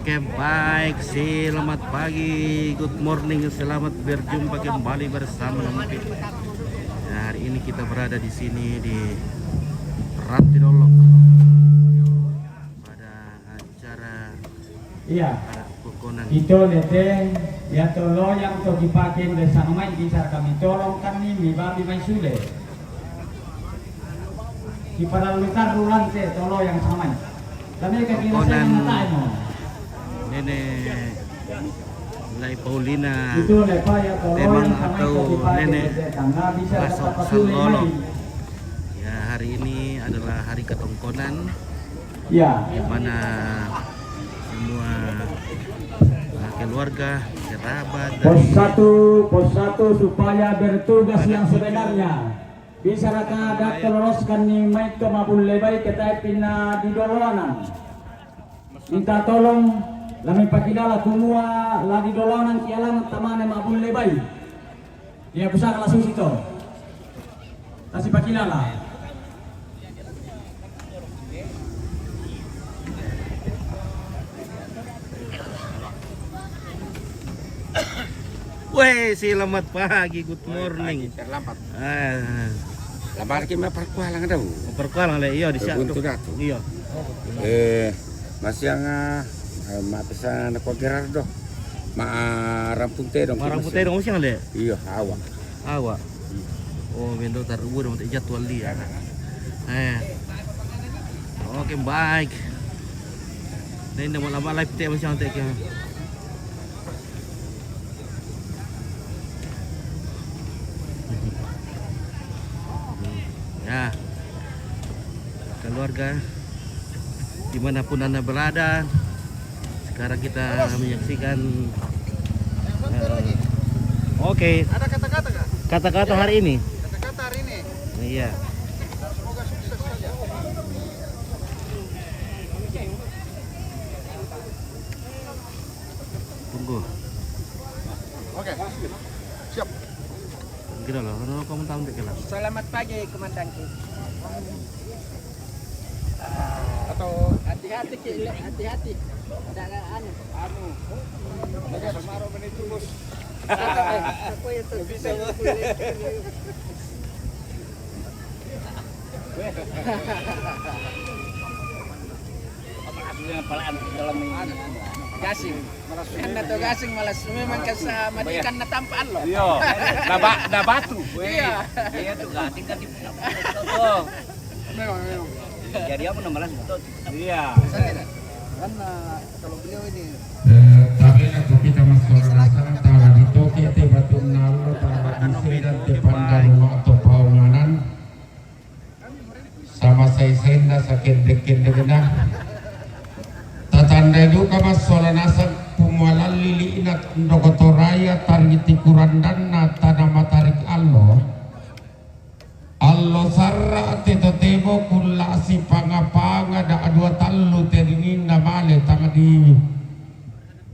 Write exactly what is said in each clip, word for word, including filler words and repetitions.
Oke, baik. Selamat pagi, good morning, selamat berjumpa kembali bersama Nonpi. Nah, hari ini kita berada di sini di Ranti Dolok pada acara, iya, adat Kokonan. Ito lete, ya tolo yang to kipakin bersama mai bisa kami tolong kami mi babi mai sule. Kipada lutar rulante tolo yang sama. Kami kaki Kokonan. Mata mo. Nene Lai Paulina. Itu lepa ya tolo Temang yang sama atau itu dipakai Nene di tetangga bisa Lasok dapat Sandolo. Mai. Ya, hari ini adalah hari ketongkonan. Ya. Di mana semua, uh, keluarga, kerabat, pos dari satu, pos satu supaya bertugas yang sebenarnya. Bisa raka ada teruskan ni mai ke Mabun Lebai ke tai pina di Doloanan. Minta tolong, lami pakilala kumua la di Doloanan kialan tamane Mabun Lebai. Iya, pusaka langsung situ. Tasi pakilala. Weh, selamat pagi, good morning. Pagi, terlambat. Ah. Lambat ki ma perkualang dau. Perkualang le, iya, di situ. Buntu datu. Iya. Eh, masih yang, ah, eh, ma pesan ko Gerardo. Ma, ah, Rampunte dong. Ma Rampunte dong, siang le. Iya, awak. Awak. Oh, bendo tarubu dong, tak jadwal dia. Eh. Oke, baik. Ini nama lama live teh masih antek ya. Ya, keluarga dimanapun Anda berada, sekarang kita menyaksikan, eh, oke. Ada kata-kata kah? Kata-kata hari ini? Kata-kata hari ini. Iya. Semoga sukses saja. Tunggu. Oke. Siap. Kira lah, kalau kamu tahu tidak kira. Selamat pagi, Komandan ki. Atau hati-hati ki, Le, hati-hati. Ada anu. Anu. Ada Sumarok menipu, Bos. Aku itu bisa. Gasing. Karena to gasing malas memang kasama di ikan na tampaan lo. Iya. Na ba-, na batu. Iya. Iya tuh gasing kan di. Oh. Memang, memang. Jadi apa nama malas betul? Iya. Karena kalau beliau ini. Eh, tapi aku kita masuk orang sana, tahu di toke te batu nalo, tahu di sedan te pandaru atau paunganan. Sama sai-sainna, sakendek-kendekna. Tatandai duka massola naseng pumualan lili'na ndokotoraya tariti kurandanna tana matarik allo. Allo sarra te totemo kulla sipanga-panga da dua tallu tenininna male tang di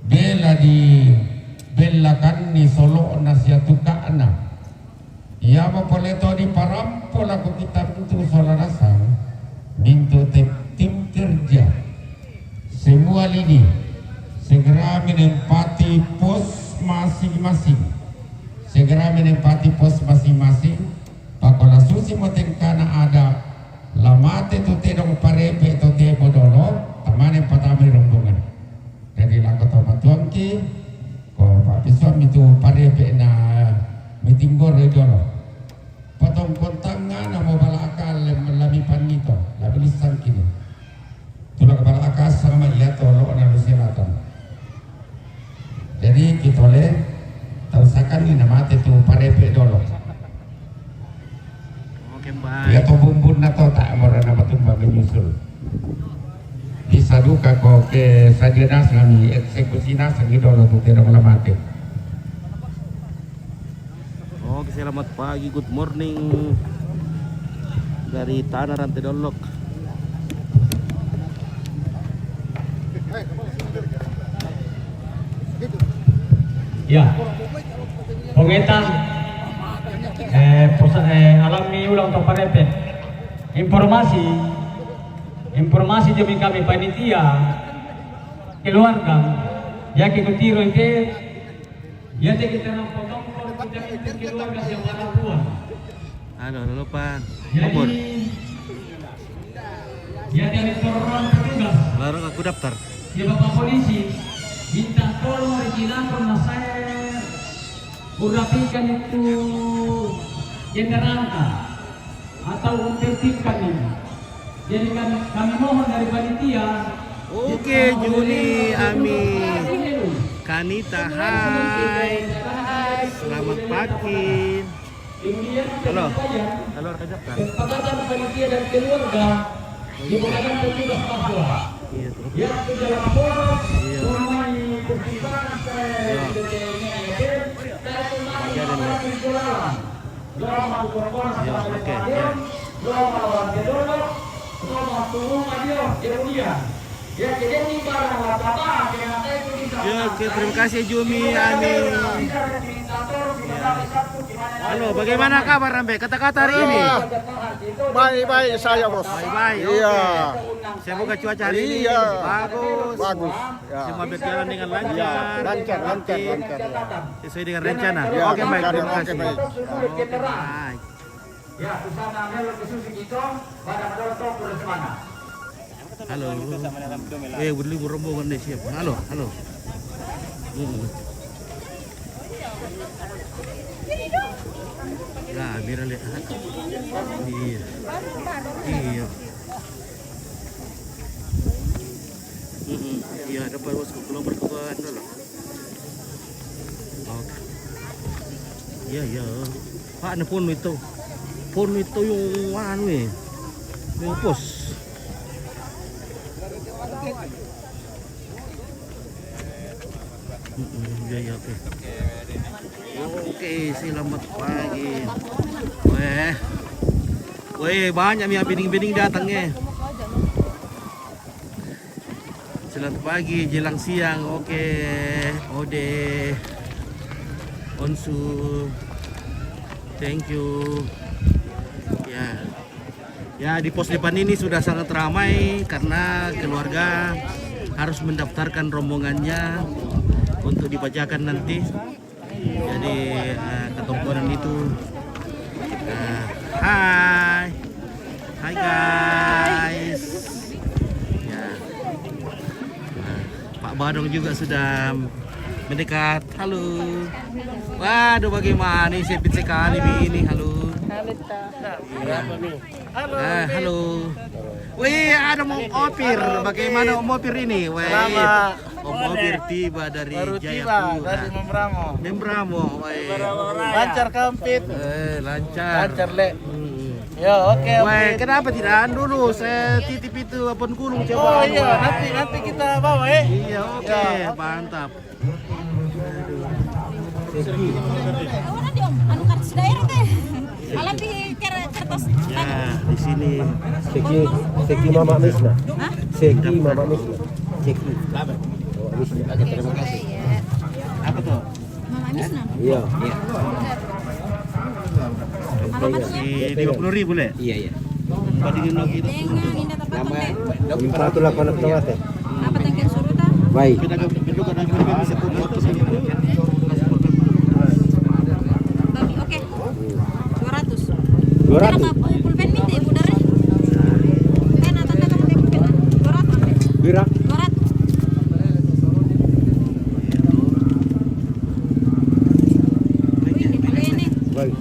bela di bellakanni solo'na sia tuka'na. Iamo pole to diparampo lako kita mintu sola nasang, mintu te-, tim kerja. Semua lini segera menempati pos masing-masing. Segera menempati pos masing-masing. Pakola susi mo tengkana ada lamate tu tedong parepe to tebo dolo, tamane patama rombongan. Jadi lako to matuangki, ko Pak Biswa mitu parepe na mitinggor dolo. Potong kontangna mo balaka lem lami panito, lami lisang kini. Tulak balaka sama iya tolo na lu selatan. Jadi kita oleh tau sakan ni namate tu parepe dolo. Oke, baik. Iya to bumbun na to tak mora nama tumba menyusul. Bisa duka ko ke saja nas kami eksekusi nas gitu loh tu tidak lamate. Oke, selamat pagi, good morning dari Tanah Rantai Dolok. Ya. Pengeta, eh, posa-, eh, alami ulang to parepe. Informasi, informasi jami kami panitia. Keluarga, ya ke kutiro ite, ya te kita nampak tongkol kita itu keluarga siapa Papua. Halo, halo, Pan. Jadi, ya dari turun petugas. Baru aku daftar. Ya Bapak Polisi, minta tolong regilator na saya urapikan itu kendaraan atau untuk tiket ini. Jadi kami, kami mohon dari panitia. Oke, Juni, Ami, Kanita, hai. Selamat pagi. Halo. Halo, rekan Jakarta. Kesepakatan panitia dan keluarga dibukakan petugas Papua. Iya, tuh. Ya, ke dalam poros, iya. Rumah pertimbangan saya. Iya. Iya, oke, ya. Ya, oke, terima kasih, Jumi, Ani. Ya. Halo, bagaimana kabar, Ambe? Kata-kata hari ini? Baik-baik saya, Bos. Baik-baik, oke. Iya. Semoga cuaca hari ini bagus. Bagus. Ya. Semua berjalan dengan lancar. Ya, lancar, lancar, lancar, ya. Sesuai dengan rencana. Ya, oke, baik, terima kasih. Oke, baik. Ya, susana melo ke susi kito, pada melo toko de semana. Halo. Eh, beli rombongan deh siap. Halo, halo. Mm-mm. Nah, biar lihat. Iya. Iya. Mm-mm. Iya, ada Pak Bos, keluar pertukaran dulu. Oke. Iya, iya. Pak, ini pon itu. Pon itu yang anu, eh. Yang pos. Mm-mm, iya, iya, oke. Oke, selamat pagi. Weh. Weh, banyak mi bening-bening datang, eh. Selamat pagi, jelang siang. Oke, Ode, Onsu, thank you. Ya, ya, di pos depan ini sudah sangat ramai karena keluarga harus mendaftarkan rombongannya untuk dibacakan nanti. Jadi, eh, ketongkonan itu, eh, hai. Hai, guys. Ya. Nah, Pak Badong juga sudah mendekat. Halo. Waduh, bagaimana ini, sempit sekali ini. Halo. Halo, Tata. Iya. Halo, eh, halo. Wih, ada Om Opir. Halo, Opir. Bagaimana Om Opir ini? Wih. Selamat. Om Opir tiba dari Jayapura. Baru tiba dari Membramo. Membramo, wih. Lancar kah, Om Pit? Eh, lancar. Lancar, Le. Hmm. Ya, oke, Om Pit. Wih, kenapa tidak anu dulu? Saya titip itu apon gulung coba. Oh, iya, nanti, nanti kita bawa, eh. Iya, oke, ya, oke. Mantap. Segi. Anu, kertas daerah teh. Alam di ker-, kertas. Ya, di sini. Segi, segi Mama Misna. Hah? Segi Mama Misna. Segi. Mama Misna. Oke, terima kasih. Apa tuh? Mama Misna. Iya. Iya. Alamatnya? Di dua puluh ribu, Le? Iya, iya. Dengan Indah Tapaton, Le. Empat puluh delapan atau apa? Apa tangkian suruh, ta? Baik. Babi, oke. Dua ratus. Dua ratus. Kenapa pulpen minta, Ibu, dari? Pena, tanda kamu pulpen. Dua ratus, Le. Bira? Dua ratus. Ini, boleh ini. Baik.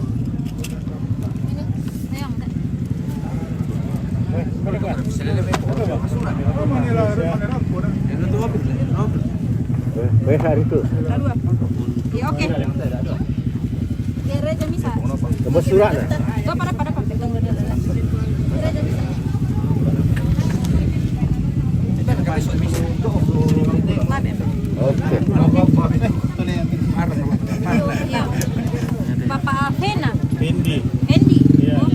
Eh, eh, hari itu. Ya, oke. Ya, Reja Misa. Nomor surat, nah. Itu apa, apa, apa? Reja Misa. Oke. Iya. Bapak Fena. Fendi. Fendi. Iya. Oh.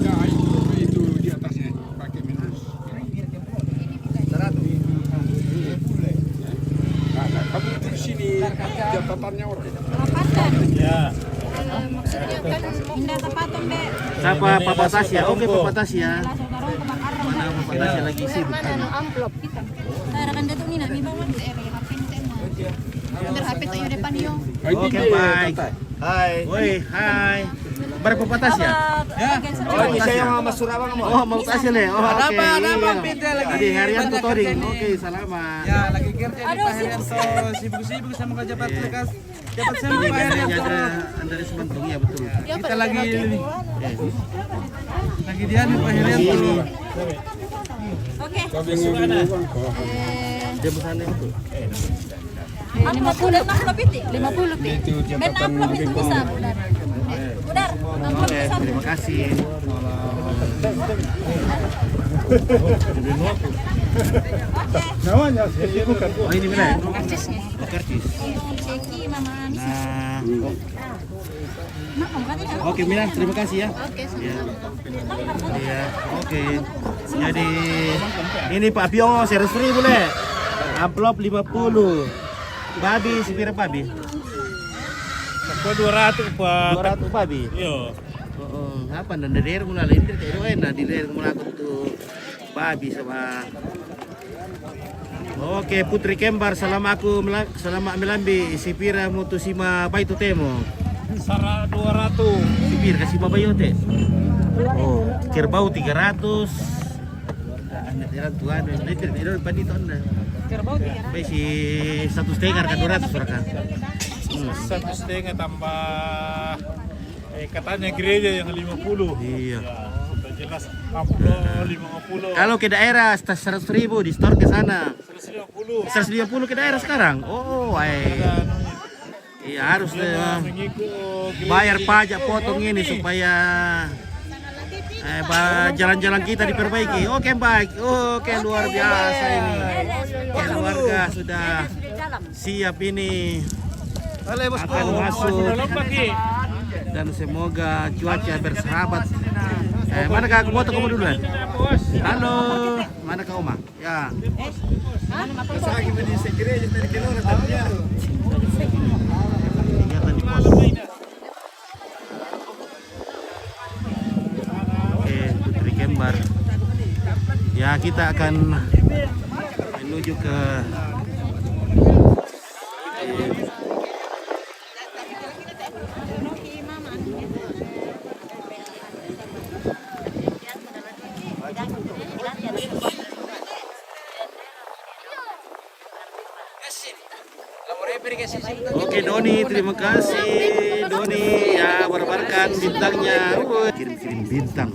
Ya, itu, itu di atasnya, pakai minus. Seratus. Nah, nah, kamu itu di sini, catatannya orang. Lepaskan. Ya. Eh, maksudnya kan Indah Tapaton, Be. Siapa? Papa Tasya. Oke, Papa Tasya. Mana Papa Masih lagi sibuk. Mana no amplop kita? Saya akan datuk ni nak mi bangun. Biar H P tak ada depan yo. Oke, baik. Hai. Woi, hai. Berapa patas ya? Ya. Oh, ini saya mau masuk abang mau. Oh, mau kasih nih. Oh, oke. Ada apa? Ada apa? Beda lagi. Tadi harian tuh Toring. Oke, selamat. Ya, lagi kerja di Pak Herianto, sibuk-sibuk sama kerja Pak Lekas. Dapat sama Pak Herianto. Andres Mentong, ya, betul. Kita lagi ini. Lagi dia nih, Pak Herianto. Oke. Dia pesannya itu. Lima puluh, lima puluh piti. Lima puluh piti. Itu jam delapan lebih kurang. Oke, terima kasih. Namanya sih bukan. Oh, ini benar. Karcis. Nah. Oke, Milan, terima kasih ya. Oke, ya. Iya, oke. Jadi ini Pak Piongo seratus ribu le. Amplop lima puluh. Babi, sipira babi? Aku dua ratus, Pak. Dua ratus babi? Iya. Heeh, apa nanda der mula lain, tidak ada, nah, di der mula aku tuh babi sama. Oke, Putri Kembar, selama aku mela-, selama melambi, sipira mutu sima bayi tu temo. Sara dua ratus. Sipira kasih bayi ote. Oh, kerbau tiga ratus. Anak jalan tuan, ini tidak ada bandit tuan. Kerbau tiga ratus. Bayi si satu setengah kan dua ratus, Raka. Satu setengah tambah, eh, katanya gereja yang lima puluh. Iya. Ya, sudah jelas amplop lima puluh. Kalau ke daerah, seratus ribu di store ke sana. Seratus lima puluh. Seratus lima puluh ke daerah sekarang. Oh, eh. Iya, harus, eh, bayar pajak potong ini supaya, eh, ba-, jalan-jalan kita diperbaiki. Oke, baik. Oke, luar biasa ini. Keluarga sudah siap ini akan masuk. Dan semoga cuaca bersahabat. Eh, mana kak? Aku foto kamu dulu, ya. Halo, mana kak Oma? Ya. Kegiatan di pos. Oke, Putri Kembar. Ya, kita akan menuju ke Oke, Doni, terima kasih, Doni. Ya, berbarkan bintangnya. Woi, kirim-kirim bintang.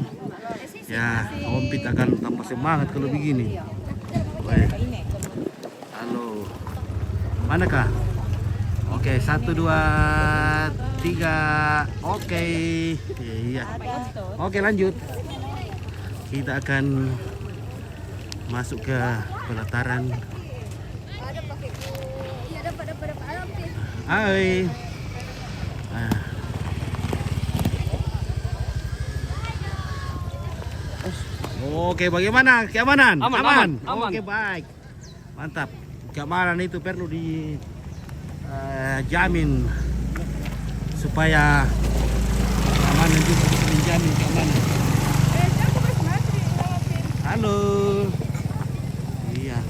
Ya, Ompit akan tambah semangat kalau begini. Woi. Halo. Manakah? Oke, satu, dua, tiga. Oke. Iya. Oke, lanjut. Kita akan masuk ke pelataran. Hai. Ah. Oke, bagaimana keamanan? Aman, aman, aman. Oke, baik. Mantap. Keamanan itu perlu di, eh, jamin supaya keamanan juga menjamin keamanan. Halo. Iya.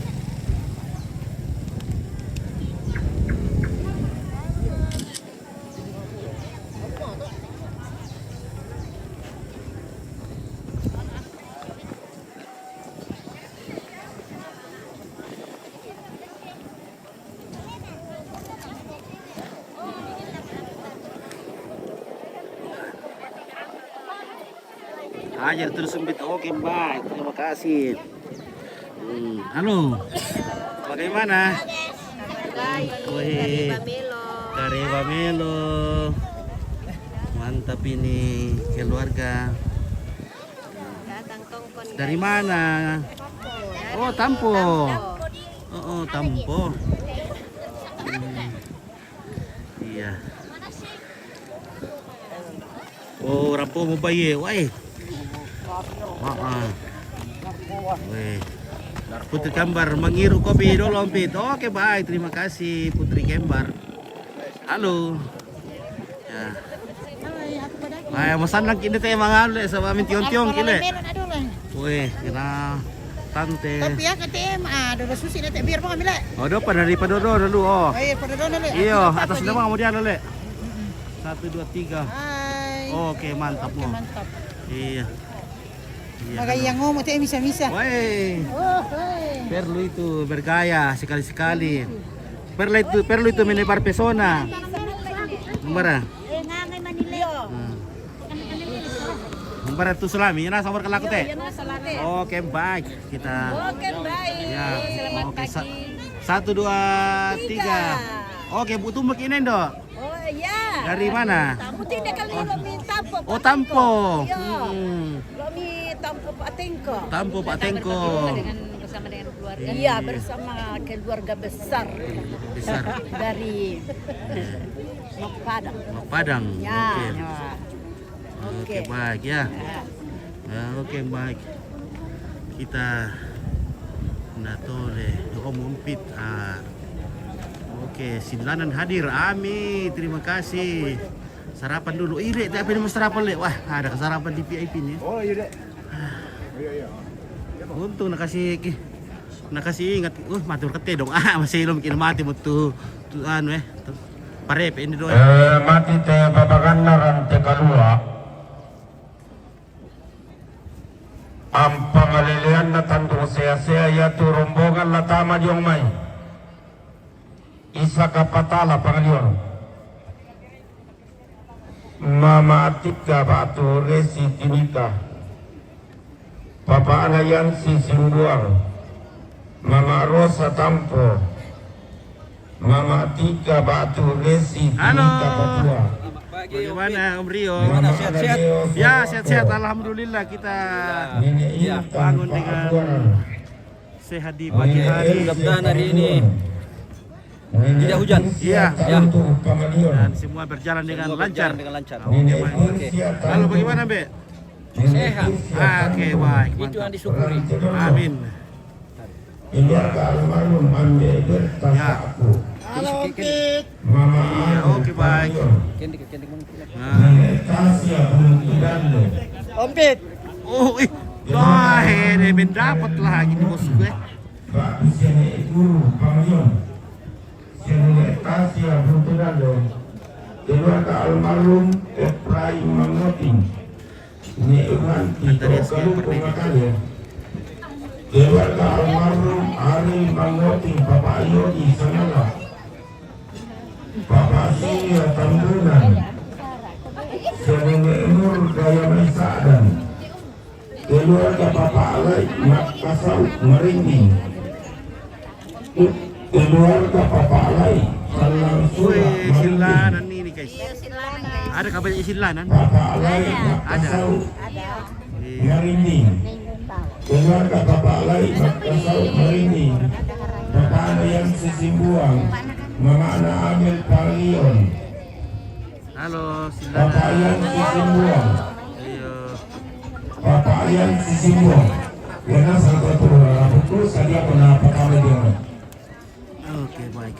Ajar terus sempit. Oke, baik. Terima kasih. Hmm, halo. Bagaimana? Baik. Wih. Dari Bamelo. Dari Bamelo. Mantap ini keluarga. Dari mana? Oh, Tampo. Oh, oh, Tampo. Hmm. Iya. Oh, Rampo mau bayar, wai. Heeh. Weh. Putri Kembar mengiru kopi dulu, Ompit. Oke, baik. Terima kasih, Putri Kembar. Halo. Ya. Wah, masan lang kini teh, mga anu, sama mintion-tion kini. Weh, kena. Tante. Tapi ya, kata em, ah, dodo susi na te, biar bang ambil, Le. Oh, do pa dari pa dodo dulu, oh. Oh, iya, pa dodo dulu. Iya, atas nama mau dia, Le. Satu, dua, tiga. Hai. Oke, mantap, Oke, mo. Mantap. Iya. Iya, magaya halo. Ngomong te misa-misa. Woi. Oh, hai. Perlu itu bergaya sekali-sekali. Perlu itu, perlu itu melebar pesona. Gimana? Eh, ngangai manile. Hmm. Bara tu salami, yana sabar kalaku te. Iya, yana salate. Oke, baik. Kita. Oke, baik. Ya, selamat pagi. Satu, dua, tiga. Oke, Bu, tumbuk ini, Dok. Oh, iya. Dari mana? Tampo, tidak kali lo minta tampo. Oh, tampo. Iya. Hmm. Lo mi tampo Pak Tengko. Tampo Pak Tengko. Kita bertemu dengan, bersama dengan keluarga. Iya, bersama keluarga besar. Besar. Dari Mapadang. Mapadang. Ya. Oke. Ya. Oke, baik ya. Ya, oke, baik. Kita na tole, Om Ompit. Ah. Oke, Sinlanan hadir. Ami, terima kasih. Sarapan dulu. Ih, Dek, tapi ini mau sarapan, Dek. Wah, ada sarapan di V I P nih. Oh, iya, Dek. Iya, iya. Untung na kasi ki-, na kasi ingat. Uh, mati berkete dong. Ah, masih belum kini mati betul. Tu anu, eh. Parepe ini doang. Eh, mati te babagannaran te kalua. Ampa malelean na tandung sea-sea, yaitu rombongan na tama diong mai. Isa kapatala pangalion. Mama Atika batu Resi Timika. Papa Anayansi Simbuang. Mama Rosa Tampo. Mama Tika batu Resi. Halo. Tika Papua. Bagaimana, Om Rio? Gimana, sehat-sehat? Ya, sehat-sehat. Alhamdulillah, kita bangun dengan sehat di pagi hari. Mudah-mudahan hari ini tidak hujan. Iya. Ya. Dan semua berjalan dengan lancar. Semua berjalan dengan lancar. Oke, baik. Oke. Halo, bagaimana, Mbak? Sehat. Oke, baik. Itu yang disyukuri. Amin. Keluarga almarhum Ande Berta. Ya. Saku. Halo, Ompit. Mama. Iya, Anu, oke, baik. Pangyon. Nah. Nenek Tasya Bulu Kidande. Ompit. Oh, ih. Wah, ini mendapat lagi nih, bosku, eh. Pak Sene Guru Pangyon. Sene Tasya Bulu Kidande. Keluarga almarhum Efraim Mangoting. Ni Iwan Tito Kaluku Makale. Keluarga almarhum Ari Mangoting, Bapak Yodi Sangala. Bapak Silia Tambunan. Senene Nur Daya Mai Sa'dan. Keluarga Bapak Alai Makasau Merinding. Keluarga Papa Alai, Salang Sula. Wih, Maritim. Silanan ini, guys. Iya, Silanan, guys. Ada kabarnya Silanan? Papa Alai, ada. Makasau. Ada. Iya. Maritim. Keluarga Papa Alai, Makasau, Maritim. Papa Alai yang Sisimbuang, Mama Ana Amel Palion. Halo, Silanan. Papa Alai yang Sisimbuang. Iya. Papa Alai yang Sisimbuang. Kena satu turun, aku terus tadi aku nak pertama dia. Oke, baik.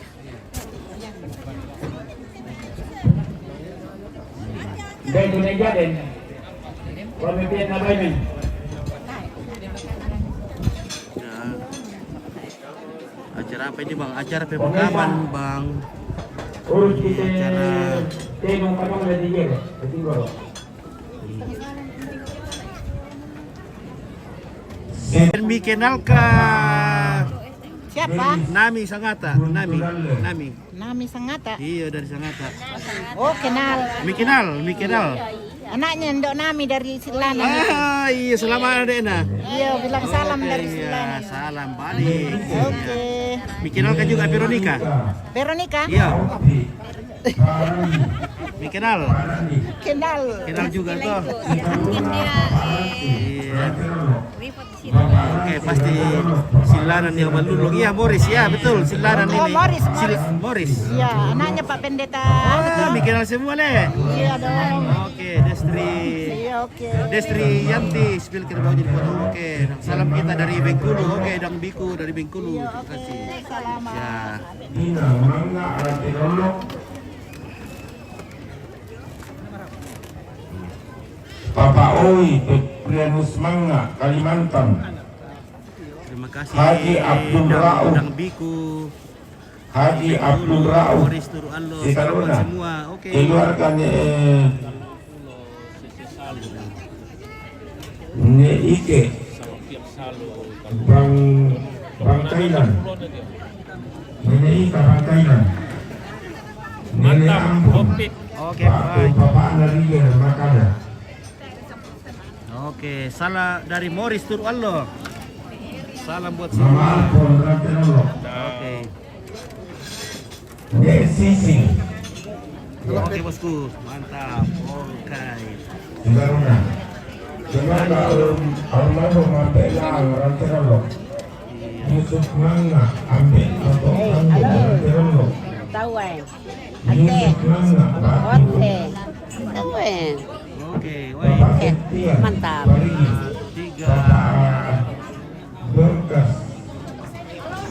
Dai, tunai jaden. Kami pian na bayi. Ya. Acara apa ini, Bang? Acara pemakaman, Bang. Urus. Ini kita acara. Tengok apa ada di dia. Di sini. Dan mi kenal ka. Siapa? Nami Sangata, Nami, Nami. Nami Sangata? Iya, dari Sangata. Oh, kenal. Mi kenal, mi kenal. Anaknya Ndok Nami dari Silanan. Ah, iya, selamat, Dek, nah. Iya, bilang salam dari Silanan. Iya, salam balik. Oke. Mi kenal ka juga Veronica? Veronica? Iya. Mi kenal? Kenal. Kenal juga toh? Iya. Iya. Oke, pasti Silanan yang melulung. Iya, Morris. Ya, betul. Silanan ini. Oh, Morris, Morris. Morris. Iya, anaknya Pak Pendeta. Ah, betul. Mi kenal semua, Le. Iya dong. Oke, Destri. Iya, oke. Destri Yanti, spill kita bawa jadi foto. Oke, salam kita dari Bengkulu. Oke, Dang Biku dari Bengkulu. Iya, oke. Terima kasih. Salam. Ya. Ina manga ati lolok. Papa Oi, Peprianus Manga, Kalimantan. Terima kasih. Haji Abdul Dang, Rauf. Dang Biku. Haji Abdul Rauf. Boris Turuk Allah. Selamat semua. Oke. Keluarganya, eh, Nenek Ike. Bang, Bang Kailan. Nenek Ika Bang Kailan. Nenek Ampun. Oke, Pak, baik. Bapak Nadia, Makada. Oke, salam dari Moris Turuk Allah. Salam buat semua. Mama Alpon, Raja Lolo. Oke. Dek Sisi. Oke, bosku, mantap. Oke. Sudah, Runa. Coba kalau almarhum Ampek Lang, Raja Lolo. Yusuf Manga, Ampek Abang Anggo, Raja Lolo. Tahu, eh. Yusuf Manga, Pak. Oke. Tahu, eh. Oke, woi. Bapak Septian, mantap. Parigi. Tiga. Bapak Dorcas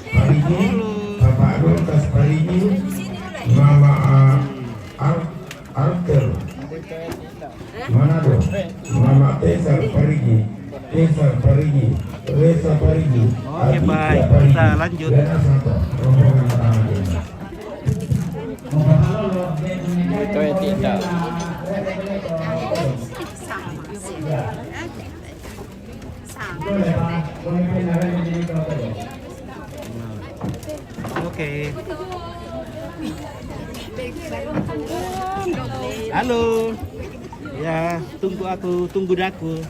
Parigi, Bapak Dorcas Parigi, Mama, ah, Ar-, Arthur Manado, Mama Tesar Parigi, Tesar Parigi, Resa Parigi, oke, Aditya baik, Parigi, kita lanjut. Lena Santo, rombongan pertama ini. Itu yang tidak. Oke. Halo. Ya, tunggu aku, tunggu daku.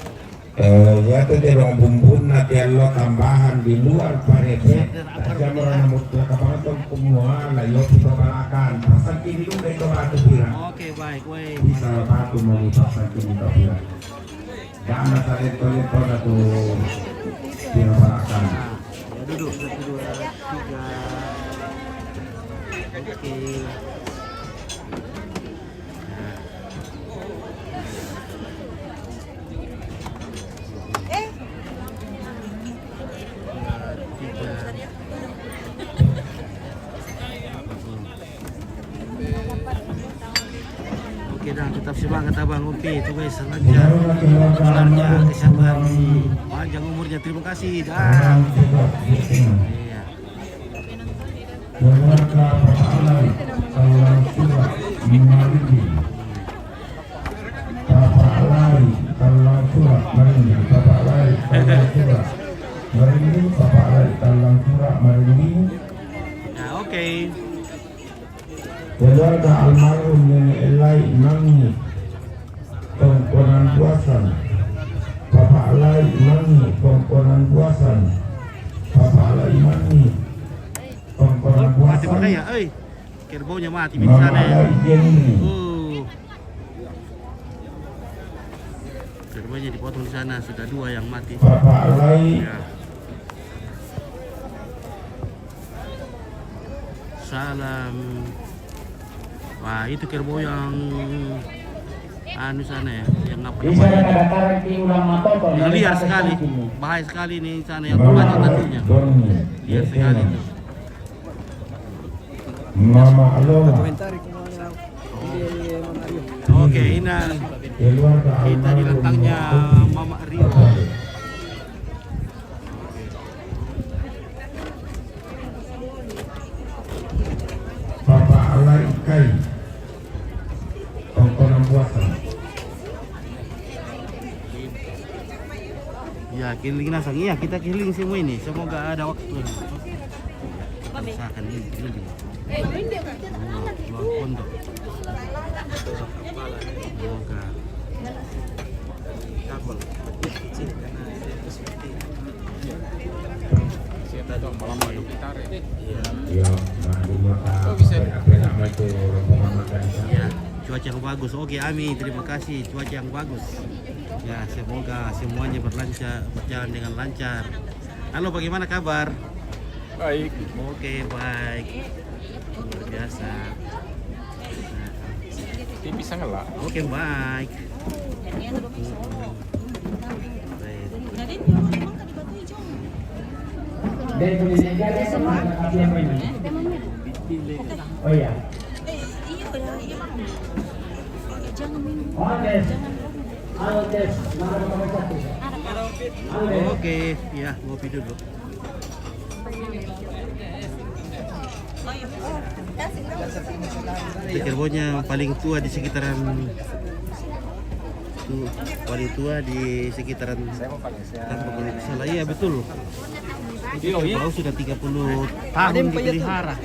Eh, ya, tu dia orang bumbun, nanti lo tambahan di luar parete. Aja orang mutlak apa tu semua, lah, yo, kita balakan. Pasang kini dulu, kita batu pirang. Oke, baik, weh. Bisa batu mau dipasang kini, tak pirang. Jangan saling tolong pada tu. Dia balakan. Nah, ya, duduk. Satu, dua, tiga. Oke. Nah. Dua, tiga. Oke, Dang, tetap semangat, Abang. Oke, itu, guys, lancar. Keluarnya, kesabaran, panjang umurnya. Terima kasih, Dang. Iya. Keluarga Bapak Alai, Talang Surak, Marigi. Bapak Alai, Talang Surak, Marigi. Bapak Alai, Talang Surak, Marigi. Bapak Alai, Talang Surak, Marigi. Nah, oke. Keluarga almarhum Nenek Elai Mangi, Tongkonan Buasan. Bapak Elai Mangi, Tongkonan Buasan. Bapak Elai Mangi, Tongkonan Buasan. Mati pun ya, eh. Kerbaunya mati di sana, ya. Mama Elai Jenny. Oh. Kerbaunya dipotong di sana, sudah dua yang mati. Bapak Elai. Ya. Salam. Wah, itu kerbau yang anu sana, ya, yang apa namanya? Yang liar sekali, bahaya sekali nih sana, yang banyak tentunya. Liar sekali itu. Mama Lola. Oke, Inang. Kita di lantangnya Mama Rio. Papa Alai Kai. Tongkonan Buasan. Ya, keliling nasang. Iya, kita keliling semua ini. Semoga ada waktu. Usahakan ini, ini. Luar pondok. Semoga. Kapal kecil karena saya itu seperti ini. Iya. Saya tahu malam ada gitar ya. Iya. Iya, nah, di mata. Oh, bisa. Apa nama itu, rombongan makan di sana? Iya, cuaca yang bagus. Oke, Ami, terima kasih. Cuaca yang bagus. Ya, semoga semuanya berlancar, berjalan dengan lancar. Halo, bagaimana kabar? Baik. Oke, baik. Luar biasa. Ini pisang lah. Oke, baik. Baik. Oh, iya. Oke, ya, ngopi dulu. Cirebonnya paling tua di sekitaran, tuh, paling tua di sekitaran Tampak, kalau tidak salah. Iya, betul. Itu Cirebon sudah tiga puluh tahun dipelihara.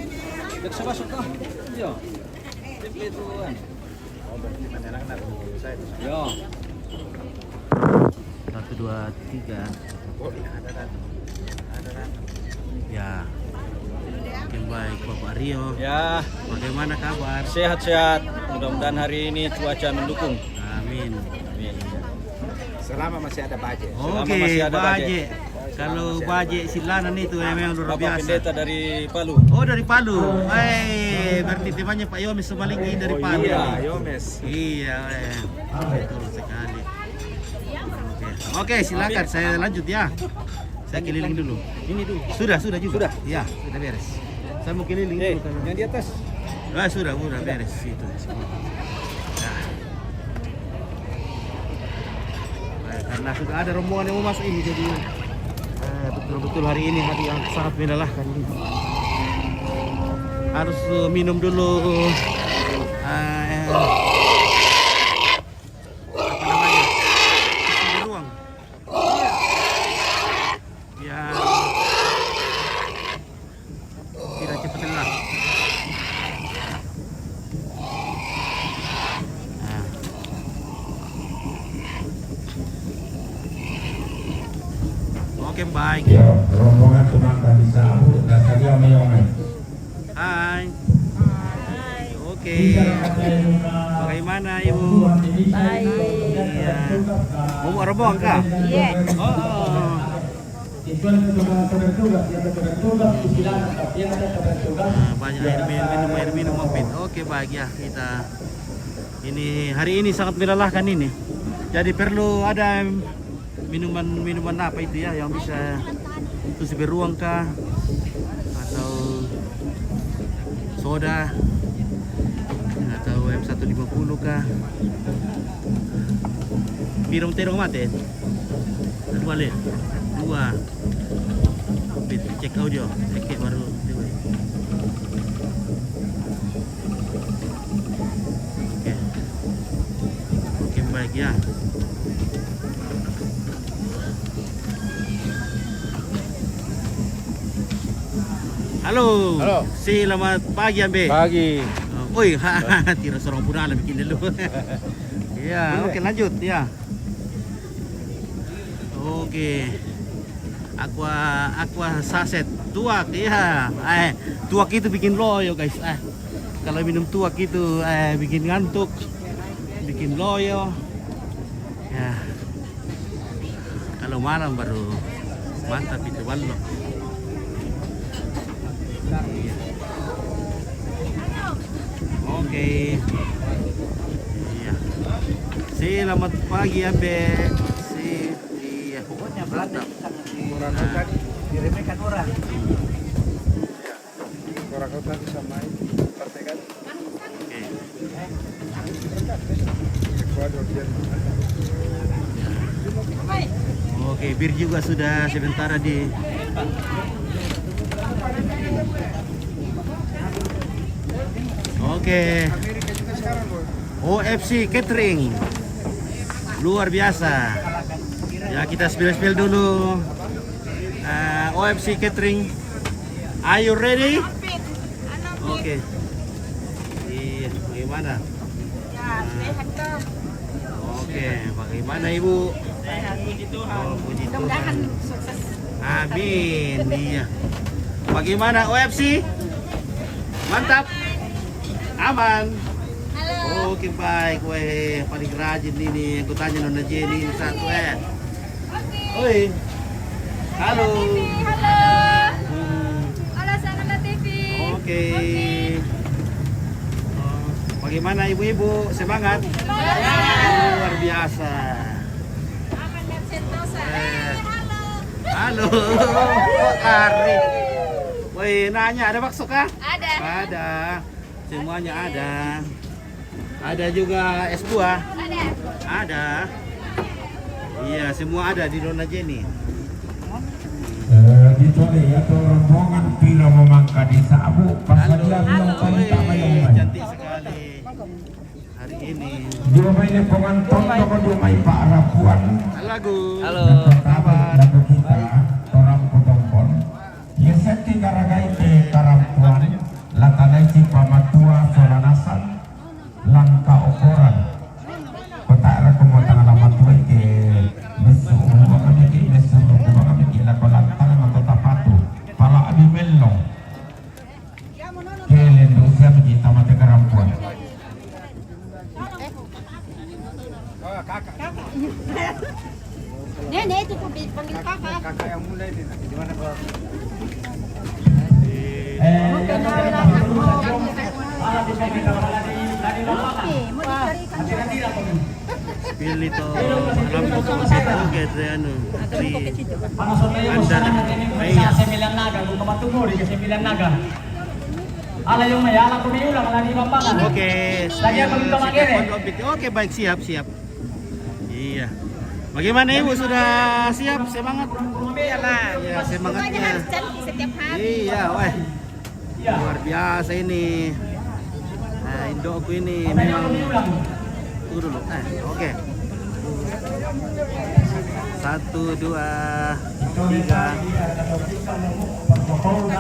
Satu, dua, tiga. Ya. Oke, baik, Bapak Rio. Ya. Bagaimana kabar? Sehat-sehat. Mudah-mudahan hari ini cuaca mendukung. Amin. Amin. Selama masih ada baje. Oke, selama masih ada baje. Baje. Kalau baje silanan itu ya memang luar biasa. Bapak Pendeta dari Palu. Oh, dari Palu. Eh, berarti temannya Pak Yomes Somalinggi dari Palu. Oh, iya, Yomes. Iya, eh. Betul sekali. Oke. Oke, silakan saya lanjut ya. Saya keliling dulu. Ini dulu. Sudah, sudah juga. Sudah? Ya, sudah beres. Saya mau keliling dulu. Yang di atas. Ah, sudah, sudah beres itu. Nah. Baik, karena sudah ada rombongan yang mau masuk ini, jadi, eh, betul-betul hari ini hari yang sangat melelahkan ini. Harus, eh, minum dulu, eh, apa namanya? Susu beruang. Ya. Tidak cepat lelah. Nah. Oke, baik. Ya, rombongan cuma tak bisa, Bu, tak saja mayongan. Hai. Oke. Bagaimana, Ibu? Baik. Iya. Mau rombongan kah? Iya. Oh, oh. Nah, banyak air minum, minum air minum, mampir. Oke, bahagia kita. Ini, hari ini sangat melelahkan ini. Jadi perlu ada minuman-minuman apa itu ya, yang bisa, itu susu beruang kah? Atau soda? Atau M satu lima puluh kah? Minum terong mate? Dua le. Dua. Cek audio. Cek baru. Oke. Oke, baik ya. Halo. Halo. Selamat pagi, Ambe. Pagi. Oh, oi, ha, tidak seorang pun ada bikin dulu. Iya, oke, lanjut ya. Oke. Aqua, aqua saset. Tuak, iya. Eh, tuak itu bikin loyo, guys. Eh, kalau minum tuak itu, eh, bikin ngantuk, bikin loyo. Ya. Kalau malam baru mantap itu, ballo. Iya. Oke. Iya. Selamat pagi, Ambe. Si, iya. Mantap. Nah. Orang kota bisa main, partai kan? Oke. Ekuador dia. Oke, bir juga sudah sementara di. Oke. Amerika juga sekarang, Bos. O F C Catering. Luar biasa. Ya, kita spill-spill dulu. Eh, O F C Catering. Are you ready? Oke. Iya, bagaimana? Ya, sehat, Kak. Oke, bagaimana, Ibu? Sehat, puji Tuhan. Oh, puji Tuhan. Mudah-mudahan sukses. Amin, iya. Bagaimana O F C? Mantap? Aman? Halo. Oke, baik. Weh, paling rajin ini. Aku tanya Nona Jenny ini satu, eh. Oi. Halo. Halo. Hmm. Halo, Sanana T V. Oke. Oke. Oh, bagaimana ibu-ibu? Semangat? Semangat. Luar biasa. Aman dan sentosa. Eh. Eh, halo. Halo. Kok lari? Woi, nanya, ada bakso kah? Ada. Ada. Semuanya ada. Ada juga es buah? Ada. Ada. Iya, semua ada di Nona Jenny. Eh, gitu nih, ya, kalau orang Ini. Jua mai le pongan tong toko jua mai pa Rapuan. Halo, Gu. Halo. Lagu kita, torang pu tompon. Ia seti karagai te karapuan, la tanai ci pamatua Solanasan, langka okoran. Kota ra ko mo tanga lama tua ke mesu uwa kami ki, mesu uwa kami ki, la ko lantang ma kota patu. Pala abi melong. Ke lendu siap ki tamate karampuan. Nenek itu tuh dipanggil kakak. Kakak yang muda ini, nah, gimana kalau Oke, mau dicari kakak. Pilih to, alam ko, oke, anu, si Andar Maya. Sembilan naga, bukan batu muri, sembilan naga. Ala yung may ala ko may ulang, ala di bambangan. Oke, lagi ako dito magere. Oke, baik, siap, siap. Iya. Bagaimana Ibu, sudah siap? Semangat? Iyalah. Iya, semangatnya. Pokoknya harus cantik setiap hari. Iya, weh. Luar biasa ini. Nah, indokku ini memang, tunggu dulu. Eh, oke. Satu, dua, tiga.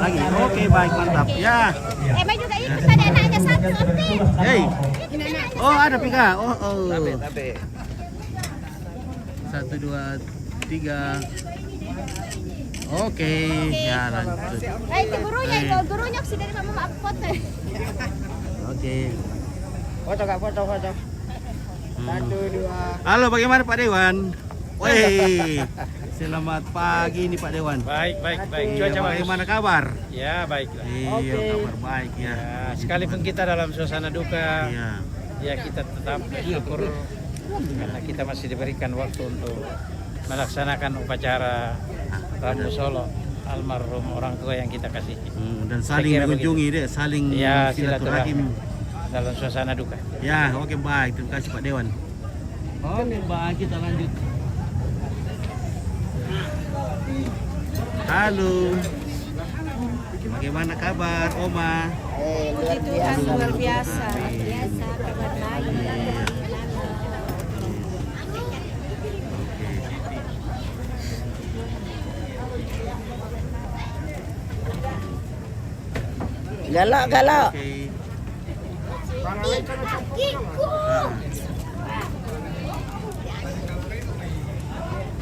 Lagi. Oke, baik, mantap. Ya. Emang juga itu tadi anaknya satu, Oke. Hei. Itu tadi anaknya Oh, ada satu. Pika. Oh, oh. Tabe, tabe. Satu, dua, tiga. Oke, ya, lanjut. Eh, itu gurunya, eh, itu gurunya sudah di mama foto. Oke. Foto, Kak, foto, foto. Hmm. Satu, dua. Halo, bagaimana Pak Dewan? Woi, selamat pagi nih Pak Dewan. Baik, baik, baik. Iya, cuaca bagus. Bagaimana kabar? Ya, baik lah. Iya, oke. Kabar baik ya. Ya, sekalipun kita dalam suasana duka, iya, ya, kita tetap bersyukur karena kita masih diberikan waktu untuk melaksanakan upacara Rabu Solo almarhum orang tua yang kita kasihi. Hmm, dan saling mengunjungi deh, saling silaturahim dalam suasana duka. Ya, oke, baik. Terima kasih Pak Dewan. Oke, baik, kita lanjut. Halo. Bagaimana kabar, Oma? Eh, luar biasa. Puji Tuhan, luar biasa. Amin. Biasa, kabar baik. Iya. Galak, galak. Oke.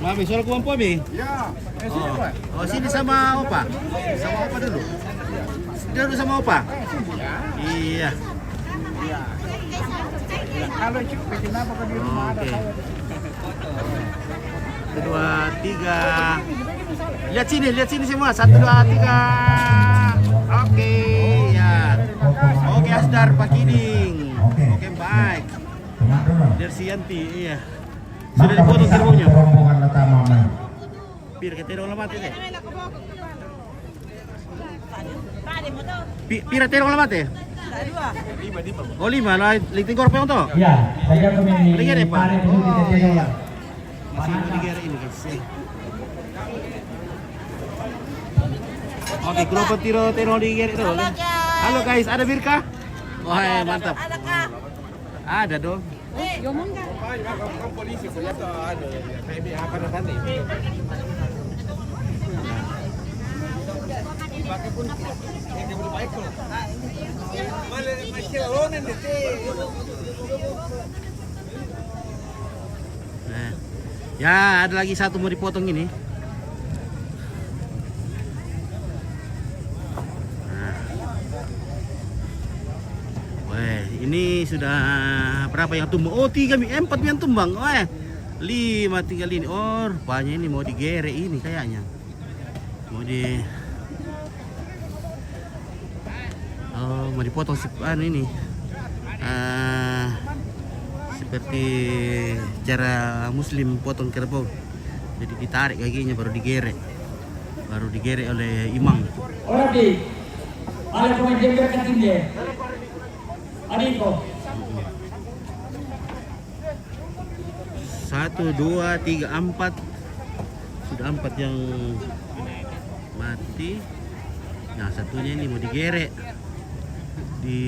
Mami, suruh kumpul, Mi? Ya. Oh. Oh, sini sama Opa. Sama Opa dulu. Duduk sama Opa. Iya. Oke. Satu, dua, tiga. Lihat sini, lihat sini semua. Satu, dua, tiga. Oke, ya. Oke, Asdar Pakiding. Oke, baik. Dari si Yanti, iya. Sudah dipotong gerbongnya. Pir, kita dong lama, Tete. Pi-, pira terong la mate? Oh, lima, la, liting korpe onto? Ya, saya kami. Lihat deh, Pak. Pare dulu kita terong la. Masih mau digere ini, guys. Oke, kelompok tiro terong digere itu. Halo, guys. Halo, guys, ada Birka? Wah, mantap. Ada, Kak. Ada dong. Nah. Ya, ada lagi satu mau dipotong ini. Nah. Weh, ini sudah berapa yang tumbang? Oh, tiga mi, empat mi yang tumbang. Weh, lima tinggal ini. Oh, rupanya ini mau digere ini kayaknya. Mau di Oh, mau dipotong si, anu ini. Eh, seperti cara Muslim potong kerbau. Jadi ditarik kakinya baru digere. Baru digere oleh imam. Ora di. Ada pemain jengkel kan tinggi. Adiko. Satu, dua, tiga, empat. Sudah empat yang mati. Nah, satunya ini mau digere. Di,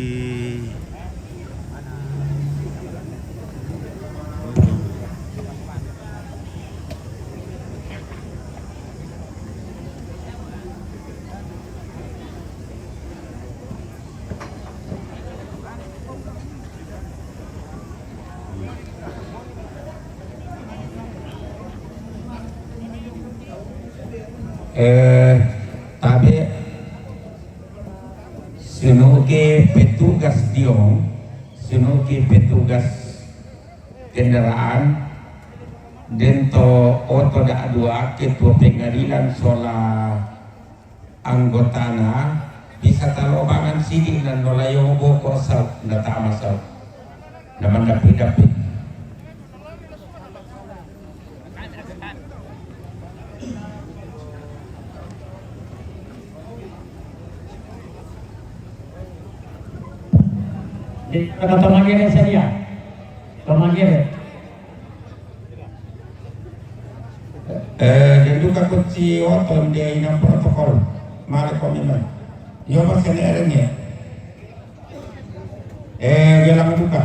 Eh, tabe, sinoke petugas diong, sinoke petugas kendaraan, dento oto da dua ketua pengadilan sola anggotana, bisa talobangan sidi na nolayo boko sau, na tama sau, na mandapi-dapi. Kata pamagere saja. Pamagere. Eh, dan juga kunci oton dia ina protokol. Mari komitmen. Yo, pas kena erengnya. Eh, gelang buka.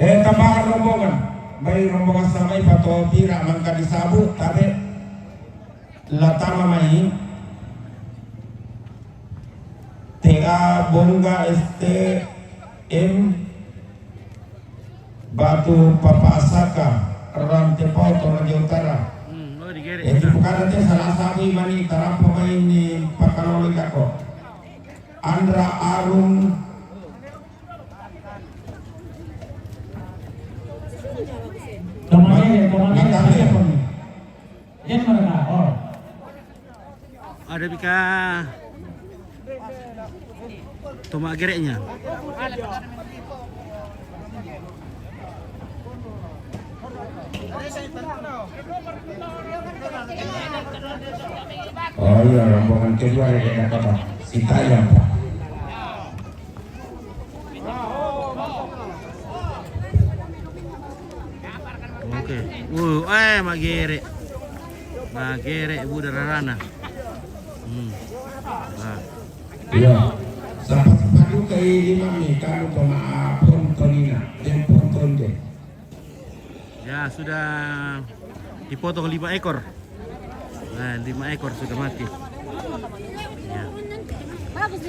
Eh, tambahan rombongan. Baik rombongan samai pato pira mangka disabu, tabe latama mai. T A Bongga S T M Batu Papasaka Rante Poto Raja Utara. Hmm, oh, digere. Eh, di Pukada te salah sabu imani tarampa mai ni pakalolo kako. Andra Arung. Tomagere, tomagere, Matane. Siapa ni? Jen mana? Oh. Ada bika tomagerenya. Oh iya, rombongan kedua ada yang dapat, Pak. Si Tayang, Pak. Oke. Uh, eh, magere. Magere, bu dararana. Hmm. Nah. Iya. Sapa-sapa duka i lima mi kanu pama pontonina, dan pontonde. Ya, sudah dipotong lima ekor. Nah, lima ekor sudah mati. Ya.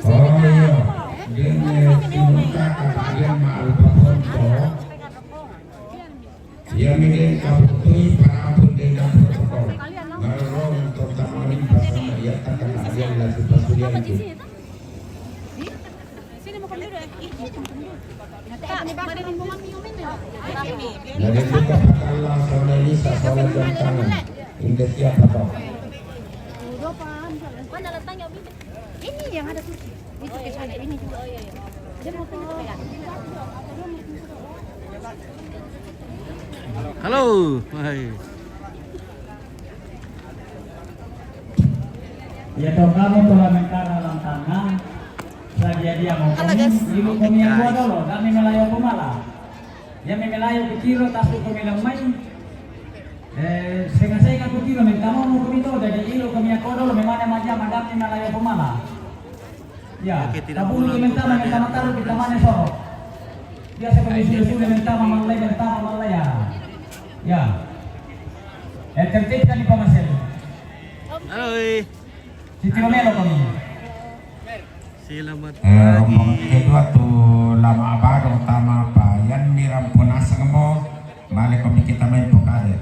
Oh iya, dene, eh, timun kakak, dia mah lupa foto. Iya, miden kabutui para ampun dendam protokol. Marorong tentang melimpah sama ia takkan dia lagi pasulian itu. Sini, makan dulu, eh. Ih, sini makan dulu. Kak, mari rombongan minum ini. Jadi buka pakarlah sama ini, sasalah jam tangan. Ingat siapa kau? Mana letaknya, Umi? Ini yang ada kursi. Itu ke sana, ini juga. Dia mau pindah. Halo. Hai. Ya, toh, kami telah mengkara lantana. Sadia dia mau kami, ibu kami yang dua dulu, kami melayu pemala. Ya, memelayu kecil, tasuk kami lemai. Eh, senga-senga kecil, minta mau kami tu, jadi ilu kami yang dulu, memang ada macam, ada kami melayu pemala. Ya, oke, tidak kabulu pulang kita minta, tuh, minta taruh kita mana sorok. Biasa kami sudah-sudah minta mamalai, minta mamalai ya. Ya. Eh, tertibkan di Pamasel. Halo, eh. Siti Romelo kami. Selamat pagi. Eh, rombongan kedua tu lama abadong tama apa. Yan ni rampun asang mo. Balik kami kita main pokade.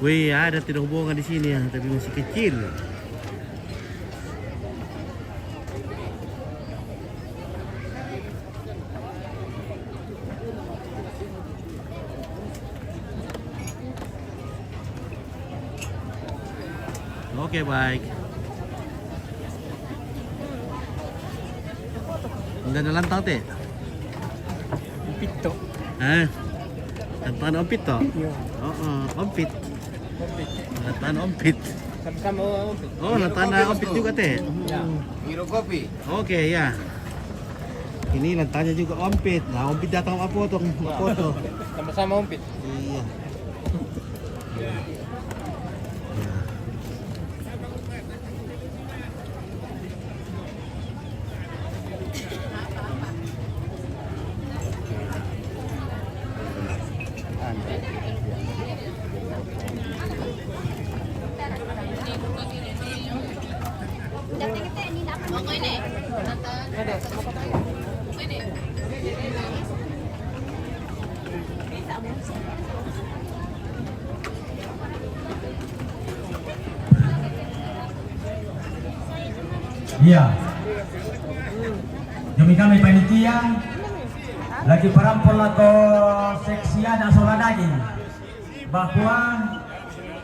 Wih, ada tidak hubungan di sini ya, tapi masih kecil. Oke, baik. Nda na lantang te? Ompit to. Eh? Lantang ompit to? Iya. Oo, ompit. Ompit. Lantang ompit. Sama-sama ompit. Oh, lantang ompit juga te? Iya. Ngiru kopi. Oke, ya. Ini lantangnya juga ompit. Nah, ompit datang apa tuh? Apa tuh? Sama-sama ompit. Iya. Iya. Demi kami panitia, lagi parampol lako seksi ada sola daging. Bahwa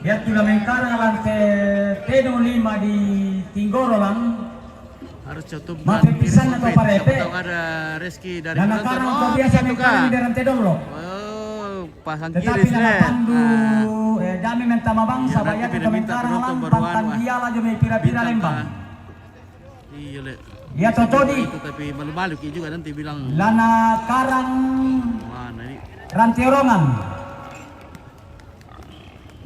dia tula mengkarang lante tedong lima di Tinggoro lang. Harus coba mape pisan atau parepe. Ada Reski dari dan penonton. Karang oh, kau biasa itu mengkarang kan di dalam tedong lo. Oh, pasang kiri. Tetapi nana pandu, eh, dami mentama bangsa, bayar kita mengkarang lang pantang diala jome pira-pira lembang. Iya, Le. Iya, Totodi. Itu tapi malu-malu ki juga nanti bilang. Lana karang mana ini? Rantiorongan.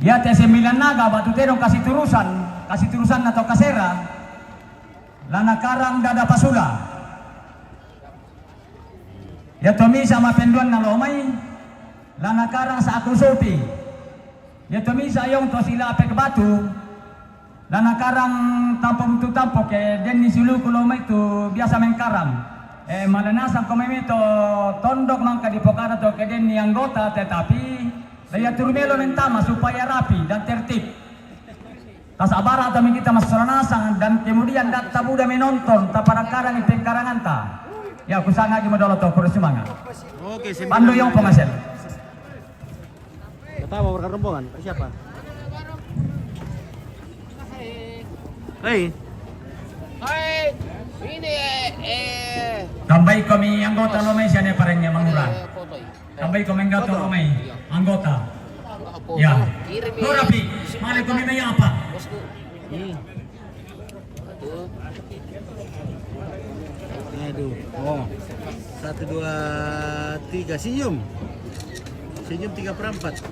Iya, T sembilan Naga, batu tedong kasih turusan, kasih turusan atau kasera. Lana karang dada pasula. Iya, Tomi sama penduan nalomai. Lana karang sa aku sopi. Iya, Tomi sayong to sila apek batu. Lana karang tampo tu tampo ke den ni suluku lomai tu biasa mengkarang. Eh, malenasang ko meme to tondok mangka di pokara to ke den ni anggota, tetapi dia turu melo mentama supaya rapi dan tertib. Tasabara atau kita masalah nasang dan kemudian data buda menonton tapada karang ipeng karanganta. Ya, kusanga lagi modal to kurus semangat. Oke, pandu yang pengasel. Pertama warga rombongan, siapa? Hei. Hai. Ini eh, eh. Tambai kami anggota lomai siane parengnya mangura. Tambai kami anggota lomai anggota. Ya. Lo rapi. Mari kami mai apa? Aduh. Oh. Satu, dua, tiga. Senyum. Senyum tiga per empat.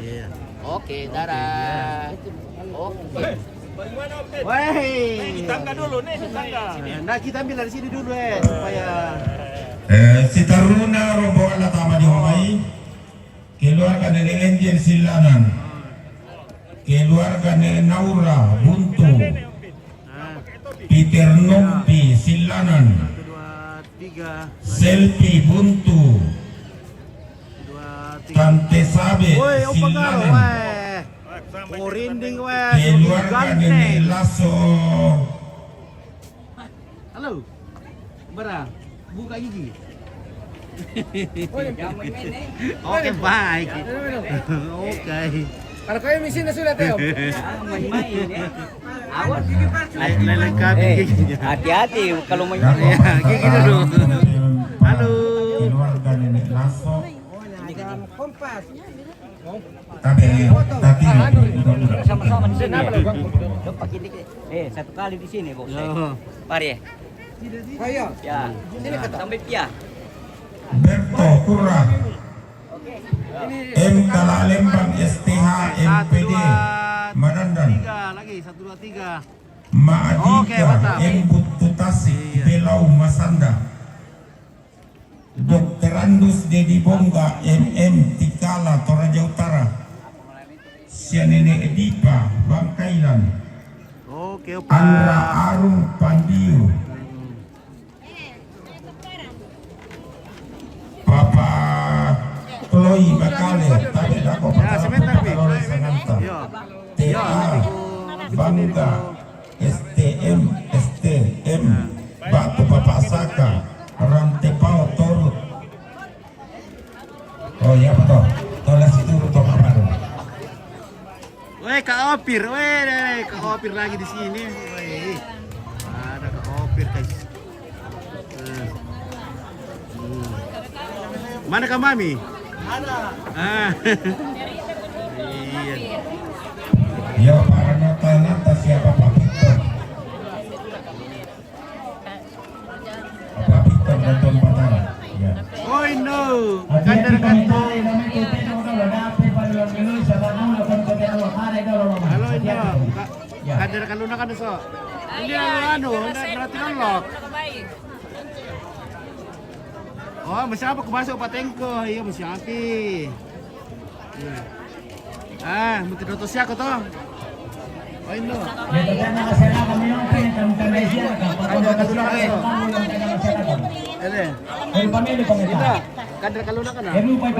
Iya. Oke, dadah. Oke. Woi. Di tangga dulu nih, di tangga. Nah, kita ambil dari sini dulu eh supaya eh, si taruna rombongan la tama di homai. Keluarga Nenek Angel Silanan. Keluarga Nenek Naura Buntu. Peter Nompi Silanan. Selfie Buntu. Tante Sabe Silanan. Keluarga Nenek Lasso. Halo. Bara, buka gigi. Oke, baik. Oke. Kalau kau yang sini sudah tahu. Main-main ya. Awas. Lengkapi giginya. Hati-hati kalau main. Iya, gigi dulu. Halo. Keluarga Nenek Lasso. Kompas. Tapi, tapi, sama-sama di sini. Coba gini. Eh, satu kali di sini, Bos. Mari. Ya. Sampai pia. Berto Kurra. M K Lalembang S T H M P D Madandan. Tiga lagi, satu, dua, tiga. Maadika M Butu Tasik Belau Masanda. Dokterandus Dedi Bongga M M Tikala Toraja Utara. Sia Nenek Edipa Bangkailan. Oke, Opa. Andra Arung Pandiu. Papa Kloi Bakale, tapi dako. Ya, sebentar, Pi. Sananta. T A Bangga. S T M, S T M, Batu Papasaka, Rantepao, Torut. Oh iya, betul. Tolas itu untuk apa tuh? Weh, Kak Opir, weh, Kak Opir lagi di sini. Weh, ada Kak Opir, guys. Mana Kak Mami? Ada. Ah. Iya. Ya, para nata-nata siapa Pak Victor? Pak Victor dan Tuan Batara. Ya. Oh, no. Kandar kan. Halo, Indo. Kandar kalau nak kan so. Ini anu, anu, berarti kan lo. Oh, masih apa ku masuk Pak Tengko? Iya, masih api. Iya. Ah, mungkin otos siako to. Oh, ini. Ada, ada, ada. Ini. Ini. Kan kalau nak kena. Ini. Oke,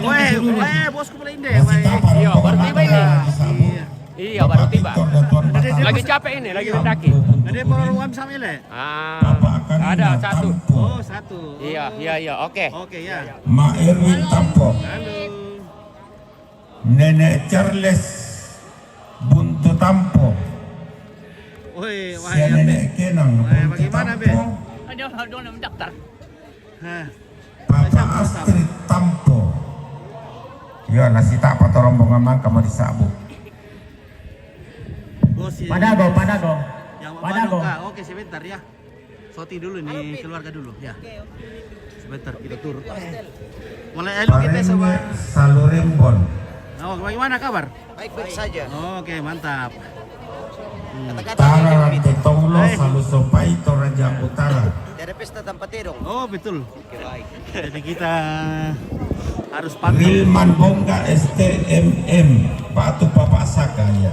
weh, weh, bosku pula ini, weh. Iya, baru tiba ini. Iya. Iya, baru tiba. Lagi capek ini, lagi mendaki. Jadi baru uang sama ini. Ah, ada satu. Oh, satu. Iya, iya, iya. Oke. Oke, ya. Mak Erwin Tampo. Halo. Nenek Charles Buntu Tampo. Woi, wah, sia ya, Nenek Be. Kenang Wah, Buntu bagaimana, Be? Tampo. Ada orang daftar. Hah. Papa Siapa, Siapa? Astrid Tampo. Ya, nasi tak patah rombongan mangka mau disabu. Bos, ya. Padago, padago. Yang Padago. Oke, sebentar ya. Soti dulu nih, keluarga dulu ya. Sebentar kita turun. Mulai elu kita sama Salurembon. Oh, bagaimana kabar? Baik-baik saja. Oke, mantap. Tara Rante Tonglo, Salusopai, Toraja Utara. Tiada pesta tanpa tedong. Oh, betul. Oke, baik. Jadi kita harus pantau. Rilman Bongga S T M M, Batu Papak Saka, ya.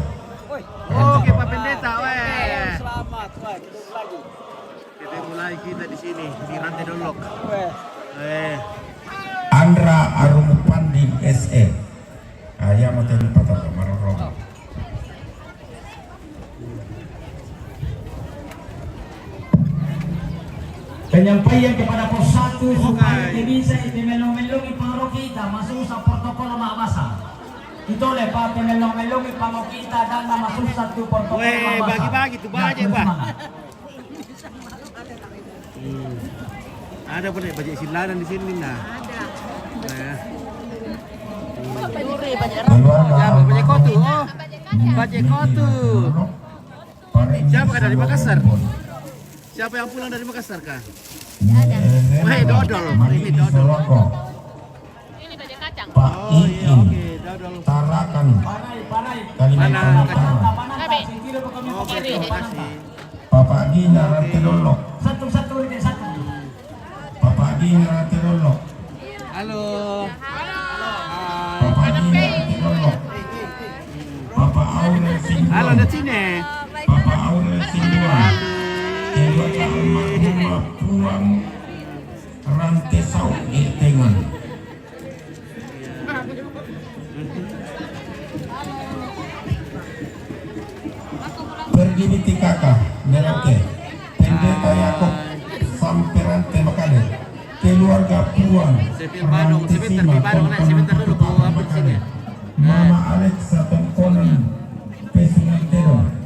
Oke, Pak Pendeta, weh. Selamat, weh. Ketemu lagi. Ketemu lagi kita di sini, di Rante Dolok. Weh. Eh. Andra Arumupandi S E. Ah, ya, mau tanya patah marorong. Penyampaian kepada pos satu supaya dia bisa ite melong-melongi pangaro kita, masuk usah protokol mak basa. Kita lepas melong-melongi pangaro kita dan masuk satu protokol Weh, mak basa. Bagi-bagi tuh, banyak, Pak. Hmm. Ada pun bajik silanan di sini, nah. Ada. Nah. Keluarga Ya, bajik kotu, oh. Bajik kotu. Siapa dari Makassar? Siapa yang pulang dari Makassar, kah? Ada. Weh, dodol. Ini dodol. Pak Oh, iya, Iin, oke, dodol. Tarakan, Kalimantan Utara. Oke, terima kasih. Papa Agi Narate Lolok. Satu, satu, ini satu. Papa Agi Narate Lolok. Halo. Halo. Papa Agi Narate Lolok. Papa Aurel Singkong. Halo, di sini. Papa Aurel Singkong. Keluarga almarhumah Puang Rante Sauk di Tengan. Pergi di T K K, Merauke. Pendeta Yakob Samperante Makale. Keluarga Puan Rante Sima, Kompang Makale. Mama Alexa Tongkonan, Pesungan Terong.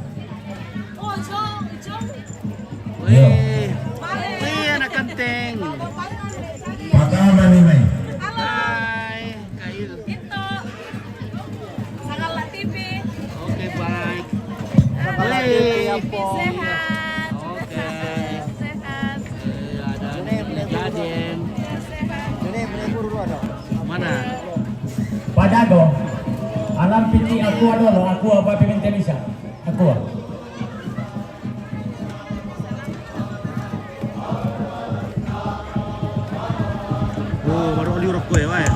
Weh, weh, anak ganteng. Apa kabar nih, Mai? Hai, Kail. Itu. Sangat T V. Oke, baik. Halo, Weh. Sehat. Oke. Sehat. Eh, ada Gaden. Sehat. Mana? Padago. Alam piti aku adalah aku apa pimpin bisa. Aku. Oh, baru oli rokok ya, Pak, ya?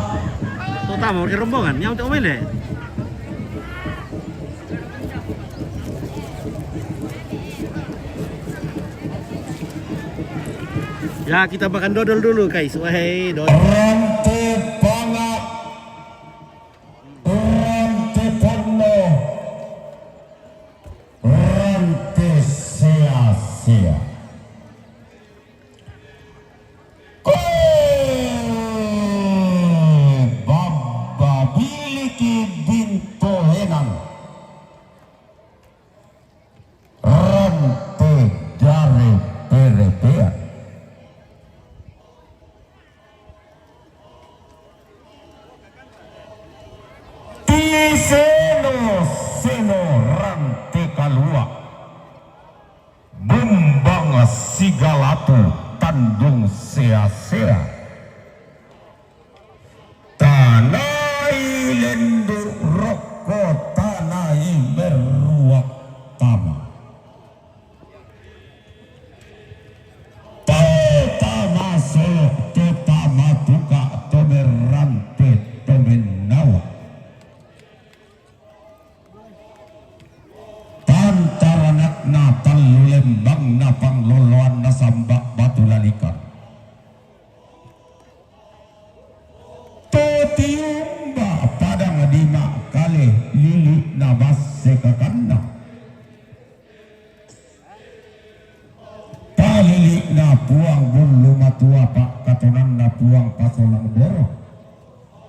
Tuh, tamu, pakai rombongan, nyau tak boleh. Ya, kita makan dodol dulu, guys. Wahai dodol. Rante Pangak, Rante Pangak. Rante Sea-Sea. Koe babba biliki binto henang. Rante dare perepean. Ti seno-seno rante kalua, bumbang sigalatu tandung sea-sea. Tanai lendu rokko tanai berruak tama. Tau tama solo, tau tama tuka, to merante, to mennawa. Tantaranakna tallu lembangna pangloloanna samba basse kakanna. Palili'na Puang Bullu Matua, pa'katonanna Puang Pasolang Boro.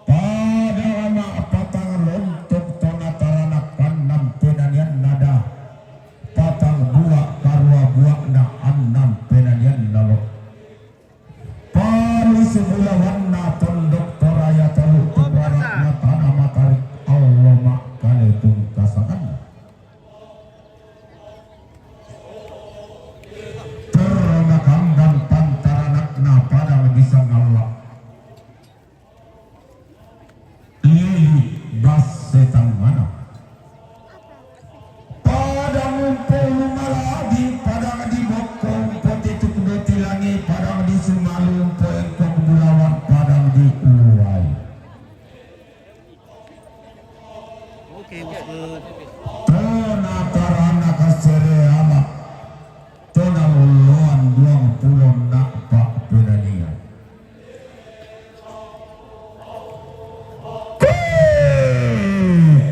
Pada ma patang lontok to nataranak annang penanianna da, patang bua karua bua'na annang penanianna lo. Palisu bulawanna tondok Toraya talu tu barakna tana matarik allo makkale tungkasanganna. Terra makamban pantaranakna padang di Sangalla. Lili basse tangngana. Padang umpo ulu maladi, padang di bokko umpo tituk doti langi, padang di sumalu umpo engkok bulawan, padang di uluai. Oke, Bos. Tona tarana kasere amak. Tona lolloan duang pulo enna'pa penanian.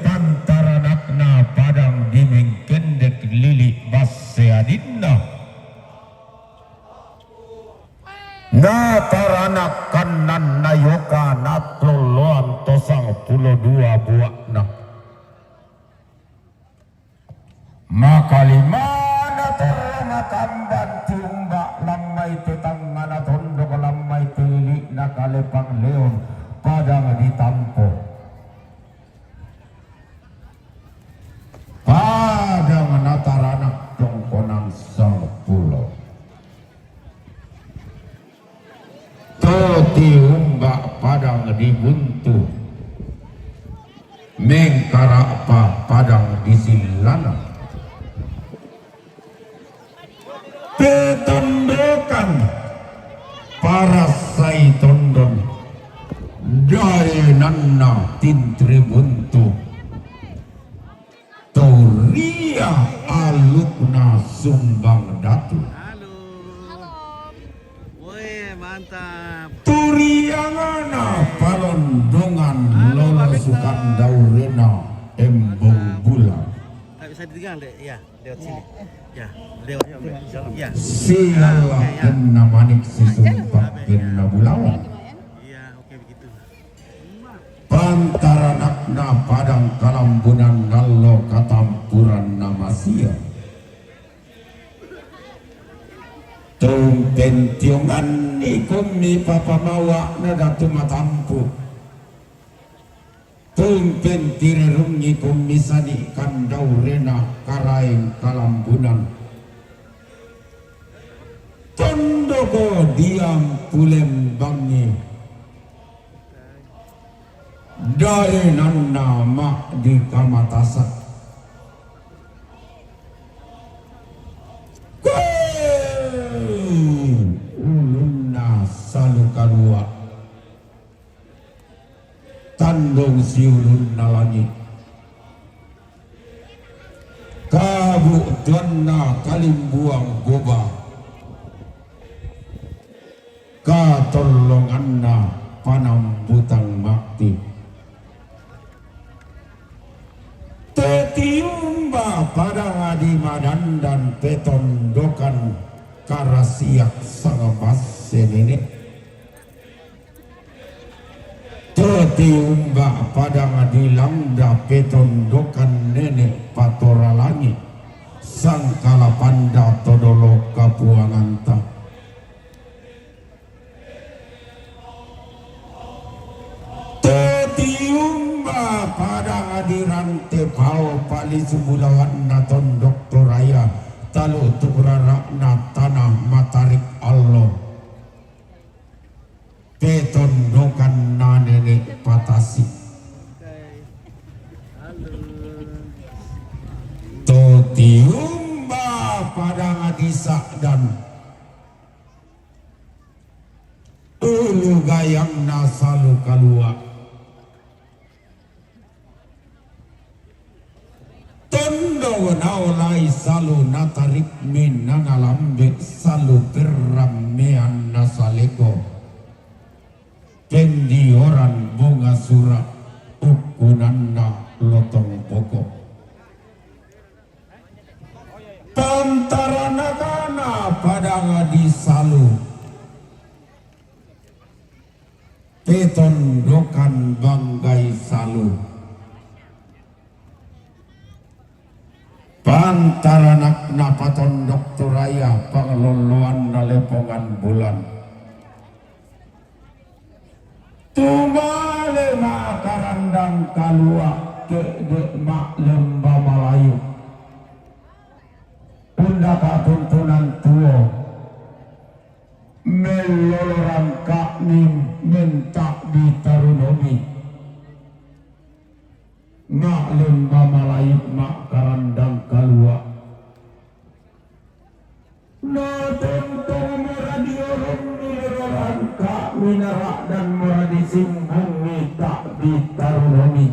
Pantaranakna padang di Mengkendek lili basse adinna. Nataranak kananna yoka natlolloan to sangpulo dua bua'na. Makalimana torro makamban tiumba lammai te tangngana tondok lammai te lili'na kale pangleon padang ditampo. Padang nataranak tongkonan sangpulo. To tiumba padang di Buntu, mengkara'pa padang di Sillana. Petondokan parasai tondon daenanna Tintri Buntu. Turia alukna Sumbang Datu. Halo. Halo. Woi, mantap. Turiangana palondongan lolosukan daurena embong bulan. Tak bisa ditinggal, Dek. Ya, lewat sini. Ya, lewat. Ya. Siala kenna manik sisumpak kenna bulawan. Iya, oke begitu. Pantaranakna padang kalambunan nallo katampuranna masia. Tumpentionganni kummi papamawa'na Datu Matampu. Tumpentirerungngi kummi sani kandaurena Karaeng Kalambunan. Tondoko diang pulembangngi. Daenanna ma'di kamatasak. Kue ulunna salu kalua. Tandong siulunna langi. Kabu'tuanna kalimbuang goba. Katollonganna panambutang ma'ti. Tetiumba padang adi madandan petondokan karasiak sangbasse nene. Tetiumba padang adi landa petondokan nene patora langi sangkalapanda todolo kapuanganta. Tetiumba padang adi rante pao palisu bulawanna tondok Toraya talu tu rara'na tana matarik allo. Petondokanna nene patasi. Totiumba padang adi sa'dan. Ulu gayangna salu kalua. Tondok naolai salu natarik minna nalambe salu perrammean nasaleko. Pendioran bunga sura ukkunanna lotong boko. Pantaranakna padang di Salu, tetondokan banggai Salu. Pantaranakna patondok tu raya, pangloloanna lepongan bulan. Tumale ma karandang kalua, ke'de ma lemba Malayu. Pundaka tuntunan tuo, mellolo rangka'mi menta' ditarunomi. Ma lemba Malayu ma karandang kalua. Na tontong moradiorommi loro rangka'mi, nara'dan moradisimbungmi ta'bi tarunomi.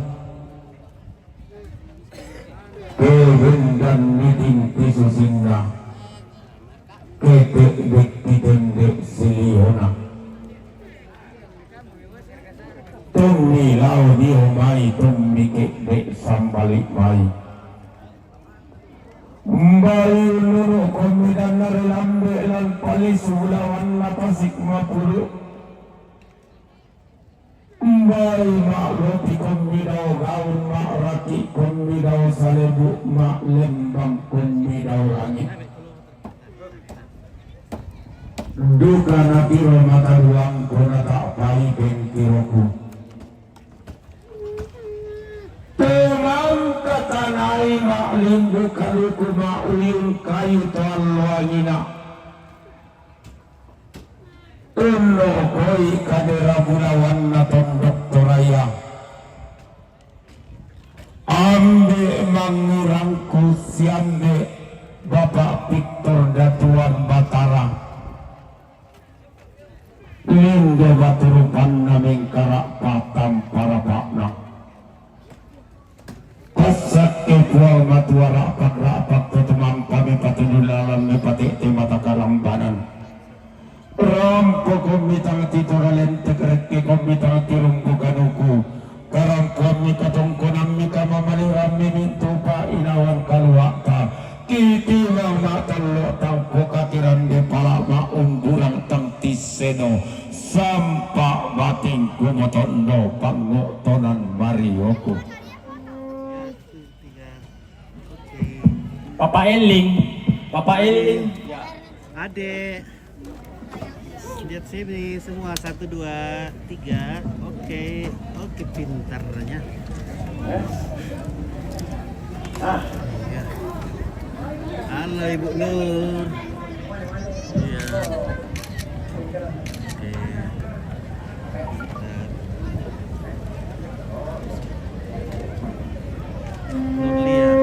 Kehendanni tinti susinna, kete'dekki tende siliona. Tommi lao dio mai, tommi ke'de sambali mai. Mbai unnunu'ko midanna ri lambe lan palisu lawanna tasik mapulu. Mbai ma'lopikommi dao gaun, ma'raki'kommi dao salebu, ma'lembangkommi dao rangi. Duka natiro mataduangko, nata'pai pentiroku. Temangka tanai ma'lindung kaluku, ma'uliung kayu to alloangina. Ullokoi kadera bulawanna tondok Toraya. Ambe mangurangku siambe Bapak Victor Datuan Batara. Lindo batu rupanna mengkara'pa tampa rapa'na. Passakke Puang Matua ra'pak-ra'pak to tumampami patudu lalan mipatette mata kalambanan. Rampokommi tang titora lentek, rekkekommi tang tirungku kanuku. Karampoammi katongkonammi kamamalirammi mintu pa'inawan kalua'ta. Kitimang ma'tallo tang pokatirande pala ma'umburang tang tisseno. Sampa batingku motondo pangngo'tonan marioku. Papa Eling, Papa Eling. Adek. Lihat sini semua, satu, dua, tiga. Oke, oke, pintarnya. Iya. Halo, Ibu Nur. Iya. Oke. Bentar. Nur lihat.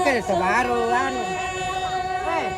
Eh, sebaru anu. Eh,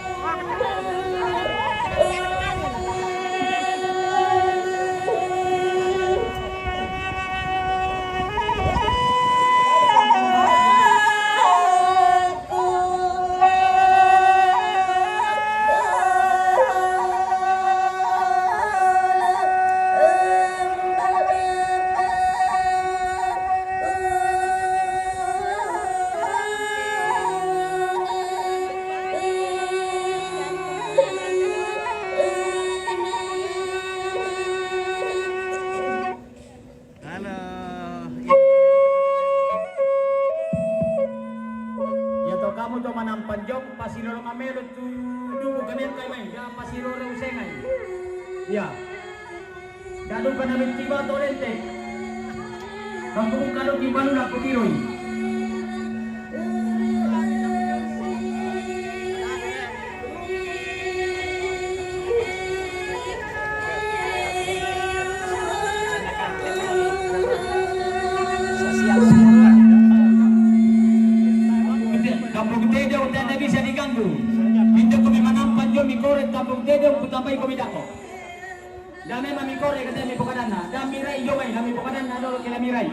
Halo. Iya to, kamu to manampan jong, pasilolo mamelo tu duku kami angkai mai, ya pasilolo usengai. Iya. Dalu kana mitiba to lente. Kampung kalau di Balula Kutiroi. Kampung Tedong tidak bisa diganggu. Pintu kami manampan jo mi korek Kampung Tedong, kutambai kami dako. Dame mami korek kata mi pokadanna. Dami rai jo mai, dami pokadanna dolo kela mi rai.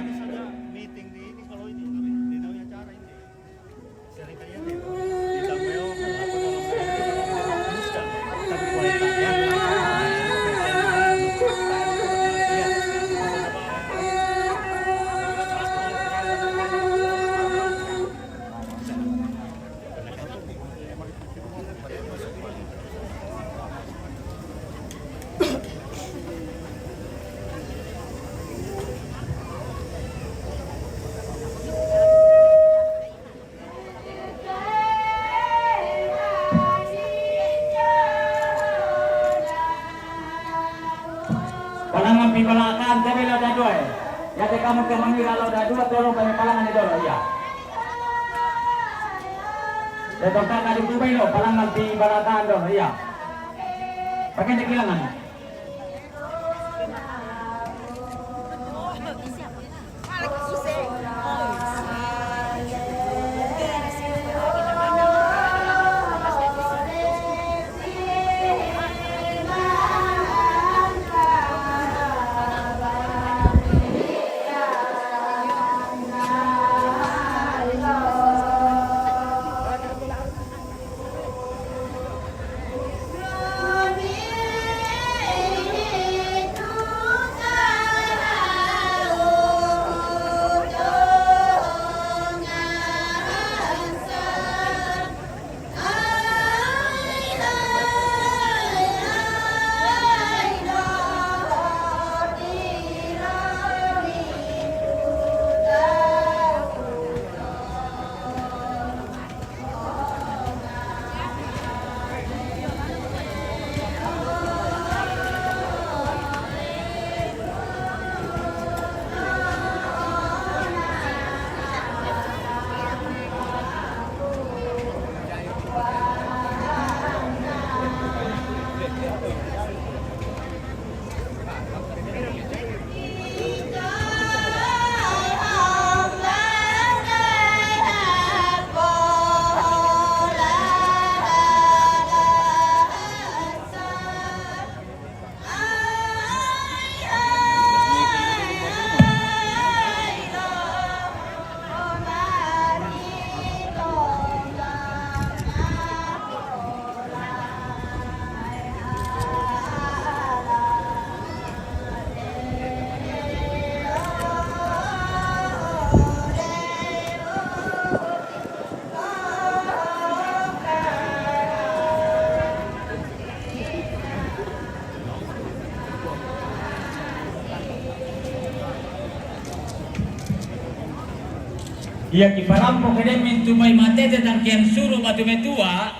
Palangan pi balakan tebe lo dadua, eh. Ya te kamu ke mangira lo dadua, tolong kami palangan di dolo, iya. Ya tongkak kali kubai lo, palangan pi balakan dolo, iya. Pakai de kilangan. Iya, kiparampo kede mintu mai matete tangkian suru batu metua.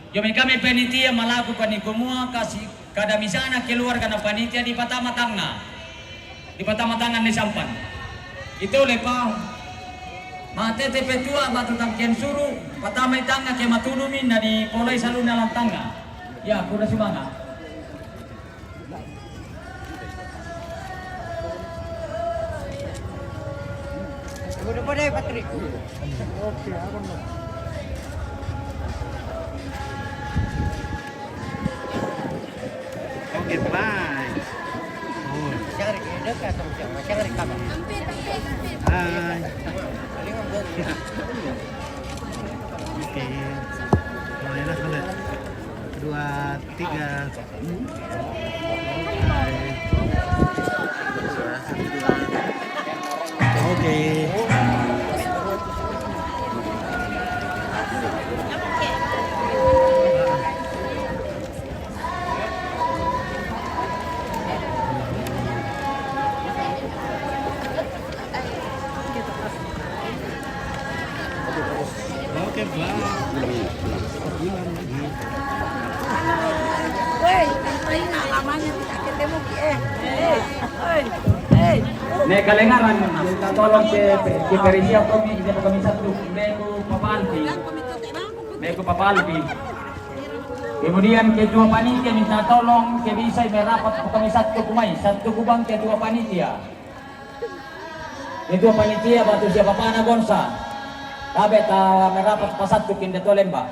Jomai kami panitia malaku paniko mua kasi kada misana keluarga na panitia di patama tanga. Di patama tanga ni sampan. Itu lepa matete petua batu tangkian suru, patama tanga ke matulumi na di polai saluna lantanga. Ya, kuda sumanga. Udah pada, Patrick. Oke, aku no. Hai. Oke. Mulailah, mulai. Dua, tiga. Hai. Oke. Oke, Bang. Woi, ini lamanya tidak ketemu ki, eh. Eh, eh, eh. Nek kalengaran, minta tolong ke, ke Perisia, kami, ini kami satu, Beku Papalpi. Beku Papalpi. Kemudian ketua panitia minta tolong, ke bisa merapat kami satu kumai, satu kubang ketua panitia. Ketua panitia batu siapa pana gonsa. Tabe ta merapat pasatu kinde tolemba.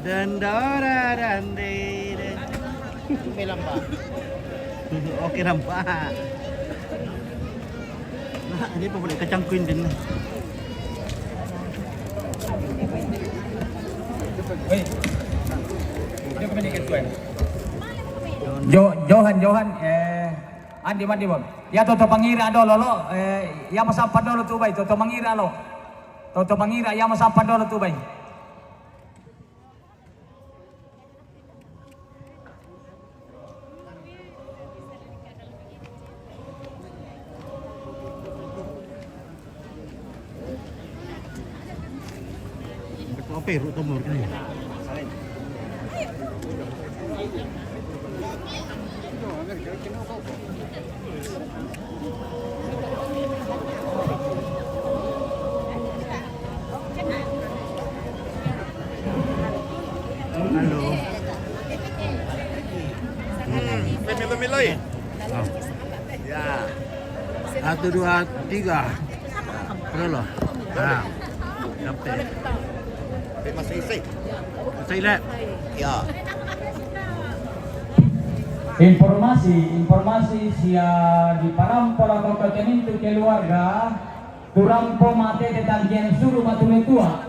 Dan dora dan de, de. Oke, lampa. Nah, ini apa boleh kacang kuin din. Hei. Dia kami dikit kuin. Jo-, Johan, Johan, eh, Andi, Andi, Bang. Ya, Toto Pangira dolo, lo. Eh, ya, masampan dolo tu, bay. Toto Pangira, lo. Toto Pangira, ya, masampan dolo tu, bay. Ope, ruto mo, kan? Halo. Hmm. Milo-milo, eh? Oh. Ya. Satu, dua, tiga. Terus lo. Nah. Sampai. Masih isi. Masih, Le. Ya. Informasi, informasi sia di parampola kau kemintu keluarga, turampo mate tetanggian suru batu metua.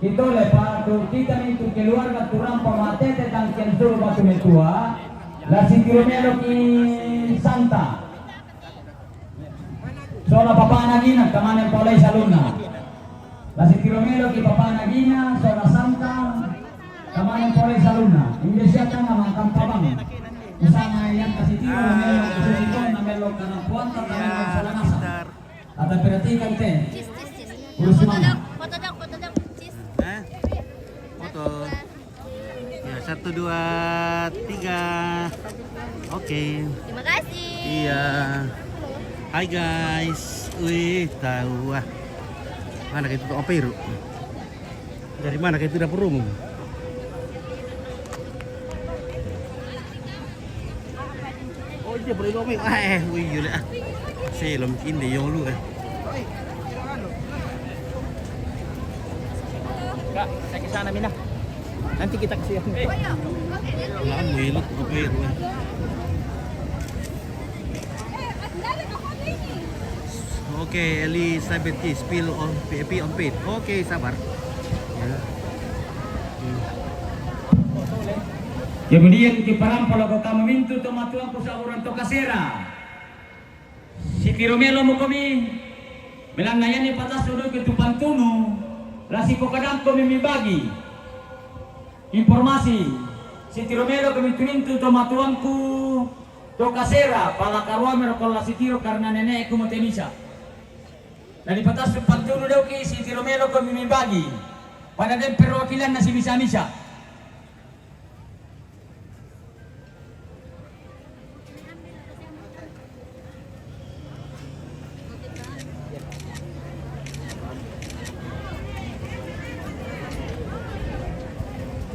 Itu lepa tu kita mintu keluarga turampo mate tetanggian suru batu metua. La sitiro melo ki santa. Sona papana gina, kamane polai salunna. La sitiro melo ki papana gina, sona santa, kamane polai salunna. Indonesia tanga mangkampa bang. Usama yang kasih tiro, melo kasih tiro, na melo karena kuanta, na melo salangasa. Ata perhatikan te. Cis, cis, cis. Urus foto mana? Dong, foto dong, foto dong. Cis. Hah? Foto. Ya, satu, dua, tiga. Oke. Terima kasih. Iya. Hai, guys. Wih, tahu ah. Mana kita tuh operu? Dari mana kita dapur umum? Oh, dia boleh lomeng. Ah, eh, wih, yule, ah. Saya lomeng ini, yang lu, eh. Kak, saya ke sana, Mina. Nanti kita ke siang. Lama ya, lu, ke Peru, eh. Oke, Elizabeth G, spill on, P P on paint. Oke, sabar. Ya. Hmm. Kemudian, ki parampola kota mamintu tomatuangku sauran to kasera. Sitiro melo mo komi, melanna yani patas udu ke tupantunu, la siko kadang komi mibagi. Informasi, sitiro melo komi tumintu tomatuangku, to kasera, pala karuame rokon la sitiro karena nenekku mo temisa. Na dipatas pantunu doki sitiro melo komi mibagi. Pada den perwakilan na simisa-misa.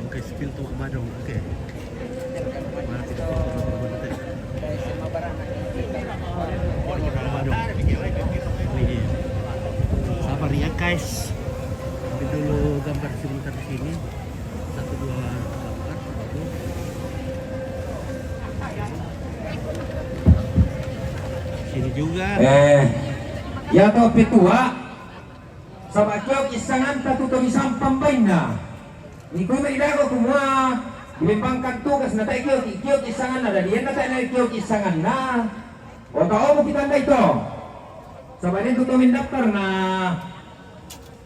Oke, spill tu ke Badung. Oke. Mana kita foto tu, foto tu? Badung. Ini dia. Juga. Eh, ya to petua. Saba' kiyoki' sanganta tu tomisampang bainna. Ikume' idago' kumua, dimembangkan tugas na tae' kiyoki', kiyoki' sanganna, dadi enda tae' na kiyoki' sanganna. O ta'o mu kita ndai to. Saba' den tu tomendaftar na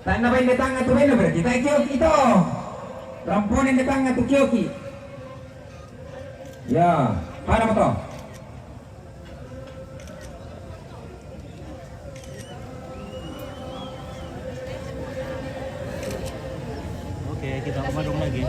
tae' na bain de tangnga tu bainna berarti tae' kiyoki' to. Rampone de tangnga tu kiyoki'. Ya, pada mo to. Oke, kita madong lagi.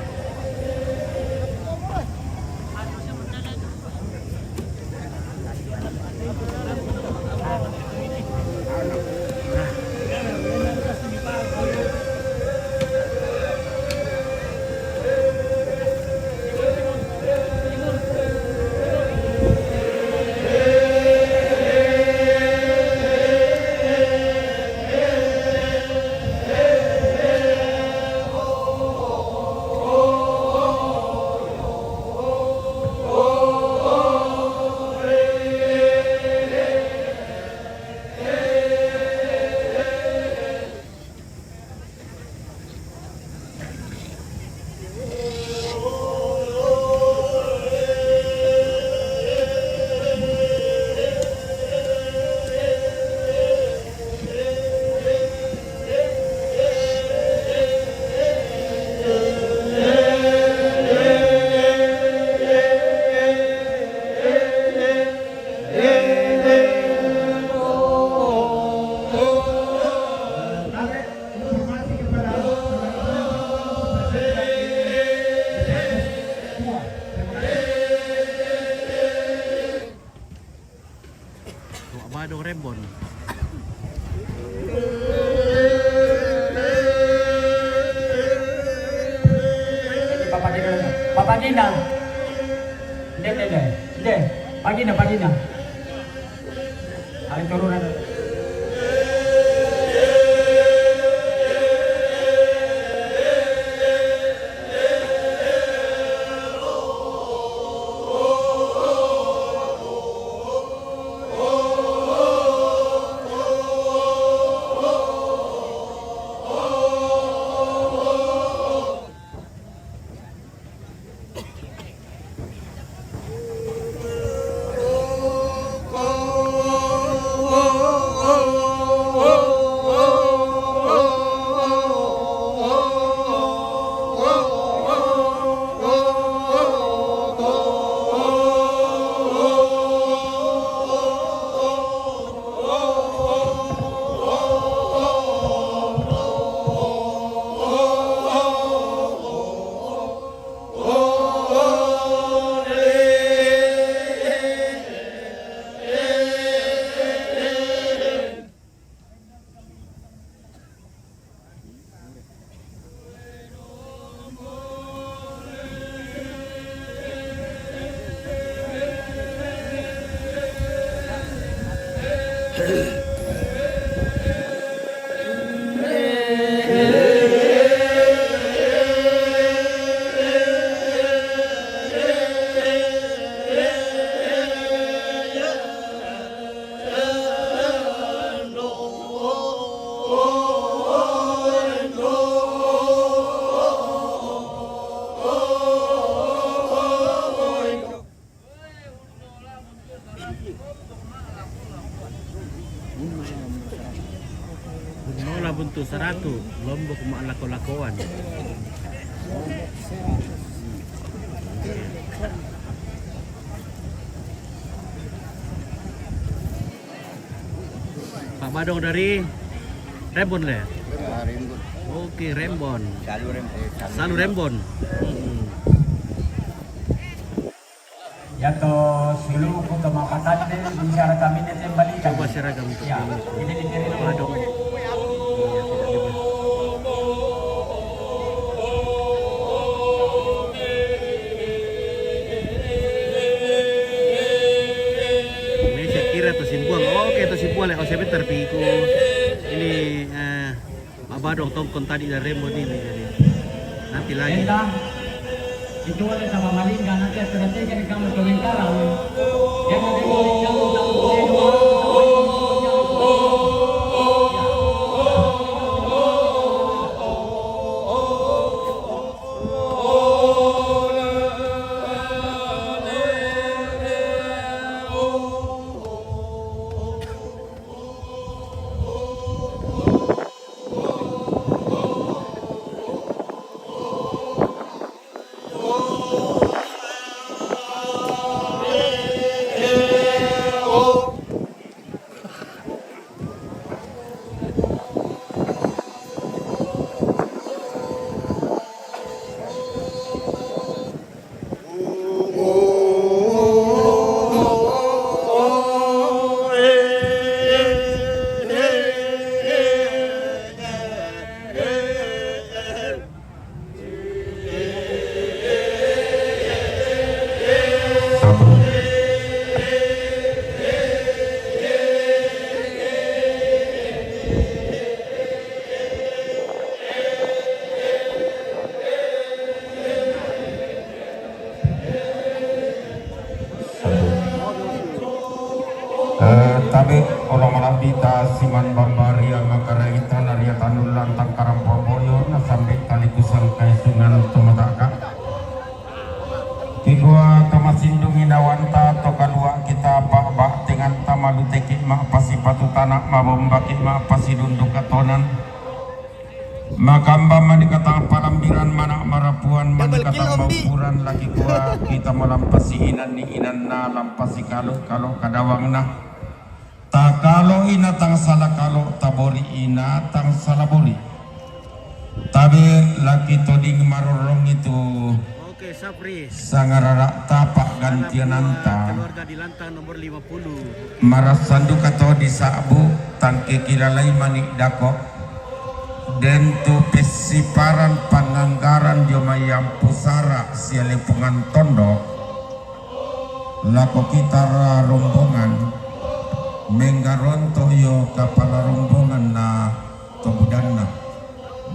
Wa' badong rembon. Papa Gina, Papa Gina. Nde, nde, nde. Nde, Pagina, Pagina. Ayo turunan. Bunnola buntu saratu, Lombok ma'lako-lakoan. Pak Badong dari Rembon, le? Ah, Rembon. Oke, Rembon. Salu Rem-, eh, Salu Salu Rembon. Rembon. Hmm. Yato siulu'ku to ma'patanding, bicara kami ne tembalikan. Coba seragam untuk Ya, ini. Ini dikirim Pak Badong. Iya, tidak ada. Ini saya kira to simpuang. Oke, to simpuang, le. Oh, sebentar, piku. Ini, eh, Pak Badong tongkon tadi dari Rembon ini, jadi nanti lagi. Enda, itu oleh sama Malingga, nanti sudah tiga di kamu sementara. Jangan di kamu, kamu, kamu, Eh, tabe' olo mala'bita siman bamba ria makaraita na ria tanullang tangkarampo boyo na sambe' talikusang kaisungan tumata'ka. Kikua kamasindung inawanta to kalua' kita pa'ba'tenganta maluteki ma'pasipatu tana' mabombaki ma'pasidundu katonan. Makamba mani katang palambiran mana' marapuan mani katang maupuran laki kua kita malampasi inan ni inanna lampasi kalo' kalo' kadawangna. Takalo' ina tang sala kalo' tabori ina tang sala bori. Tabe' laki toding marorong itu. Oke, Sapri. Sangarara' tapa' gantiananta. Keluarga di lantang nomor lima puluh. Marassandu kato di sa'bu tangke kilalai mani' dako'. Dentu pessiparan panganggaran dio mayampu sara' sia lepongan tondok. Lako kita ra rombongan menggaronto' io kapala rombongan na to budanna.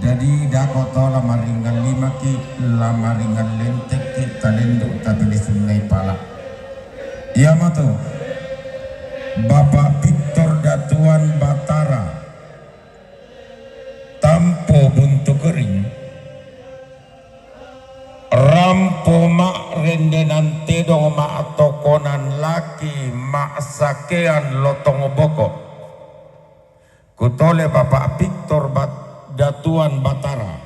Jadi dako' to la maringngan limaki, la maringngan lentekki, talendu' tapilli sunnai pala'. Iamoto Bapa' Victor Datuan Batara, Tampo Buntu Kering, rampo ma'rendenan tedong ma'tokonan laki ma'sakean lotong boko'. Kutole Bapa' Victor Bat-, Datuan Batara,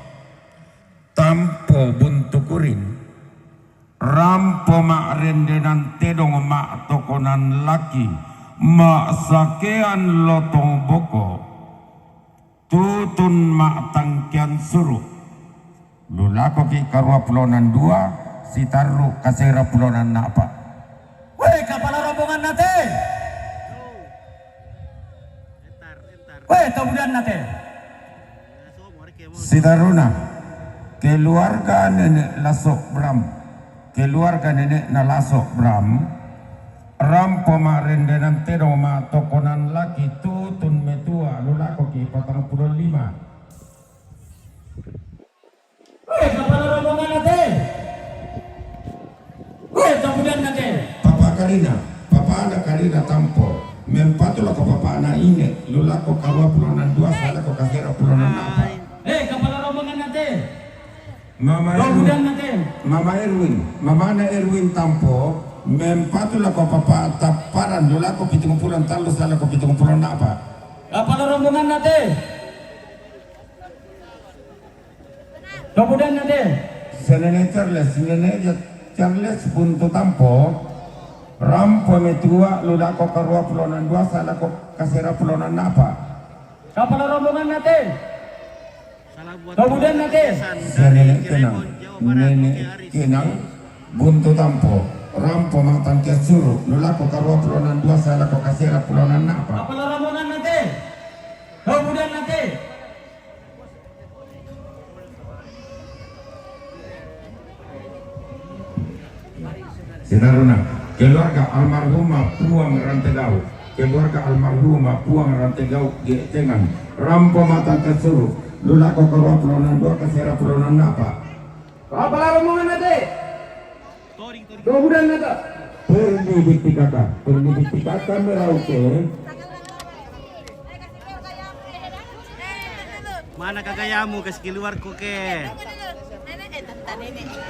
Tampo Buntu Kuring, rampo ma'rendenan tedong ma'tokonan laki, ma'sakean lotong boko', tutun ma'tangkean suru'. Lu lakoki' karua pulonan dua, sitarru' kasera pulonan na'pa'. Weh, kapala rombonganna te! Weh, to budanna te! Sitarru'na, keluarga Nene' Laso' Bram. Keluarga Nene'na Laso' Bram. Rampo ma'rendenan tedong ma'tokonan laki tutun metua, lu lakoki' patang pulo lima. Weh, kapala rombonganna te! Weh, to budanna te! Papa' Karina, papa'na Karina Tampo, mempatu lako papa'na Ine, lu lako karua pulonan dua, sae lako kasera pulonan na'pa'. Eh, kapala rombonganna te! Mama Erwin. To budanna te! Mama Erwin, mamana Erwin Tampo, mempatu lako papa' Tapparan, lu lako pitung pulo tallu, sae lako pitung pulo na'pa'. Kapala rombonganna te! To budanna te! Senene Charles, Nene Charles Buntu Tampo, rampo metua, lu lako karua pulonan dua, sae lako kasera pulonan na'pa'. Kapala rombonganna te! To budanna te! Senene Kenang, Nene Kenang Buntu Tampo, rampo ma'tangkean suru', lu lako karua pulonan dua, sae lako kasera pulonan na'pa'. Kapala rombonganna te! To budanna te! Sitarru'na, keluarga almarhumah Puang Rantegau. Keluarga almarhumah Puang Rantegau, Ge'tengan. Rampo ma'tangkean suru', lu lako karua pulonan dua, kasera pulonan na'pa'. Kapala rombonganna te! To budanna ta? Pergi di P K K, pergi di P K K merauke. Mana ka gayamu, kasi keluar ko ke?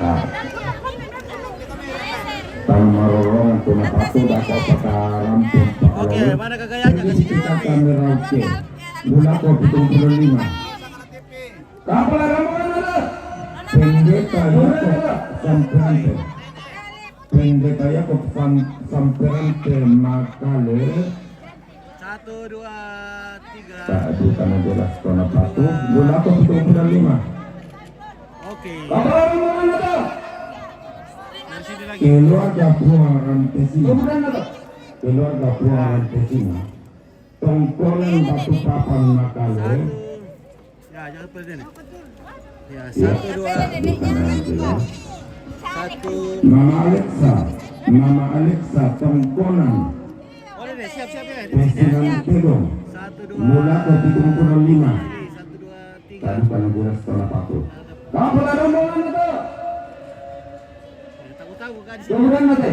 Ah. Tang marorong tu napatu dako' patarampun. Oke, mana ka gayanya, kasi keluar ke? Pergi di P K K merauke. Lu lako pitung pulo lima. Kapala rombongan ada. Pendeta Yakob Samperante. Pendeta Yakob Sam-, Samperante Makale. Satu, dua, tiga. Tak, di tanah jelas kona patu. Lu lako pitung pulo lima. Oke. Kapala rombongan ada. Dari sini lagi. Keluarga Puang Rantesina. Keluarga Puang Rantesina. Tongkonan Batu Papan Makale. Satu. Ya, jangan lupa ini. Ya, ya. Satu, dua. Satu. Mama Alexa. Mama Alexa Tongkonan. Pesinan Tedong. Mulako pitung puluh lima. Tadi kalau dia setengah paku. Kapala rombongan itu. Kemudian mate.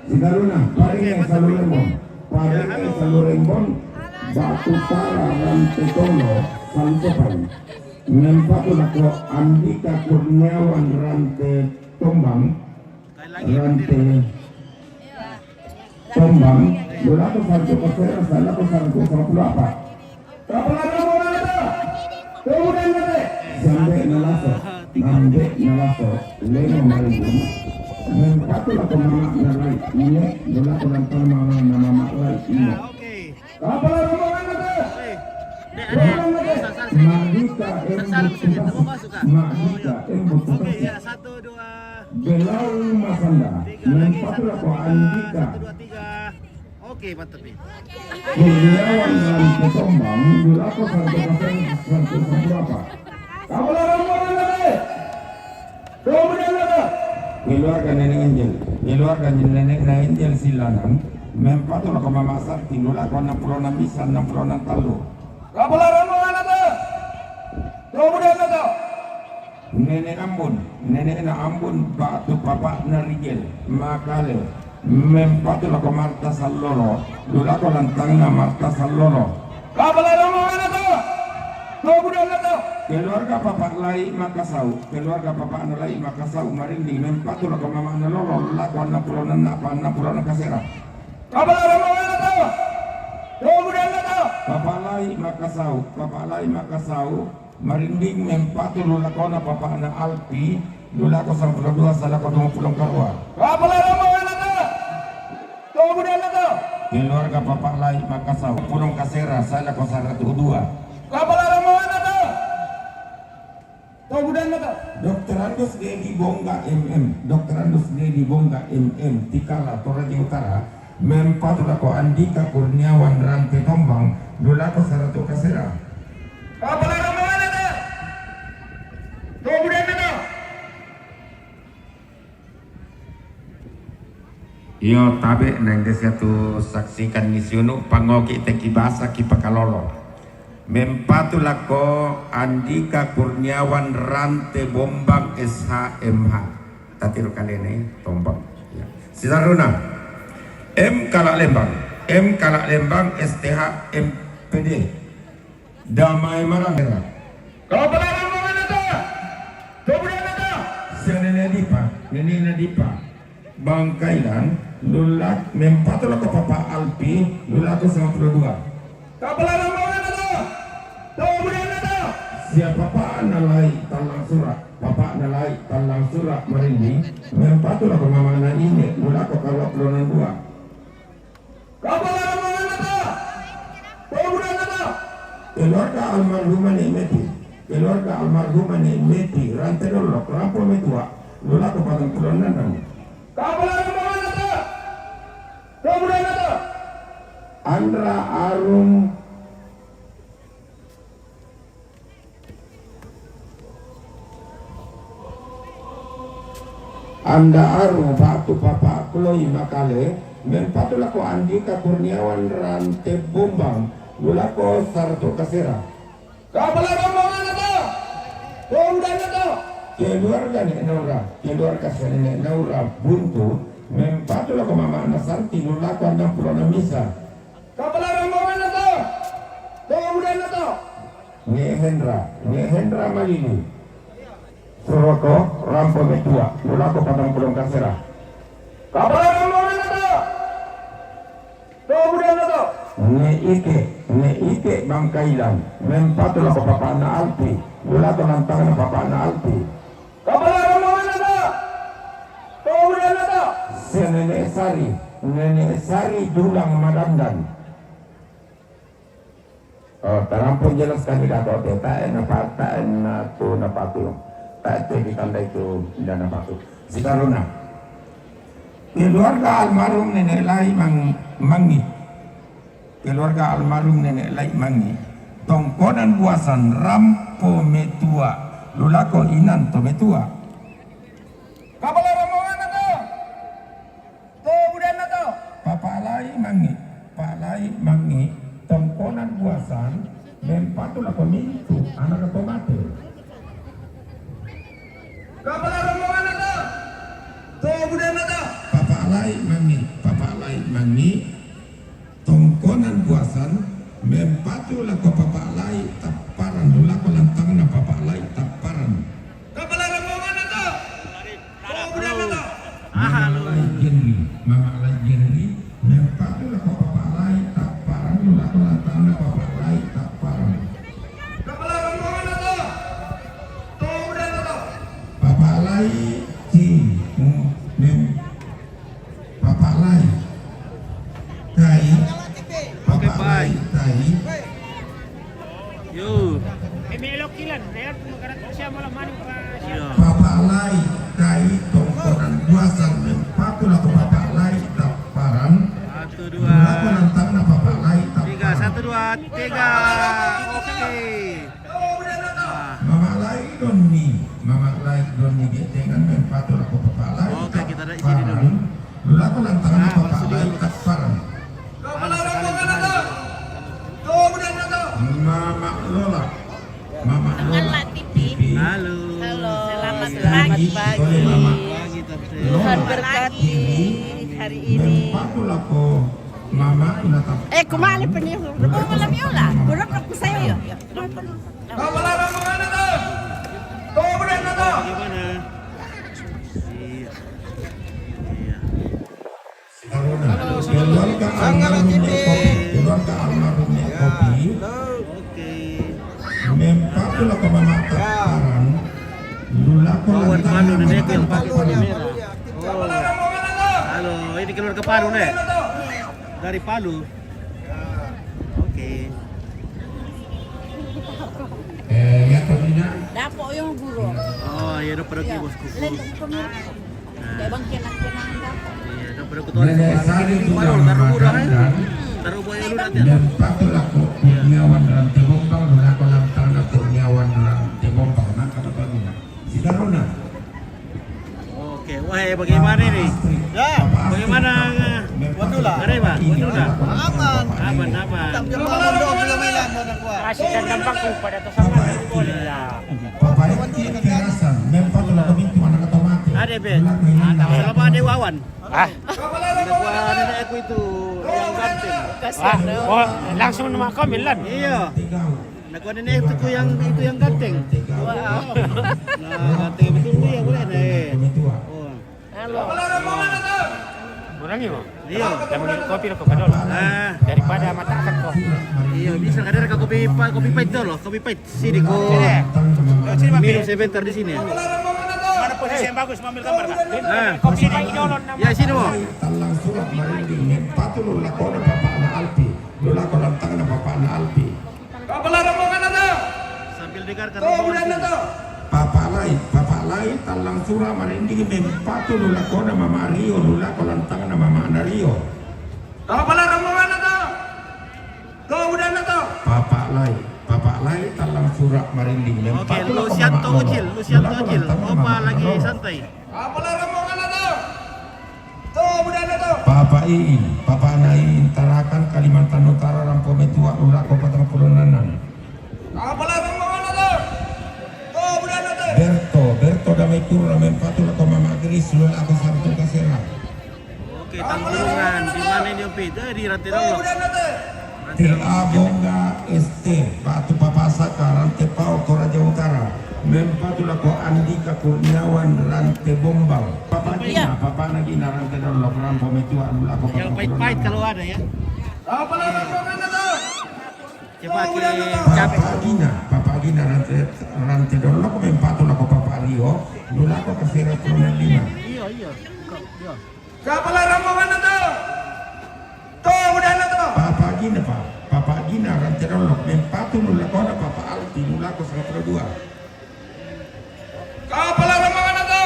Sikaruna, paringe salurembon. Paringe salurembon. Batu Tara Rante Tolo, Santopan. Mempatu lako Andika Kurniawan Rante Tombang. Rante Tombang, mulako satu kosera, salako satu kosong puluh apa? Kapala rombongan itu. Kemudian mate. Sambe nalaso, nambe nalaso, lemo maribu. Mempatu lako mama nalai, ine, mulako lantang mama na mama lai, ine. Kapala rombongan itu. Rombongan itu. Madika embu tutas. Madika embu tutas. Belau Masanda, mempatu lako Andika. Oke, mantap nih. Kurniawan dan Petombang, dulako satu kosong satu satu apa? Kapala rombongan itu. Kemudian apa? Keluarga Nenek Angel, keluarga Nenek Angel Silanan, mempatu lako Mama Sakti, dulako enam puluh enam bisa, enam puluh enam talu. Kapala rombongan itu. Kemudian apa? Nenek Ambun, nenekna Ambun, batu papakna Rigel, Makale, mempatu lako Marta Sallolo, dulako lantangna Marta Sallolo. Kapala rombongan itu. Kemudian itu. Keluarga Papak Lai Makasau, keluarga Papakna Lai Makasau, marinding, mempatu lako mamana Lolo, lako enam puluh enam apa, enam puluh enam kasera. Kapala rombongan itu. Kemudian itu. Papak Lai Makasau, Papak Lai Makasau, marinding, mempatu dulakona papakna Alpi, dulako sampulu dua, salako dua puluh karua. Kapala rombongan itu. Kemudian itu. Keluarga Papak Lai Makasau, pulung kasera, salako saratu dua. Kapala rombongan itu. Kemudian itu. Doktorandus Dedi Bongga M M, Doktorandus Dedi Bongga M M, Tikala, Toraja Utara, mempatu lako Andika Kurniawan Rante Tombang, dulako saratu kasera. Kapala rombongan itu. Kemudian itu. Iyo, tabe, nang desa tu saksikan ni siunu, pangoki teki basa ki pakalolo. Mempatu lako Andika Kurniawan Rante Bombang S H M H. Tatiru kalene Tombang. Ya. Sisaruna. M Kalak Lembang. M Kalak Lembang S T H M P D. Damai Marang. Kapala rombongan itu. Kemudian itu. Sia Nenek Dipa, Nenekna Dipa. Bangkailan, dulak, mempatu lako Papak Alpi, dulako sampulu dua. Kapala rombongan itu. Kemudian itu. Sia papakna Lai Tallang Sura, papakna Lai Tallang Sura marinding, mempatu lako mamana Ine, dulako karua puluh enam dua. Kapala rombongan itu. Kemudian itu. Keluarga almarhumah Nek Meti. Keluarga almarhumah Nek Meti, Rante Dolok, Rampo Metua, dulako patang puluh enam. Kapala rombongan itu. Kemudian itu. Andra Arum Anda aru batu Papak Kloi Makale, mempatu lako Andika Kurniawan Rante Bombang, dulako saratu kasera. Kapala rombongan itu. Kemudian itu. Keluarga Nek Naura, keluarga Nek Naura Buntu, mempatu lako mamana Santi, dulako enam puluh enam misa. Kapala rombongan itu. Kemudian itu. Nek Hendra, Nek Hendra Malili. Suroko, Rampo Metua, dulako patang puluh kasera. Kapala rombongan itu. Kemudian itu. Nek Ike, Nek Ike Bangkailan, mempatu lako papakna Alpi, dulako lantangna papakna Alpi. Kapala rombongan itu. Kemudian itu. Sia Nenek Sari, Nenek Sari dulang Madandan. Oh, tarampung jelas kami dapat, tae na pa-, tae na tu na patu. Tae tu ditandai tu inda na patu. Sikaruna. Keluarga almarhum Nenek Lai Mang-, Mangi. Keluarga almarhum Nenek Lai Mangi. Tongkonan Buasan, Rampo Metua, dulako Inanto Metua. Kapala rombongan itu. Itulah komintu, anak ko mate. Kapala rombongan na to. To budana to. Papa Lai mangi, Papa Lai mangi. Tongkonan buasan, mempatu lako Papa Lai tapparan, lako lantangna Papa Lai tapparan. Kapala rombongan na to. Mama Lai Jenri, Mama Lai Jenri, mempatu lako Papa Lai tapparan, lako lantangna Papa Lai tapparan. Kapala rombongan na to. To budana to. Papa Lai si, mm, mem-, Papa Lai. Kai. Oke, Papa Lai, bye. Kai. Yo. Eh, Melo Kilan, Melo Kilan, siya mo lang, Manu, pa, siya. Yo. Papa Lai, Kai, tongkonan buasan, mempatu lako Papa Lai tapparan. Satu, dua. Lako lantangna Papa Lai tapparan. Tiga, satu, dua, tiga. Oke. Mama Lai donni, Mama Lai donni getengan mempatu lako Papa Lai. Oke, kita ada isi dulu. Tapparan. Lako lantangna Papa Lai tapparan. Mama Lola, Mama Lola T V. Halo. Halo, selamat pagi. Oleh Mama Lola T V. Tuhan berkati hari ini. Mempatu lako Mama Lola. Eh, kumali pa niyo. Kurang ko lang yun, ah. Kurang ko sa'yo. Kapala rombongan na to. To budana to. Gimana? Iya. Iya. Corona. Keluarga almarhum Nek Kopi. Keluarga almarhum Nek Kopi. Oke. Mempatu lako Mama tapparan. Lako lantangna Mama tapparan. Oh. Halo, ini keluarga Palu, Nek. Dari Palu. Oke. Eh, ya, Tomina. Dapo yung guro. Oh, iya, dapat lagi, bosku. Iya. Kayak bang kenang-kenang dapo. Iya, dapat lagi. Nenek Sari juga taruh murah, eh. Taruh boy dulu nanti. Dan patut aku Kurniawan Rantai Bombang, lako lantangna Kurniawan Rantai Bombang. Nah, kata Tomina. Sidarona. Oke, wah, eh, bagaimana ini? Ya. Bagaimana, eh, Wadula? Ada, Pak? Wadula? Aman. Aman, aman. Tapi yang mau mondok belum hilang, mana kuat? Kasih dan dampak ku pada to sama boleh lah. Papa itu kekerasan, memang tuh lako mintu anak atau mati. Ada, Be. Ada, selama ada Wawan. Ah. Ada Wawan, ada aku itu yang ganteng. Ah, oh, langsung nama kau, Milan? Iya. Nakuha na itu ko yang, itu yang ganteng. Wow. Na ganteng betul dia, boleh na, eh. Oh. Halo. Kurang yun. Iya. Yang mau kopi ko padol. Ah. Daripada mata ko. Iya, bisa kada ka kopi pa, kopi pahit dulu, kopi pahit. Sini ko. Sini. Sini, Papi. Minum sebentar di sini. Mana posisi yang bagus, mau ambil gambar, Kak? Ah. Kopi pahit dulu. Ya, sini mo. Tallang Surak Marinding, mempatu lako na Papa na Alpi. Lako lantangna Papa na Alpi. Kapala rombongan na to. Sambil dengarkan rombongan. Papa Lai, Papa Lai, Tallang Surak Marinding, mempatu lako na Mama Rio, lako lantangna Mama na Rio. Kapala rombongan na to. To budana to. Papa Lai, Papa Lai, Tallang Surak Marinding, mempatu lako Mama Lolo. Oke, Lucianto Ucil, Lucianto Ucil. Opa lagi santai. Kapala rombongan na to. To budana to. Papa Iin, Papa na Iin, Tarakan, Kalimantan Utara, rampo metua, lako patang puluh enam. Kapala rombongan na to. To budana to. Berto, Berto Damai Pura, mempatu lako Mama Gris, lako Sarto Kasera. Oke, Tangkulungan, di mana ini, Opi? Di Rantai Dolok. T A Bongga S T, Batu Papasaka, Rantepao, Toraja Utara. Mempatu lako Andika Kurniawan, Rantai Bombang. Papa Gina, Papa na Gina, Rantai Dolok, rampo metua, lako. Yang pahit-pahit kalau ada, ya. Apa lagi? Coba ke Papa Gina, Papa Gina, Rantai, Rantai Dolok, mempatu lako Papa Rio, lako Kasera Purna Lima. Iya, iya. Iya. Kapala rombongan na to. To budana to. Papa Gina, Pa. Papa Gina, Rantai Dolok, mempatu lako na Papa Alpi, lako Singapura dua. Kapala rombongan na to.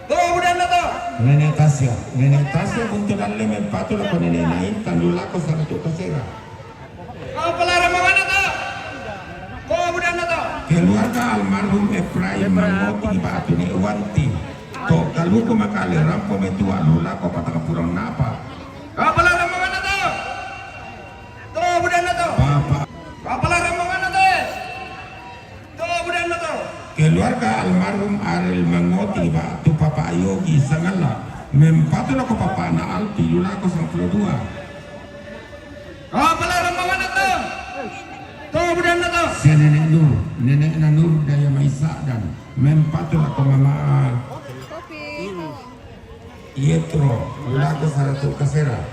To budana to. Nenek Tasya, Nenek Tasya, Buntu Dalle, mempatu lako Nenek Nain, tandu lako Sarto Kasera. Kapala rombongan na to. To budana to. Keluarga almarhum Efraim Mangoti Batu ni Wanti. To kaluku makale rampo metua, lako patang puluh napa. Kapala rombongan na to. To budana to. Papa. Kapala rombongan na Arum Aril Mangoti ba tu Papa Yogi Sangala. Mempatu lako Papa na Alpi, lu lako sangpulo dua. Kapala rombongan na to. To budan na to. Sia Nenek Nur, Nenek na Nur daya mai Sa'dan. Mempatu lako Mama Yetro, lu lako saratu kasera.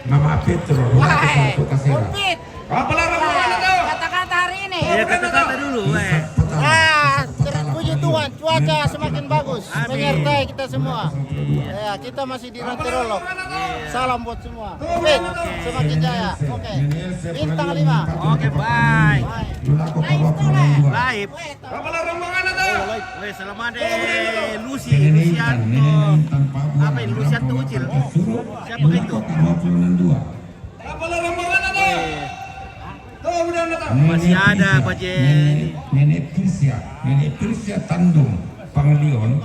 Mama Petro, lu lako saratu kasera. Kapala rombongan na to. Kata-kata hari ini. Iya, kata-kata dulu, weh. Wah, puji Tuhan, cuaca semakin bagus, menyertai kita semua. Ya, kita masih di Rantirolo. Salam buat semua. Oke, semakin jaya. Oke. Bintang lima. Oke, bye. Bye. Kapala rombongan na to. Weh, selamat deh, Lucy, Lucianto. Apa ini, Lucianto Ucil? Siapa itu? Kapala rombongan na to. Weh. Masih ada, Pak Jen. Nenek Tirsia, Nenek Tirsia Tandung Panglion.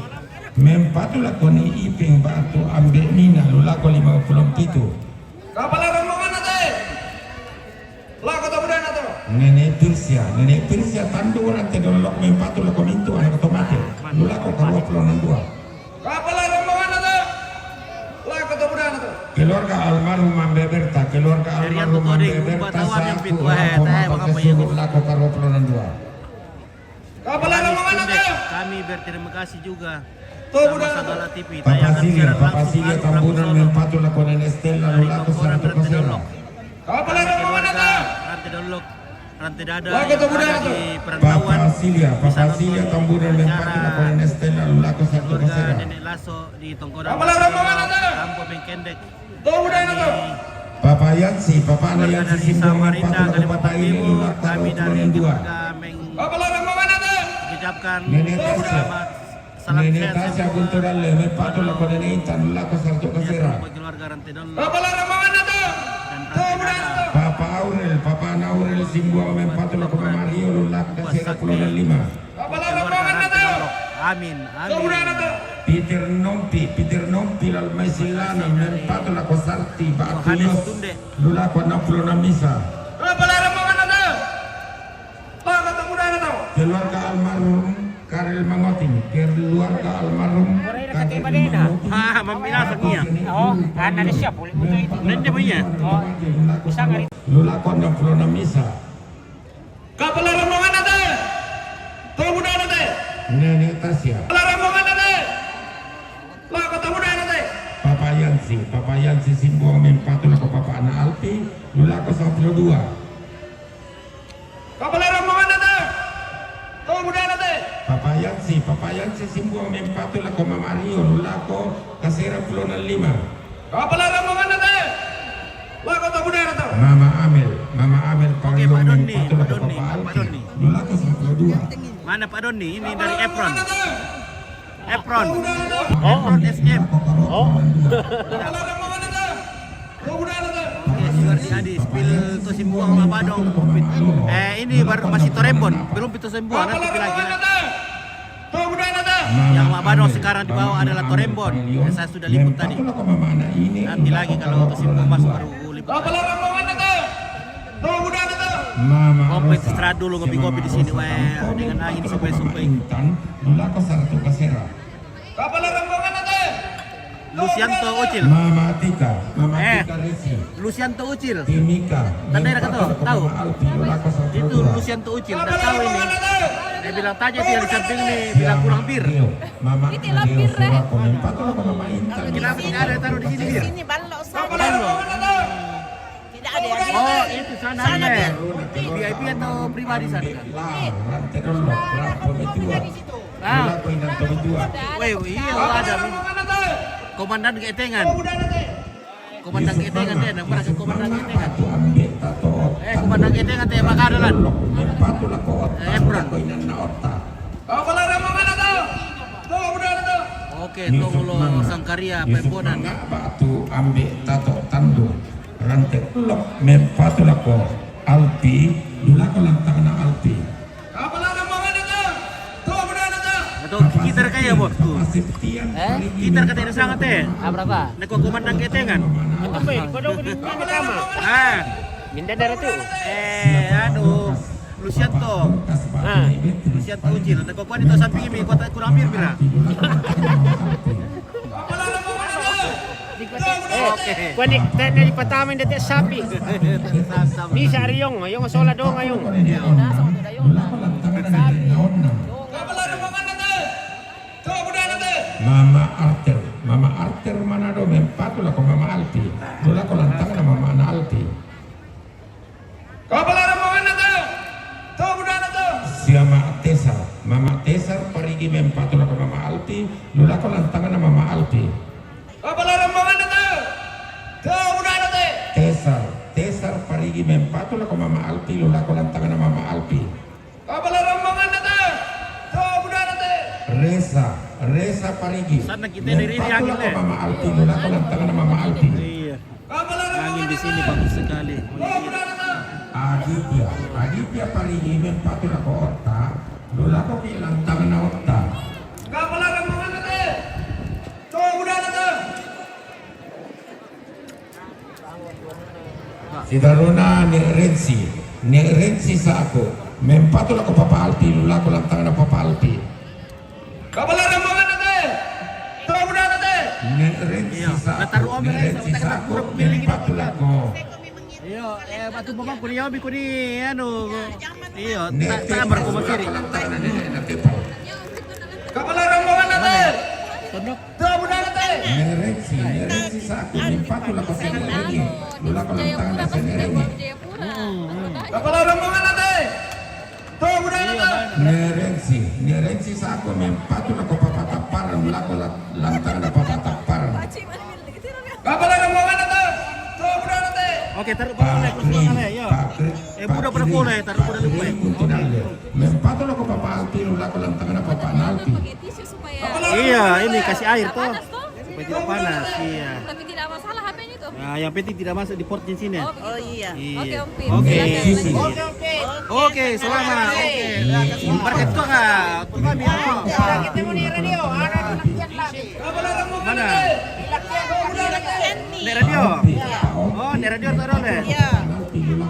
Mempatu lako ni Iping ba tu Ambe Nina, lu lako lima puluh pitu. Kapala rombongan na to. Lako to budan na to. Nenek Tirsia, Nenek Tirsia Tandung Rante Dolok mempatu lako Mintu anak to mate. Lu lako karua puluh enam dua. Kapala rombongan na to. Lako to budan na to. Keluarga almarhum Ambe Berta, keluarga almarhum Ambe Berta saku lako maka suru lako karua puluh enam dua. Kapala rombongan na to. Kami berterima kasih juga sama Sagala T V. Papa Silia, Papa Silia Tambunan mempatu lako Nenek Stella, lu lako saratu kasera. Kapala rombongan na to. Rante Dolok, Rante Dada yang ada di perantauan. Papa Silia, Papa Silia Tambunan mempatu lako Nenek Stella, lu lako saratu kasera. Nenek Laso di Tongkonan. Kapala rombongan na to. Kampung Mengkendek. Papa Yansi, Papa na Yansi Simbuang mempatu lako Papa Ile, lu lako karua puluh enam dua. Kapala rombongan na to. Ucapkan selamat, salam sehat semua. Nenek Tasya Guntur Ralle mempatu lako Nenek Intan, lu lako saratu kasera. Keluarga Rante Dolok. Kapala rombongan na to. Papa Aurel, Papa na Aurel Simbuang mempatu lako Mama Rio, lu lako kasera puluh enam lima. Kapala rombongan na to. Amin, amin. Peter Nompi, Peter Nompi lal mai Silani mempatu lako Sarti ba tu Yos, lu lako enam puluh enam misa. Kapala rombongan na to. Lako to budan na to. Keluarga almarhum Karel Mangoting, keluarga almarhum Karel Mangoting. Ah, mambila sakia. Oh, anak dia siapa? Boleh betul itu. Nanti punya. Oh, bisa ngari. Lu lako enam puluh enam misa. Kapala rombongan na to. To budan na to. Nenek Tasya. Kapala rombongan na to. Lako to budan na to. Papa Yansi, Papa Yansi Simbuang mempatu lako Papa Ana Alpi, lu lako sangpulo dua. Kapala rombongan na to. To budan na to. Papa Yansi, Papa Yansi Simbuang mempatu lako Mama Rio, lu lako kasera puluh enam lima. Kapala rombongan na to. Lako to budan na to. Mama Amel, Mama Amel Pariong mempatu lako Papa Alpi, lu lako sangpulo dua. Mana Pak Doni? Ini dari Efron. Efron. Oh. Efron S M. Oh. Oke, sudah tadi spill to Simbuang Mabadong. Eh, ini baru masih Torembon, belum pito Simbuang, nanti lagi. Yang Mabadong sekarang di bawah adalah Torembon. Yang saya sudah liput tadi. Nanti lagi kalau to Simbuang masuk baru liput. Mama Rosa, istirahat dulu, ngopi-ngopi di sini, weh, dengan angin supaya-supaya. Intan, lu lako saratu kasera. Kapala rombongan na to. Lucianto Ucil. Mama Tika, Mama Tika Resi. Lucianto Ucil. Timika. Tanda era kata, tahu? Itu Lucianto Ucil, tak tahu ini. Dia bilang tanya dia di samping ini, bilang kurang bir. Mama Tika Resi, Mama Intan. Kenapa tidak ada taruh di sini bir? Sini balok sana. Balok. Tidak ada yang. Oh, itu sana, sana ya. V I P atau pribadi sana? Ah. Weh, iya, ada. Komandan Ketengan. Komandan Ketengan deh, nampak Komandan Ketengan. Eh, Komandan Ketengan deh, Pak Adalan. Eh, Efron. Oke, Tongulo Sangkaria, Pembonan. Batu ambil tato tanduk. Rante lok mempatu lako Alpi, lu lako lantang na Alpi. Betul, gitar kaya, Bos, tuh. Eh? Gitar kata ini sangat, eh. Ah, berapa? Neko Komandan Ketengan. Itu, Pak, kodong di mana sama? Ah. Minta darah tuh. Eh, aduh. Lucianto. Ah. Lucianto Ucil. Ada kau kuat itu samping ini, kau tak kurang bir, Mira. Eh, kuat ni, tak ada di pertama yang detik sapi. Bisa riong, ayong sola dong, ayong. Mama Arthur, Mama Arthur Manado mempatu lako Mama Alpi. Lula ko lantang na Mama na Alpi. Kapala rombongan na ta. Tau budana ta. Siama Tesar, Mama Tesar Parigi mempatu lako Mama Alpi, lula ko lantang na Mama Alpi. Kapala rombongan na ta. Tau budana ta. Tesar, Tesar Parigi mempatu lako Mama Alpi, lula ko lantang na Mama Alpi. Kapala rombongan na ta. Tau budana ta. Resa, Resa Parigi. Sana kita dari mempatu lako Mama Alpi, lula ko lantang na Mama Alpi. Iya. Angin di sini bagus sekali. Aditya, Aditya Parigi mempatu lako Otta, lula ko ki lantang na Otta. Sidaruna Nek Rensi, Nek Rensi Sako mempatu lako Papa Alpi, lula ko lantang na Papa Alpi. Kapala rombongan na ta. Tau budana ta. Nek Rensi Sako, Nek Rensi Sako mempatu lako. Iyo, eh, batu babang kuni yobi kuni, anu. Iyo, tak tak berkumpul kiri. Kapala rombongan na ta. Tunduk. Tau budana ta. Nek Rensi, Nek Rensi Sako mempatu lako Senereni, lula ko lantang na Senereni. Kapala rombongan na ta. Tau budana ta. Nek Rensi, Nek Rensi Sako mempatu lako Papa Tapar, lula ko la-, lantang na Papa Tapar. Kapala rombongan na ta. Tau budana ta. Oke, taruh bola, Pak Kri, Pak Kri, eh, budak pada bola, taruh bola lupa. Mempatu lako Papa Alpi, lula ko lantang na Papa Alpi. Iya, ini kasih air toh. Supaya tidak panas, iya. Tapi tidak masalah H P-nya itu. Nah, yang penting tidak masuk di port di sini. Oh, begitu. Oh, iya. Iya. Oke, Om Pin. Oke. Silakan. Oke, oke. Oke, selamat. Oke. Berkat Tuhan, Kak. Tuhan, ya. Ya, kita mau di radio. Ada di latihan lagi. Mana? Di latihan. Di radio. Oh, di radio taruh deh. Iya.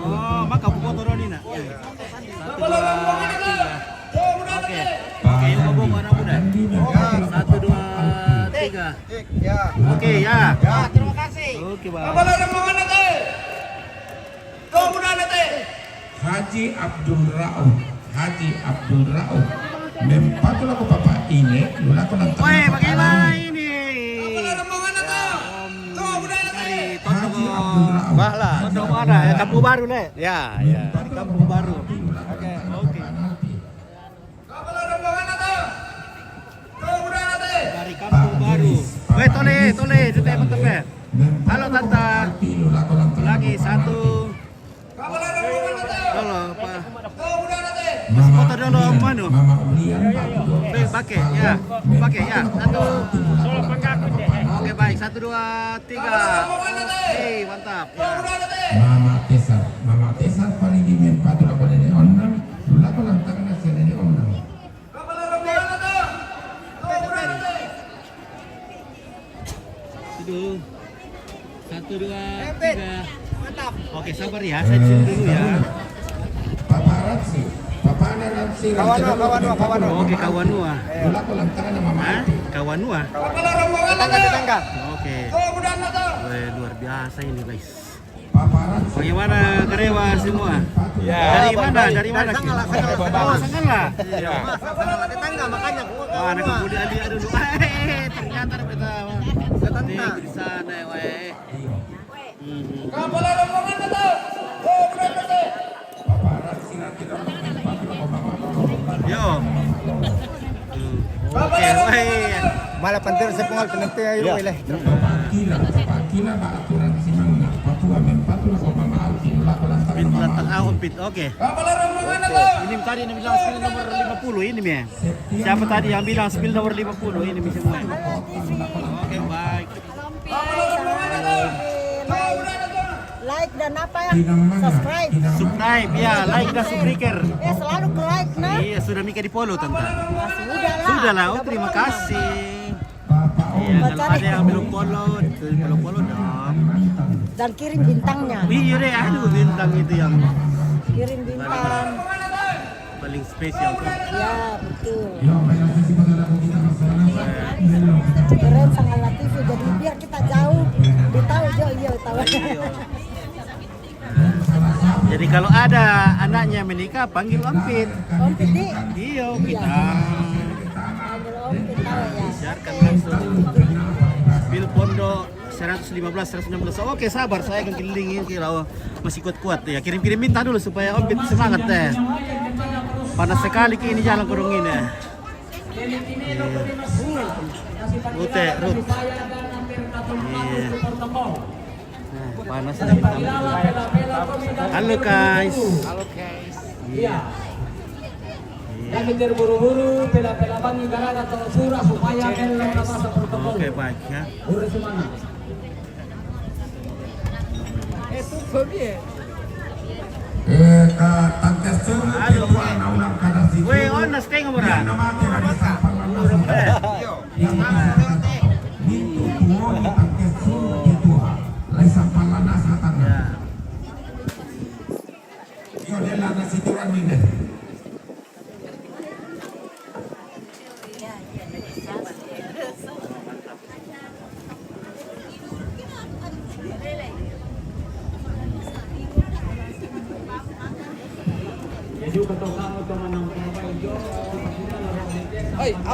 Oh, maka buku turun ini, nak. Satu, dua, tiga. Oke. Oke, ini ngomong anak muda. Satu, dua, tiga. Ya. Oke, ya. Ya, terima kasih. Oke, Bang. Kapala rombongan na ta. Tau budana ta. Haji Abdul Rauf, Haji Abdul Rauf mempatu lako Papa Ine, lula ko lantang na Papa Ine. Woi, bagaimana ini? Kapala rombongan na ta. Tau budana ta. Haji Abdul Rauf. Bah lah. Haji Abdul Rauf. Kampung Baru, Le. Ya, ya. Kampung Baru. Oke, oke. Dari Kampung Baru. Weh, tole, tole, itu teh, mantap, eh. Halo, Tante. Lagi satu. Halo, Pak. Foto dulu, Manu. Oke, pakai, ya. Pakai, ya. Satu. Oke, baik. Satu, dua, tiga. Hei, mantap. Ya. Mama Tesar, Mama Tesar Parigi mempatu lako Nene Onang, lula ko lantang na Nene Onang. Itu. Satu, dua, tiga. Mantap. Oke, sabar ya, saya di sini dulu ya. Papa Ratsi, Papa Ratsi, Kawan Ratsi, Kawan, Kawan, Kawan. Oke, Kawan. Lula ko lantang na Mama Ati. Kawan. Tetangga, tetangga. Oke. Weh, luar biasa ini, guys. Bagaimana Karewa semua? Ya, dari mana? Dari mana? Sangala, Sangala. Oh, Sangala. Iya. Tetangga, makanya gua. Wah, anak muda dia dulu. Eh, ternyata ada tetangga. Tetangga. Di sana, weh. Kapala rombongan na ta. Yo. Oke, weh. Malah pantir saya pengal penanti ayo, ya. Weh, leh. Papakila, papakila ba aturan si Mama. Papua mempatu lako Mama Alpi, lula ko lantang na Mama Alpi. Oke. Kapala rombongan na ta. Ini tadi yang bilang spill nomor lima puluh ini, Mi. Siapa tadi yang bilang spill nomor lima puluh ini, Mi, semua? Oke, baik. Like dan apa ya? Subscribe. Subscribe, ya, like dan subscribe. Ya, selalu ke like, nah. Iya, sudah mika di follow, Tante. Nah, sudah lah. Sudah lah, oh, terima kasih. Iya, kalau ada yang belum follow, itu follow-follow dong. Dan kirim bintangnya. Iya deh, aduh, bintang itu yang. Kirim bintang. Paling spesial tuh. Ya, betul. Keren, Sangala T V. Jadi biar kita jauh, ditahu jo, iya, tahu. Jadi kalau ada anaknya menikah, panggil Ompit. Ompit di. Iya, Ompit. Ah. Panggil Ompit, tahu ya. Siarkan langsung. Pil Pondok seratus lima belas, seratus enam belas. Oke, sabar, saya akan kelilingi, oke, lawan masih kuat-kuat ya. Kirim-kirim minta dulu supaya Ompit semangat deh. Panas sekali ki ini jalan kodong ini. Iya. Rute, Rut. Iya. Nah, panas nih. Halo guys. Halo guys. Iya. Jangan terburu-buru, pela-pela bang ibarat atau surah supaya belum masa protokol. Oke, baik ya. Urus mana? Eh, tout va bien. Eh, ka tangke suru ke tua na ulang kada situ. Weh, on na steng mura. Yang nama te na di sampal na suru. Yang mana? Mintu tuo ni tangke suru ke tua. Lai sampal na satana. Yo de la na situ ran minde.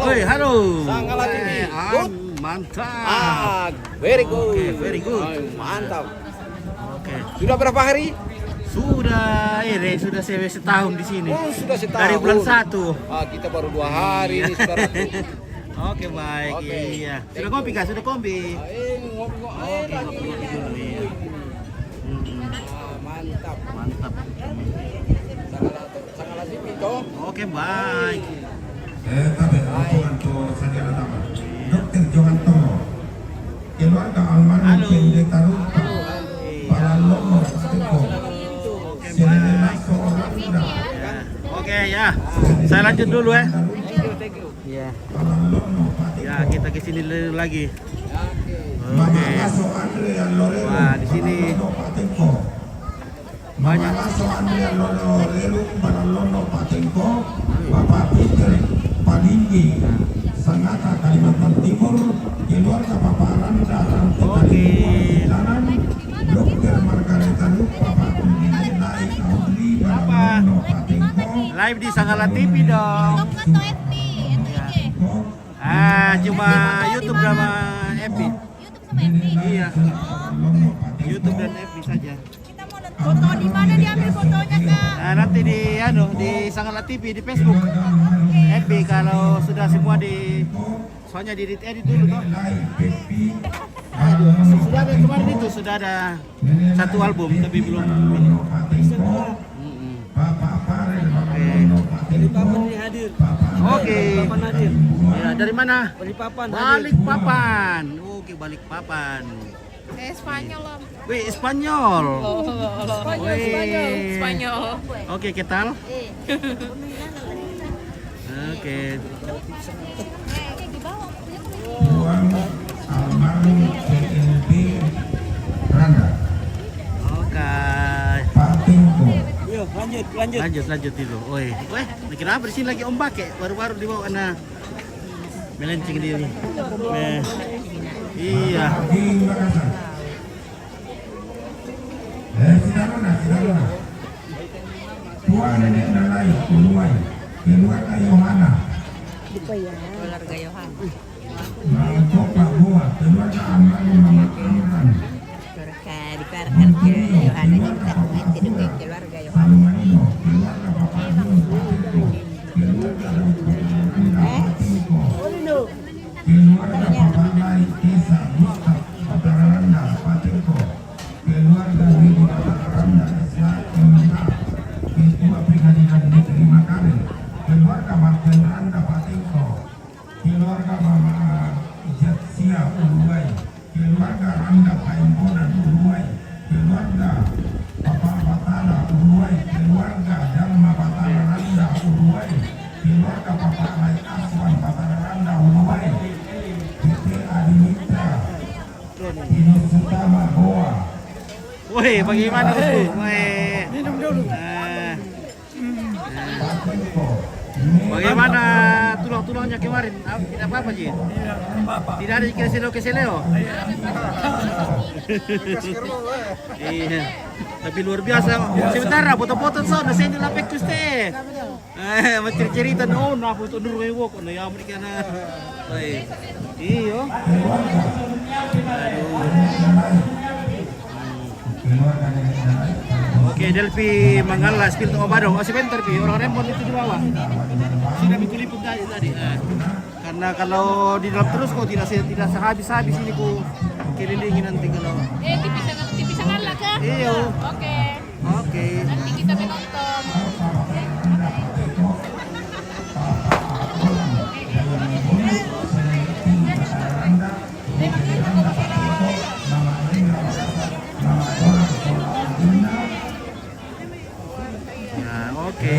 Oi, halo. Sangala T V. Eh, Good. Mantap. Ah, very good. Oke, very good. Ay, mantap. Oke. Sudah berapa hari? Sudah ini sudah se- setahun di sini. Oh, sudah setahun. Dari bulan satu. Ah, kita baru dua hari ini sudah ratu. Oke, baik. Oke. Iya. Sudah kopi kah? Sudah kopi. Eh, ngopi-ngopi. Oke, ngopi-ngopi dulu ya. Mm-mm. Ah, mantap. Mantap. Sangala, Sangala T V toh. Oke, baik. Eh, tapi Johan Toro saja datang. Dokter Johan Toro. Keluarga almarhum Halo. Pendeta Rupa. Para lomo pateko. Senene laso Orlando. Ya. Oke ya. Saya lanjut dulu ya. Iya. Para lomo pateko. Ya, kita ke sini dulu lagi. Mama Laso Andre yang lorero. Wah, di sini. Para lomo pateko. Mama Laso Andre lorero para lomo pateko. Bapak Peter Palinggi. Sangata Kalimantan Timur. Keluarga Bapak Randa Rante Oke. Kalimantan Selatan. Dokter Margareta Rupa Bapak Pembina Lai Audrey para lomo pateko. Live di Sangala T V dong. Bukan tuh F B, itu I G. Ah, cuma YouTube sama F B. YouTube sama F B. Iya. Oh, YouTube dan F B saja. Kita mau nonton. Foto di mana diambil fotonya, Kak? Nah, nanti di anu di Sangala T V di Facebook. F B kalau sudah semua di soalnya di edit dulu toh. Sudah ada kemarin itu sudah ada satu album tapi belum ini. Mm-mm. Oke. Oke. Ya, dari mana? Balikpapan. Balikpapan. Oke, Balikpapan. Eh, Spanyol, Om. Wih, Spanyol. Spanyol, Wih. Spanyol. Spanyol. Oke, ¿qué tal? Oke. Tuan almarhum P L B Randa. Oke. Pateko. Yo, lanjut, lanjut. Lanjut, lanjut dulu. Oi. Weh, bikin apa di sini lagi ombak ya? Baru-baru dibawa anak melenceng dia nih. Nih. Iya. Di Makassar. Eh, Sidaruna, Sidaruna. Tuan nenek Nalai, Uluai. Keluarga Yohana. Keluarga Yohan. Mangkok Pak Goa, keluarga Amran, Mama Amran. Keluarga di Karkan, Yohan di Karkan, itu juga keluarga Yohan. Salumanino, keluarga Bapak Yun Pateko. Keluarga Daud Pateko. Keluarga Bapak Lai Desa Gustaf Batararanda Pateko. Keluarga Wibo Batararanda S H M K. Ketua Pengadilan Negeri Makarim. Keluarga Martin Randa Pateko. Keluarga Mama Jatsia Uluai. Keluarga Randa Paimbonan Uluai. Keluarga Papa Batara Uluai. Keluarga Dharma Batara Randa Uluai. Keluarga Papa Lai Aswan Batara Randa Uluai. Kita Adinita Pinus Utama Goa. Woi, bagaimana tuh? Woi. Minum dulu. Ah. Pateko, Bagaimana tulang-tulangnya kemarin? Ah, tidak apa-apa, Ji? Tidak ada dikasih leo, kasih leo? Iya. Tapi luar biasa. Sementara foto-foto so, na sini lapek kuste. Eh, macam cerita no, na foto dulu, wok, na ya, mereka na. Baik. Iyo. Aduh. Oke, Delpi Manggala, Spiritu Obadong. Oh, sebentar, Pi. Orang Rembon itu di bawah. Sudah bikin liput tadi, tadi. Nah, karena kalau di dalam terus kok tidak se-, tidak sehabis-habis ini ku kelilingi nanti kalau. Eh, tipis sangat, tipis sangat lah, Kak. Iyo. Oke. Oke. Nanti kita menonton. Nah, oke.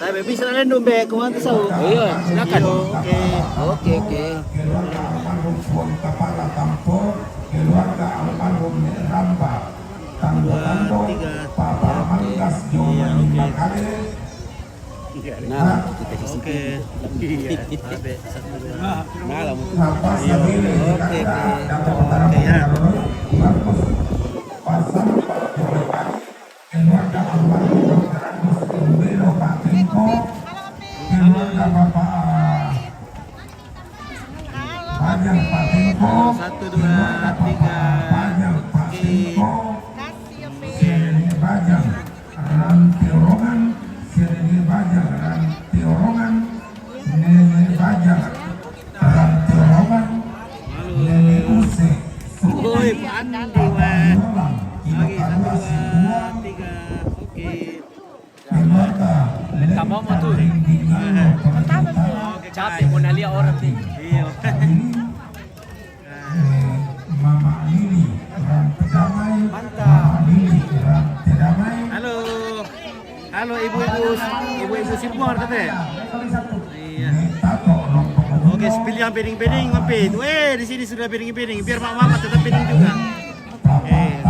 Tapi bisa anu, Be, kemana tuh, Sau? Oh, iya, silakan. Iyo, oke. Oke, oke. Keluarga almarhum Fuang Kepala Tampo, keluarga almarhum Nek Ramba, Tando Tando, Papa Manggas, Joman, Makale. Nah, kita sisi. Oke. Iya, Abe, satu, dua. Malam. Iya, oke, oke. Oke, ya. Pasang Pak Jokowi. Keluarga almarhum Bapak Agus Indro Pak Tengko, keluarga Bapak Bajang Pak Tengko, satu, dua, keluarga Bapak tiga. Bajang Pak Tengko, Nenek Bajang, Ran Teorongan, Nenek Bajang, Ran Teorongan, Nenek Bajang, Ran Teorongan, Nenek Use, Woi, Andi, wah. Lagi, satu, dua, tiga. Oke. Kamu mau tuh? Capek mau nalia orang nih. Iya. Mama Lili, Ran Tedamai. Mantap. Mama Lili, Ran Tedamai. Halo. Halo, ibu-ibu, ibu-ibu Sirbuar, tete. Iya. Oke, pilihan piring-piring, mampir. Weh, di sini sudah piring-piring. Biar mak mama tetap piring juga. Oke.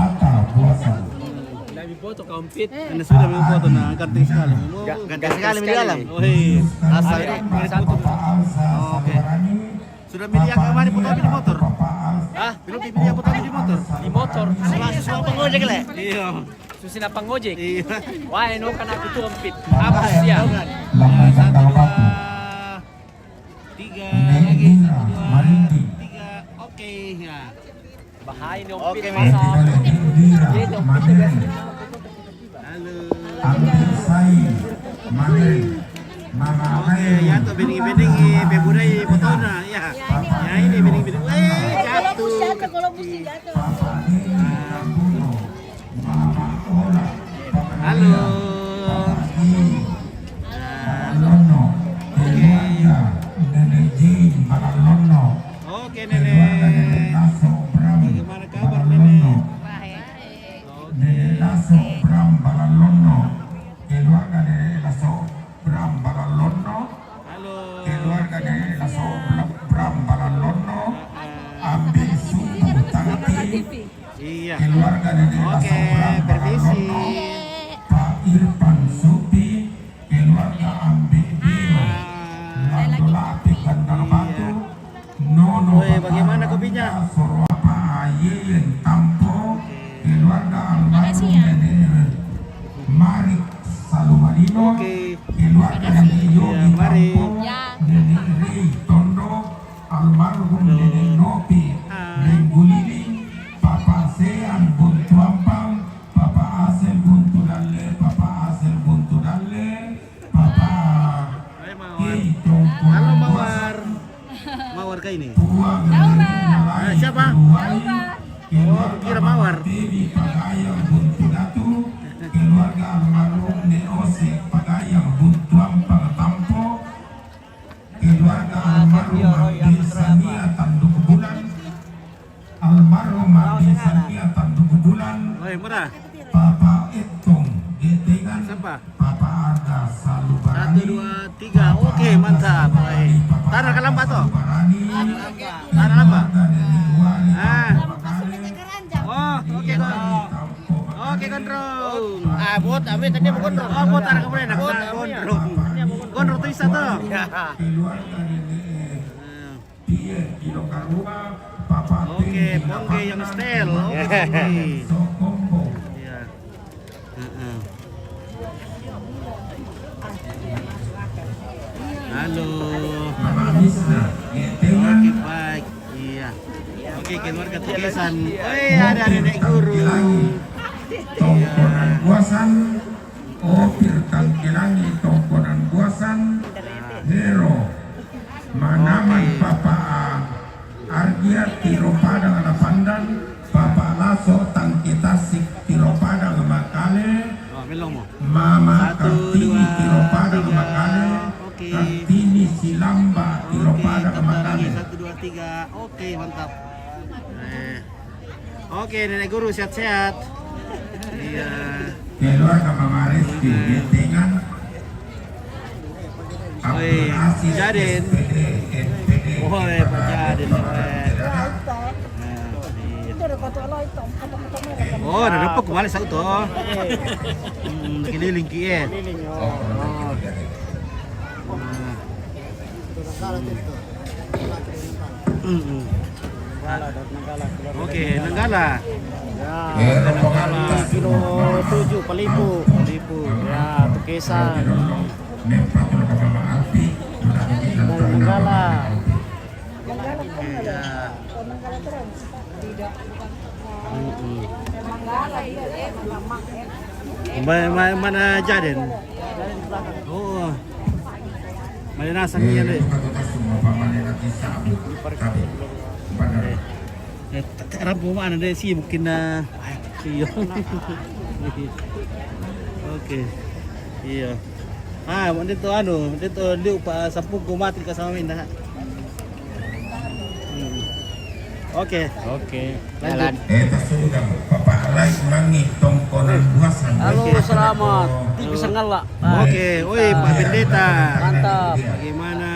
Lebih foto kau, Pit. Ini sudah lebih foto, nah, ganteng sekali. Ganteng sekali di dalam. Oh, iya. Asal ini. Oke. Sudah milih yang kemarin foto di motor? Hah? Belum dipilih yang foto di motor? Di motor. Langsung sama pengojek, le? Iya. Susi na pangojek. Iya. Wah, eno kan aku tuh, Pit. Apa sih ya? Ya, satu, dua, tiga, lagi, satu, dua, tiga. Oke, ya. Bahaya nih, Pit. Oke, masa. Halo. Oke, ya, tuh, bening-bening, eh, bebudai, botona, ya. Ya, ini bening-bening. Eh, jatuh. Halo. Oke. Oke, Nenek. Bagaimana kabar, Nenek? Oke. Nenek Laso Bram Balalono. Keluarga Nenek Laso Bram Balalono. Halo. Keluarga Nenek Laso Bram Balalono. Ambil suku tangti. Iya. Keluarga Nenek Laso Bram Balalono. Pak Irfan Supi. Keluarga Ambil Bio. Lando Lapik Bandar Batu. Nono. Woi, bagaimana kopinya? Sorwapa Ayeyen Tampo. Keluarga almarhum Nenek Marik Salumarino. Oke. Keluarga Nenek Yogi Tampo. Nenek Rei Tondo. Almarhum Nenek Nopi Minggu Lili, Papa Sean Buntuampang, Papa Asel Buntu Dalle, Papa Asel Buntu Dalle, Papa Ei Tongko. Halo, Mawar. Mawar kah ini? Puang. Tahu, Pak. Eh, siapa? Oh, kira Mawar. Baby Pagayang Buntu Datu, keluarga almarhum Nenek Ose Pagayang Buntuampang Tampo, keluarga almarhum Abdi Sania Tanduk Bulan, almarhum Abdi Sania Tanduk Bulan, Papa Etong Getengan, Papa Arga Salubarani. Satu, dua, tiga. Oke, mantap. Baik. Tanah Kalamba toh? Tanah Kalamba. Ah. Oh, oke, Bot, abi tadi mau gondrong. Oh, bot ada kemarin. Bot, abi ya. Gondrong. Gondrong tu isa tu. Ya. Oke, Pongge yang style. Oke, Pongge. Iya. Heeh. Halo. Oke, baik. Iya. Oke, keluarga Tugesan. Oi, ada nenek guru. Tongkonan Buasan, Opir Tangkilangi, Tongkonan Buasan, Hero, Manaman. Oke. Papa Argia, Tiro Padang Lapandan, Papa Laso, Tangki Tasik, Tiro Padang Makale, oh, belum mau. Mama satu, Kartini, dua, Tiro Padang tiga. Makale, oke. Kartini Silamba, Tiro Padang Makale. Oke, tepuk tangan lagi. Satu, dua, tiga. Oke, mantap. Eh. Oke, Nenek Guru sehat-sehat. Iya. Keluarga Mama Reski, iya. Gentengan. Oi, Abdul Aziz, Jaden. S P D, M P D, woi, Pak Jaden, woi. Nah, iya. Oh, ada dapat kembali satu tuh. Hmm, keliling ki, eh. Oh. Nah. Mm-mm. Oke, Nanggala. Ya, Nanggala, kilo tujuh, Palipu. Palipu. Ya, Tugesan. Nanggala. Oke, ya. Mm-mm. Ma-, ma-, mana Jaden? Oh. Mana nasang niya, eh? Eh, eh, rampo mana dia sih mungkin, eh, iya. Oke. Iya. Ah, dito ano, dito liw pa sa pugo mati ka sa amin na. Hmm. Oke. Oke. Lanjut. Jalan. Eh, tas sudah, Bapak Alai Mangi, Tongkonan Buasan. Halo, oke. Selamat. Di Pisang Ngala. Oke, oi, Pak Pendeta. Mantap. Bagaimana,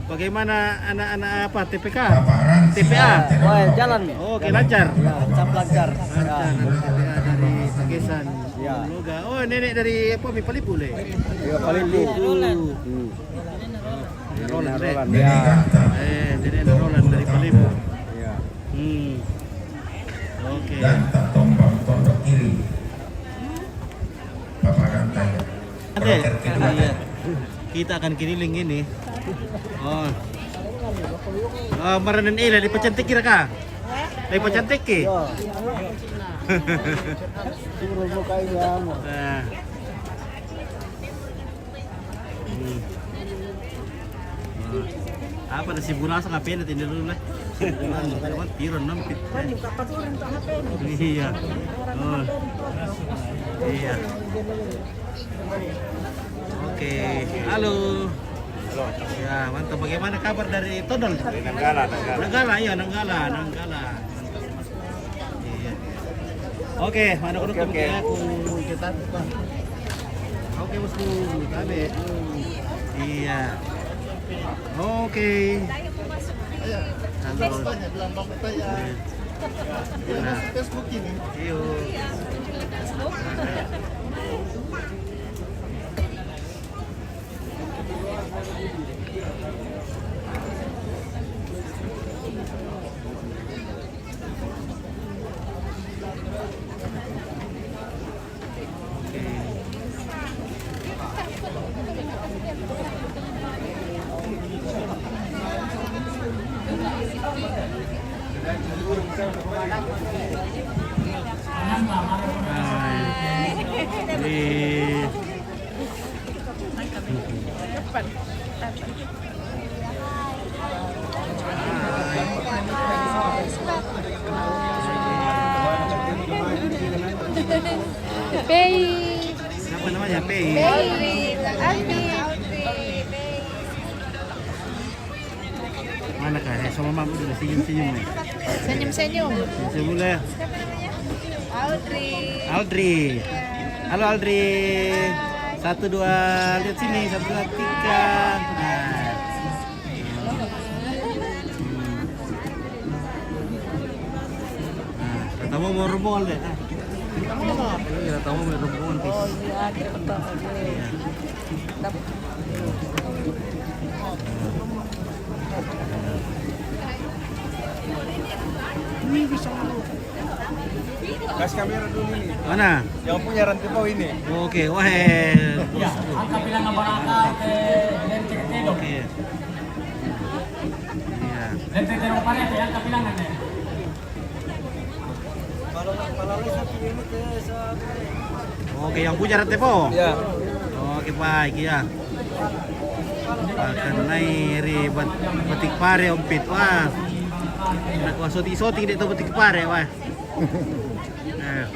bagaimana anak-anak apa, T P K? Bapak Ransi. T P A. Ya, wah, jalan. Oke, jalan. Lancar. Ya, lancar, lancar. Lancar, ya. T P A dari Tugesan. Ya. Loga. Oh, nenek dari apa, Mi Palipu, le? Ya, Palipu. Palipu. Hmm. Roland, Roland, ya. Eh, jadi ada Roland dari Palipu. Ya. Hmm. Oke. Ganta Tombang Pondok Kiri. Bapak Ganta ya. Ada. Kita akan keliling ini. Oh. Ah, maranan ila, di pacantik kira ka? Di pacantik ki? Suruh buka iya. Nah. Hmm. Nah. Apa na si Bunasa nga pena tindi dulu lah. Si Bunasa, tiron nampit. Iya. Oh. Iya. Oke. Halo. Halo. Ya, mantap. Bagaimana kabar dari Tondol? Dari Nanggala, Nanggala. Nanggala, iya, Nanggala, Nanggala. Iya. Oke, mana oke, oke. Oke, bosku, tabe. Iya. Oke. Halo. Iya. Nah. Iyo. Hai. Hai. Pei. Siapa namanya? Pei. Pei. Alvin. Mana kah? Eh, sama mama dulu, senyum-senyum nih. Senyum-senyum. Senyum dulu ya. Siapa namanya? Audrey. Audrey. Iya. Halo, Audrey. Hai. Satu, dua, lihat sini. Satu, dua, tiga. Nah. Hmm. Nah, ketemu mau remol deh. Ah. Iya, tahu rombongan, Tis. Oh iya, kita tahu. Iya. Ini bisa. Kasih kamera dulu ini. Mana? Yang punya rantai bawah ini. Oke, wah, eh. Ya, angka bilang baraka, eh, dan cek-cek dong. Oke. Iya. Dan cek-cek dong, Pak, ya, angka bilangan, ya. Oke, yang punya rantai bawah? Ya. Oke, baik, ya. Akan naik ri bat-, batik pare, Om Pit. Wah. Nak wah soti-soti dek tu batik pare, wah. Eh.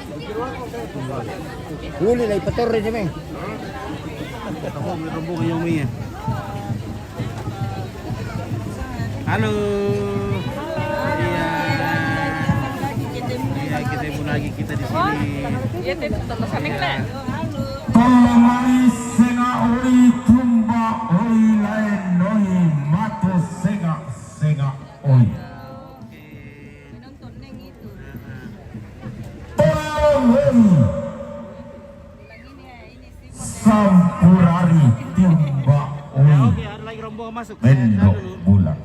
Uli lai patorre je, Meng. Kamu rombongan yang punya. Halo. Iya. Iya, ketemu lagi kita di sini. Iya, teh, teman sana, Kak. Tolong mai senga oi tumba oi laen noi mato senga senga oi. Tolong oi. Sampurari timba oi. Oke, ada lagi rombongan masuk. Mendo bulan.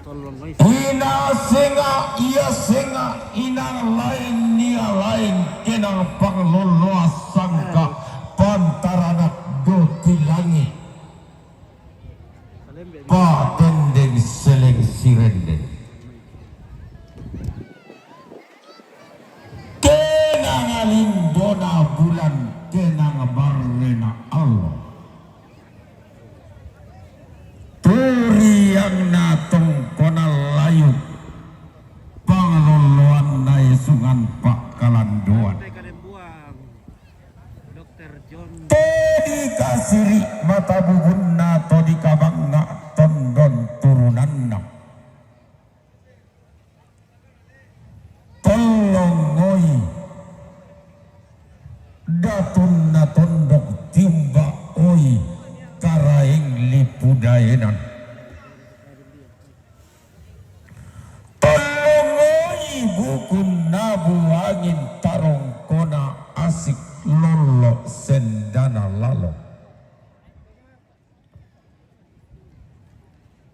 Tolong, guys. Ina senga, ia senga, inang lain, nia lain, kenang pangloloa sangka, pantaranak doti langi. Patendeng seleng sirendeng. Kenang alindona bulan, kenang barrena Allah. Turiang na tongkona layu, pangloloan na isungan pakkalandoan. Todi kasiri mata bubunna, todi kabangnga tondon turunanna. Tolong oi, datunna tondok timba oi, karaeng lipu daenan. Tolong oi, bukunna buangin tarongkona asik lollo sendana lalo.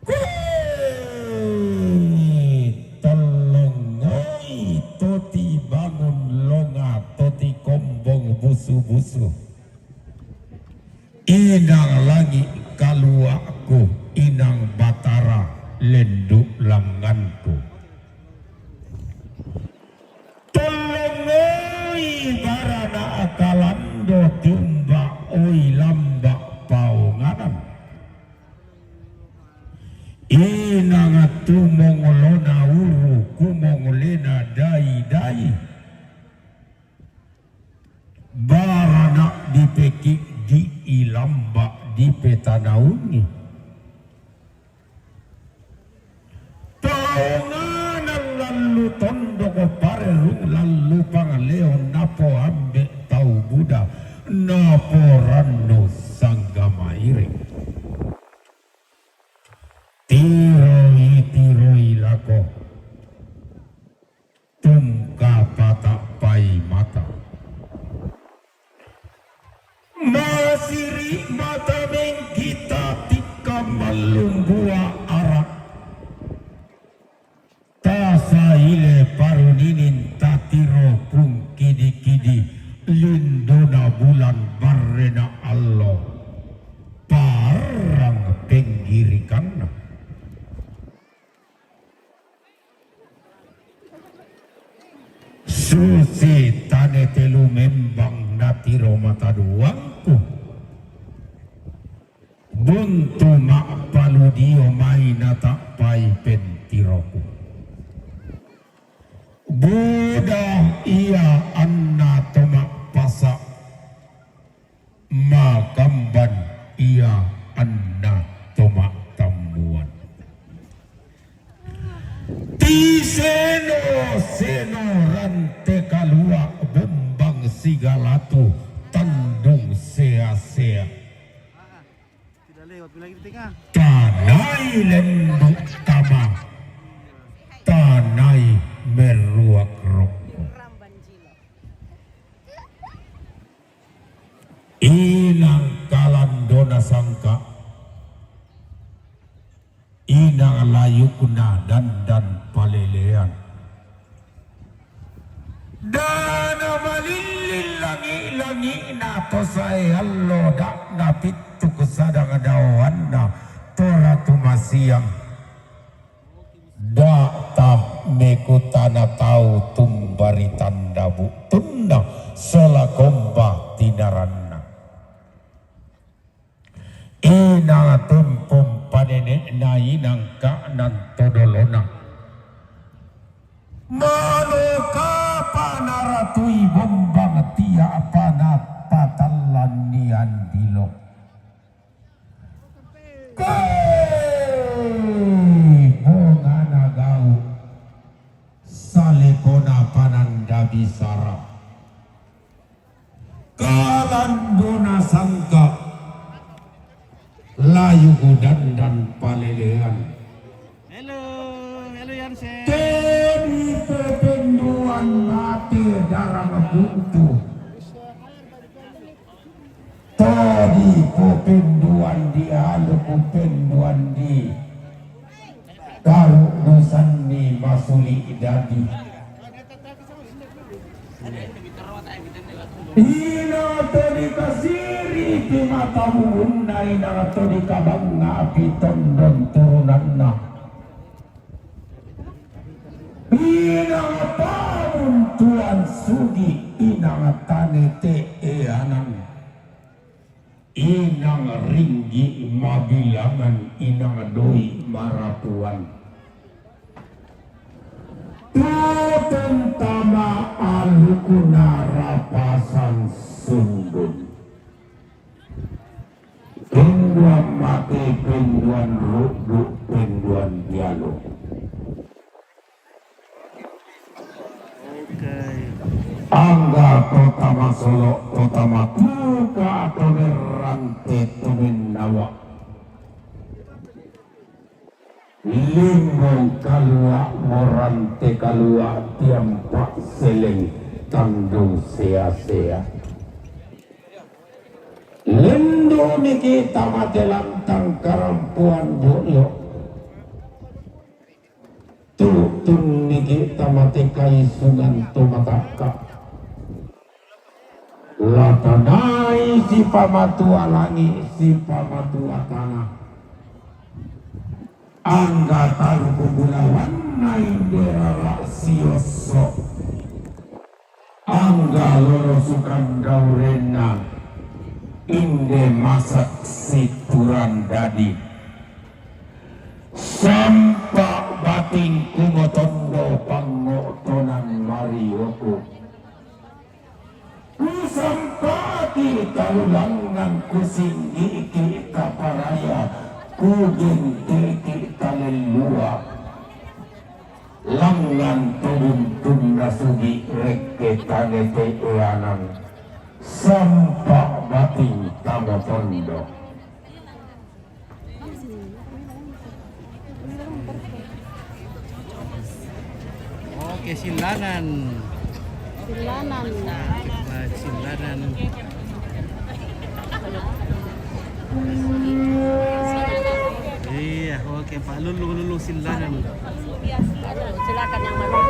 Weh, tolong oi, toti bangun longa, toti kombong busu-busu. Inang langi kaluakku, inang batara lendu langanku. Tolong oi, barana akalando tumba oi lamba paonganan. Inang tumong lona uru, kumong lena dai-dai. Barana dipeki di ilamba dipetanaungi. Paonganan lallu tondok parerung lallu pangleo napoambe tau buda naporannu sangga mairing. Tiroi, tiroi lako. Tungka patappai mata. Masiri mata menggita tikka mallumbua ara. Tasaile paruninin tatiro pungkidi-kidi lindona bulan barrena allo. Parrang penggirikanna. Susi tane telu membang natiro mata duangku. Buntu ma'paludio mai natappai pentiroku. Buda ia anna to ma'pasa. Makamban ia anna to ma'tammuan. Tiseno-seno rante kalua bombang sigalatu tandung sea-sea. Tanai lendu tama, tanai meruak rok. sangka, inang layukna dandan palelean. Dana malillin langi-langina to sae allo, da'na pittuk sadang daoanna to ratu masiang. Da'ta mekutana tau tumbari tanda buktunna sola komba tinaranna. Inang tempong panene'na inang ka'nan to dolona. Maloka panaratui bombang tia'pa napatallanni andilo. Kai bongana gau, salekona pananda bisara. Kalandona sangka, layuku dandan palelean. Halo, halo Yanse. Tedi pependuan mate darang buktu. Tedi pependuan di aluku penduan di karu dusanni masuli dadi. Ina to dikasiri pi mata bubunna, ina to dikabangnga pi tondon turunanna. Ina pabuntuan sugi, ina tane te eanan. Inang ringgi mabilangan, inang doi marapuan. Tutun tama alukuna rapasan sundun. Penduan mate, penduan rudu, penduan dialog. Oke. Angga to tama solo, to tama tuka, to merante, to mennawa. Limbong kalua, morante kalua, tiampak seleng tandung sea-sea. Lendu niki tamate lantang karampuan bolo. Tu'tun niki tamate kaisungan to matakka. Latanai sipamatua langi, sipamatua tana. Angga taruku bulawanna inde rara siosso. Angga lolo sukan daurenna, inde masak situran dadi. Sampa bating kumotondo pangotonan marioku. Kusampaki talulangan, kusinggiki taparaya, kugenteki talellua. Langngan to buntunna sugi rekke tane te eanan, sampa bating tamotondo. Oke, silanan. Silanan. Silanan. Iya, oke, Pak Lulu, Lulu silanan. Silakan yang mana?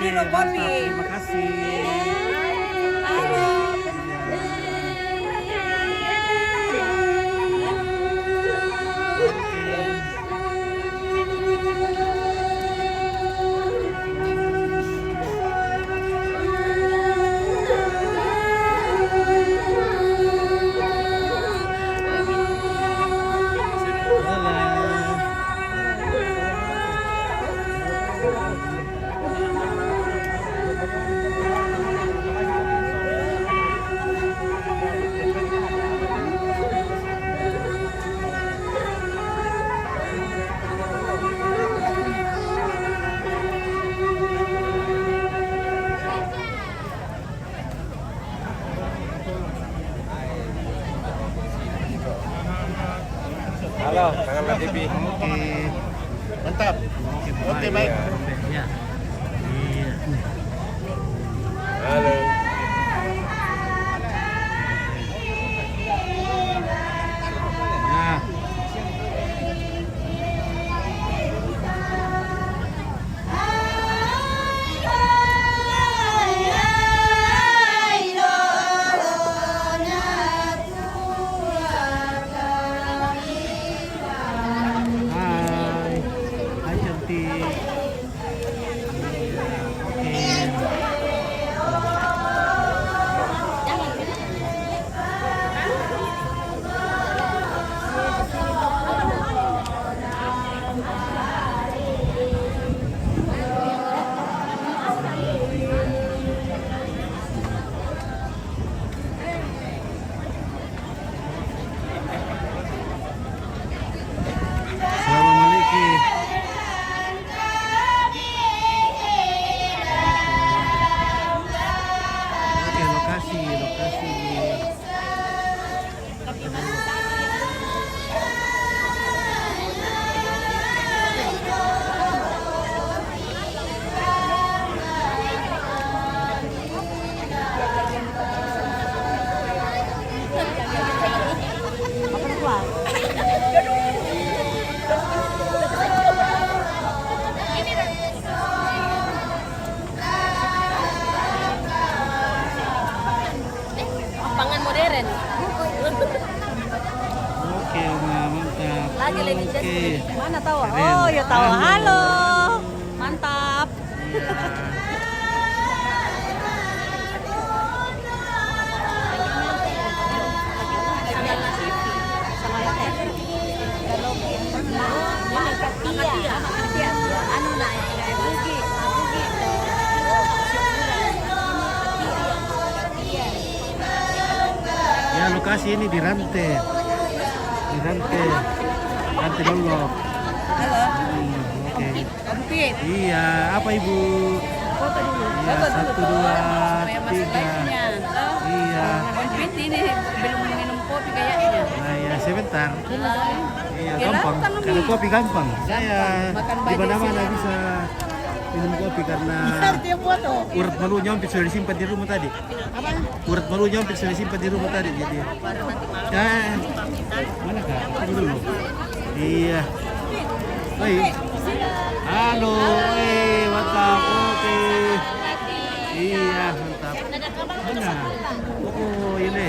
Terima kasih. Halo, Kakak T V. Oke. Mantap. Oke, baik. Ya. Iya. Halo. Ya. Hai. Hai, cantik. Oke. Assalamualaikum. Oke, lokasi, lokasi. Pangan modern. Oke, Oma, mantap. Lagi, lagi, oke. Mana tawa? Keren. Oh, ya tawa. Halo. Halo. Mantap. Iya. Ya, lokasi ini di Rante. Di Rante. Rante Dolok. Halo. Hmm, oke. Komplit. Iya, apa, Ibu? Foto dulu. Iya, foto dulu, satu, dua, tiga. Iya. Komplit ini, belum minum kopi kayaknya. Nah, ya, sebentar. Iya, gampang. Kalau kopi gampang. Saya di mana-mana bisa minum kopi karena urat malu nyompit sudah disimpan di rumah tadi. Urat malu nyompit sudah disimpan di rumah tadi, jadi. Ya, mana, Kak? Tunggu dulu. Iya. Baik. Halo, eh, mantap. Oke. Iya, mantap. Mana? Oh, ini.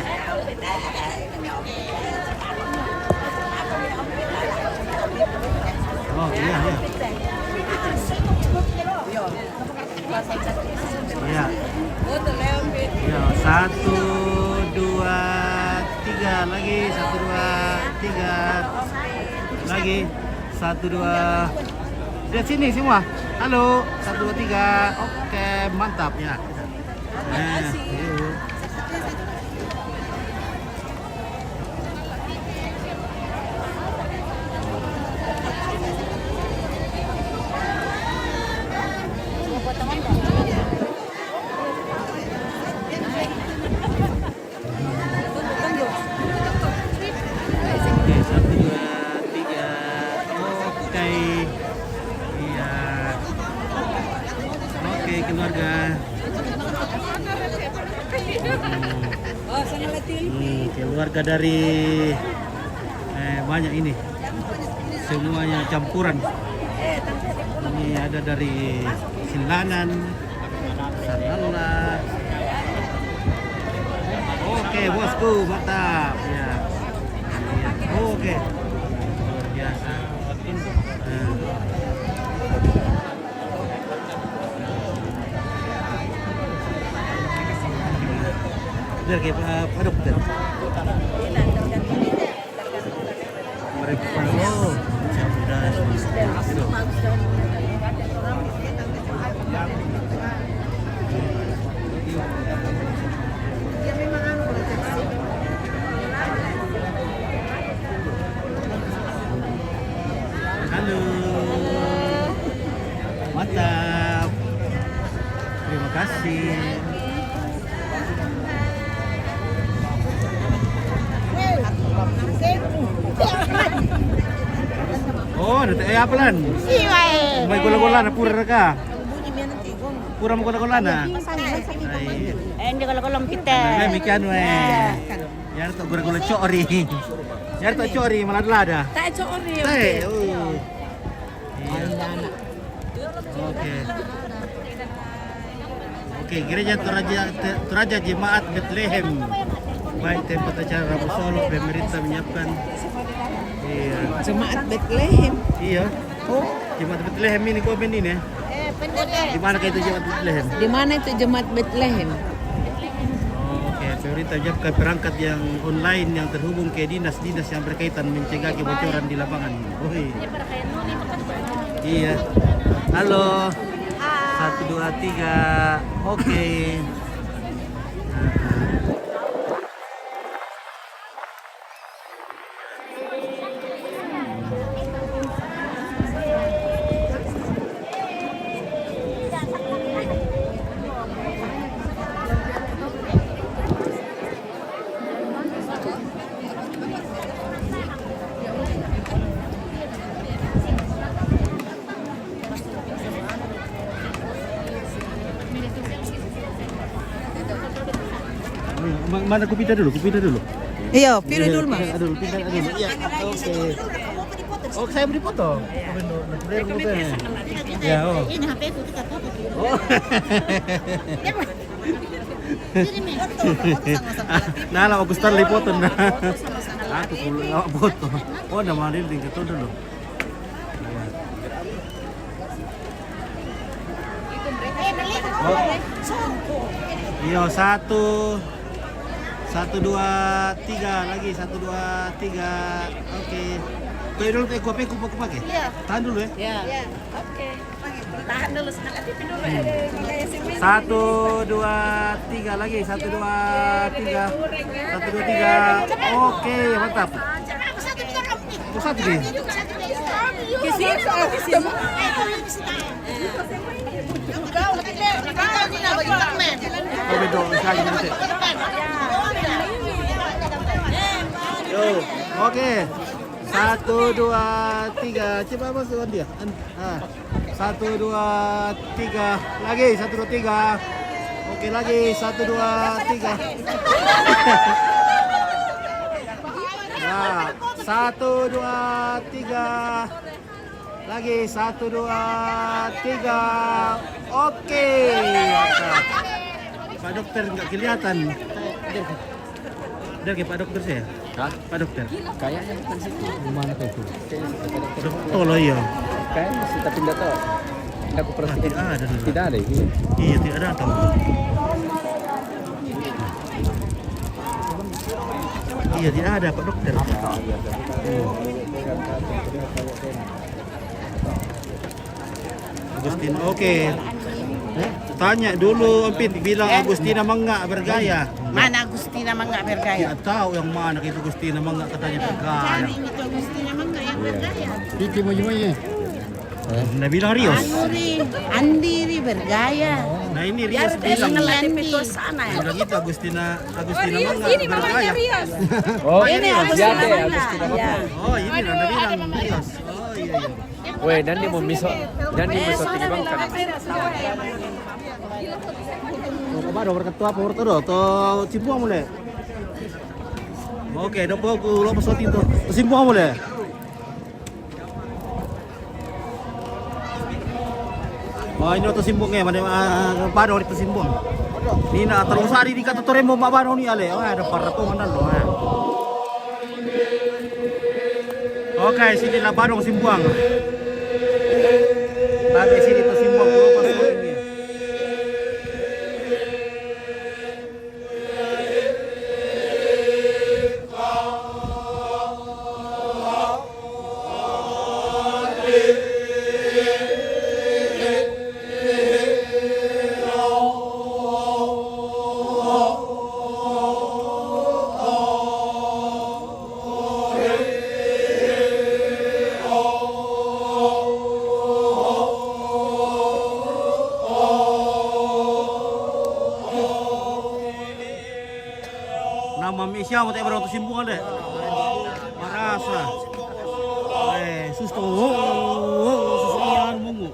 Oh, iya, iya. Iya. Iya, satu, dua, tiga. Lagi, satu, dua, tiga. Lagi, satu, dua. Lihat sini semua. Halo, satu, dua, tiga. Oke, mantap ya. Nah, yuk. Oke, satu, dua, tiga. Oke. Iya. Oke, keluarga. Hmm. Hmm, keluarga dari, eh, banyak ini. Semuanya campuran. Ini ada dari Silangan, Salah. Oke, bosku, mantap. Ya. Iya. Oke. Luar biasa. Nah. Biar kayak, eh, Pak Dokter. Mereka, oh, halo. Mantap. Terima kasih. Oh, ada teh, eh, apa lan? Iya, eh. Mai gola-gola na pura ka. Pura mau gola-gola na. Ai. Eh, hindi gola-gola kita. Mai mikian we. Ya, tu gola-gola cori. Ya, tu cori, malah ada. Tak cori. Teh, oh. Iya. Oke. Oke, Gereja Toraja, Te-, Toraja Jemaat Bethlehem. Baik tempat acara Rabu Solo, pemerintah menyiapkan. Iya. Jemaat Bethlehem. Iya. Oh. Jemaat Bethlehem ini, kok ini ya? Di mana itu Jemaat Bethlehem? Di mana itu Jemaat Bethlehem? Oke, pemerintah menyiapkan perangkat yang online yang terhubung ke dinas-dinas yang berkaitan mencegah kebocoran di lapangan. Oi. Iya. Halo. Satu, dua, tiga. Oke. Ma-, mana kupindah dulu, kupindah dulu. Iya, pilih dulu, Mas. Iya, dulu, pindah dulu. Iya, oke. Oh, saya mau dipotong. Iya. Oh, benar, benar, benar. Ya, oh. Ini H P ku, kita foto dulu. Oh. Nah, lah, aku start lipotan, nah. Aku pula awak foto. Oh, nama dia tinggal tu dulu. Oh. Iya, satu, satu, dua, tiga, lagi satu, dua, tiga. Oke. Kau dulu, eh, kau pakai, kau pakai. Iya. Tahan dulu ya. Iya. Iya. Oke. Tahan dulu, semangat dulu. Satu, dua, tiga lagi. Satu, dua, tiga. Satu, dua, tiga. Oke, mantap. Satu, dua, tiga. Ke sini, ke sini. Oh, betul. Sekali, nanti. Yo, oke. Satu, dua, tiga. Cepat masuk, Andi. An-, ah. Satu, dua, tiga. Lagi, satu, dua, tiga. Oke, lagi. Satu, dua, tiga. Ya, satu, dua, tiga. Lagi, satu, dua, tiga. Oke. Pak Dokter nggak kelihatan. Dia ke Pak Dokter saya. Hah? Pak Dokter. Kayaknya bukan situ. Di mana itu? Kayaknya situ Pak Dokter. Dokter lah, iya. Kayaknya situ, tapi nggak tahu. Nggak aku perhatikan. Nah, tidak ada, tidak ada. Tidak ada, iya. Iya, tidak ada, Pak. Iya, tidak ada, Pak Dokter. Oh, iya, iya. Agustin, oke. Tanya dulu, Ampin, bilang Agustina Mangga bergaya. Mana Agustina Mangga bergaya? Tidak tahu yang mana itu Agustina Mangga katanya bergaya. Cari itu Agustina Mangga yang bergaya. Itu mau gimana? Nah, bilang Rios. Anu ri, Andi ri bergaya. Nah, ini Rios bilang. Andi. Bilang itu Agustina, Agustina Mangga bergaya. Oh, ini Agustina Mangga. Oh, ini Anda bilang Rios. Oh, iya, iya. Weh, dan dia mau miso, dan dia mau miso tinggi bang kan. Mau ke baru berketua apa, berketua do? Atau Cimbuang mulai? Oke, dopo aku lo pesawat itu. Cimbuang mulai. Oh, ini to Simbuang e, mane, ah, badong to Simbuang. Ni na terus hari di kata toremo ma badong ni ale. Oh, ada para to mandalo, ah. Oke, sini la badong Simbuang. Tabe sini to Simbuang, oh, pas ini. Nama mi siamo te bro to Simbuang de. Marasa. Eh, susto. Oh, oh, oh, susto iyan mungu.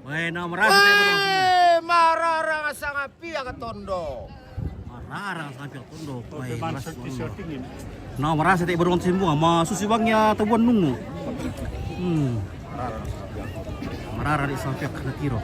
Mai na marasa te bro. Eh, mararang sanga pia ka tondo. Mararang sanga pia ka tondo. Mai marasa. Na marasa te bro Simbuang, ma susi bang ya tabuan nungu. Hmm. Marara di sanga pia ka tiro.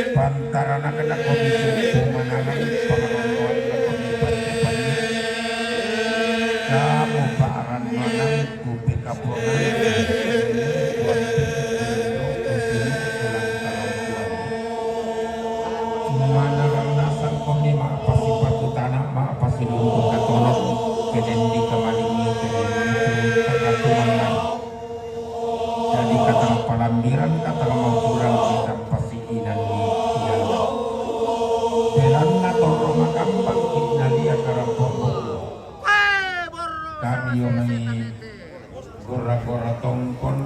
Pantaranaken komi suku manarang pangarantoan komi pancapannya. Kamu paaran manang kupi kapuangan. Manarang nasang komi maapasi patutana, maapasi lumpur katolot, keden di kamalingi, keden di kakatungan. Jadi katang palambiran, katang mau kurang, kita pasi inan di inan. Belanna torro makambang, kita lia karampok. Kami yo mani gora-gora tongkon,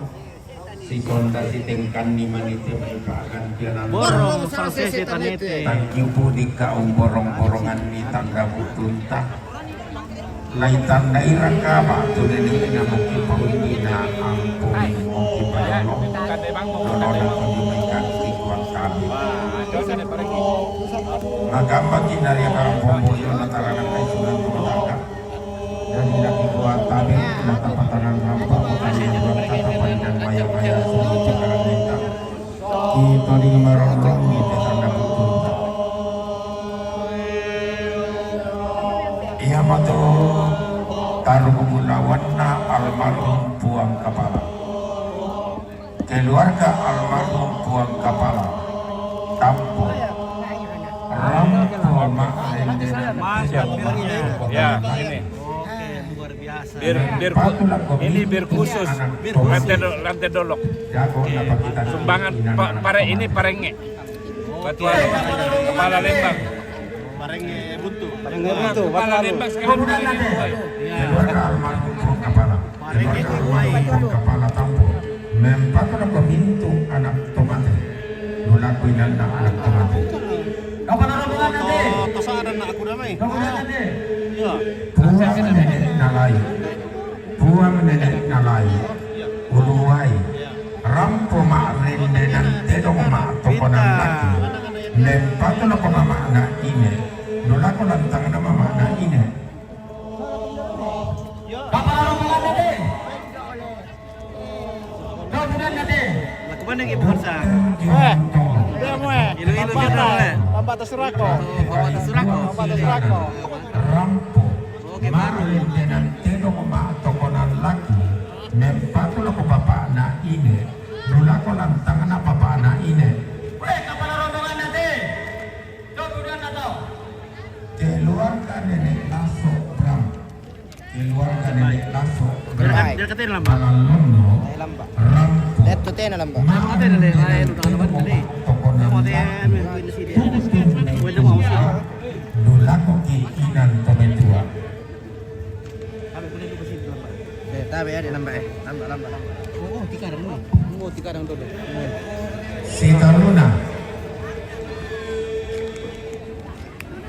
si sonda si tengkan ni manite mai pagantianan. Borong salse setan ete. Tangkiupu di kaum borong-borongan ni tanda butunta. Lai tandai raka batu nene na muki paundina ampuni muki payono. Nonona kami maikan sikuan kami. Maka makin dari akar pomboyo na tarana kai sunan tumataga. Dari laki kuat tabe, mata patanan rampak, kota lima bulan kata pandan maya-maya, sungguh cakaran minta. Ito di ngemarorong, ito tanda buku. Iya mato taruh gulawanna almarhum Puang Kapala. Keluarga almarhum Puang Kapala. Tampo. Rampo maklende. Ya, ini. Oke, luar biasa. Bir, bir, ini bir khusus. Lantai do-, lantai dolok. Oke. Sumbangan pa-, pare ini parenge. Batu Alu. Kepala Lembang. Parenge buntu. Parenge buntu, kepala Lembang sekalian parenge buntu. Iya. Keluarga almarhum Puang Kapala. Parenge itu almarhum Puang Kapala Tampo. Mempatu lako mintu anak tomate. Nulaku inanna anak tomate. Kapala rombongan nanti. Tosa ada nak aku damai. Rombongan nanti. Iya. Puang nenek nalai. Puang nenek nalai. Uluwai. Rampo ma'rendenan tedong ma'tokonan laki. Mempatu lako mama'na ine. Nulaku lantangna mama'na ine. Kapala rombongan nanti. Kau bukan nanti. Lakukan lagi pemirsa. Eh, dia mau eh. Ilu-ilu kita oleh. Tambah atas rako. Oh, tambah atas rako. Tambah atas rako. Rampo. Oke, baru. Ma'rendenan tedong ma'tokonan laki. Mempatu lako bapa'na ine. Nulaku lantangna bapa'na ine. Weh, kapala rombongan nanti. Keluarga nenek Laso Bram. Keluarga nenek Laso Bram. Dekat, dekat ini, Lambak. Malalonno. Rampo. Lihat tuh tena, Lambak. Ada deh, lain udah ada banget nih. Tokonan laki. Mau tena, main di sini. Tutu. Udah mau sih. Nulaku ki inan tometua. Eh, tabe ya, dia nambah, eh. Nambah, nambah, nambah. Oh, oh, tikadang, no. Oh, tikadang dulu. Sitaluna.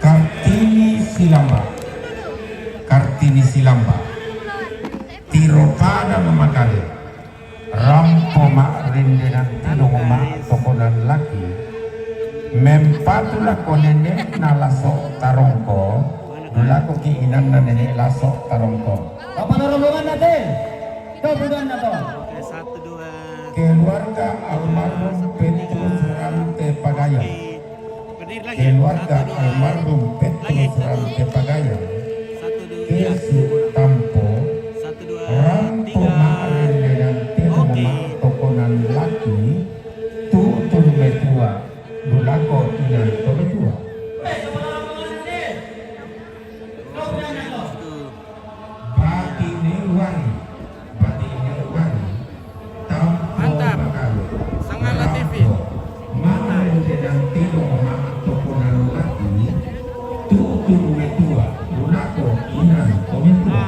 Kartini Silamba. Kartini Silamba. Tiro pada memakale. Rampo ma'rendenan tedong ma'tokonan laki. Mempatu lako nenekna Laso Tarongko. Nulaku ki inanna nenek Laso Tarongko. Kapala rombongan nanti. Tuh, bukan atau? Oke, satu, dua. Keluarga almarhum Petrus Rante Pagayam. Oke. Berdiri lagi. Keluarga almarhum Petrus Rante Pagayam. Satu, dua. Kesu Tampo. Satu, dua. Rampo ma'rendenan tedong ma'tokonan laki. Tutu metua. Nulaku inan tometua. Bati ne wari, bati ne wari. Tampo. Mantap. Makalu. Sangala T V. Rampo. Ma'rendenan tedong ma'tokonan laki. Tutu metua. Nulaku inan tometua.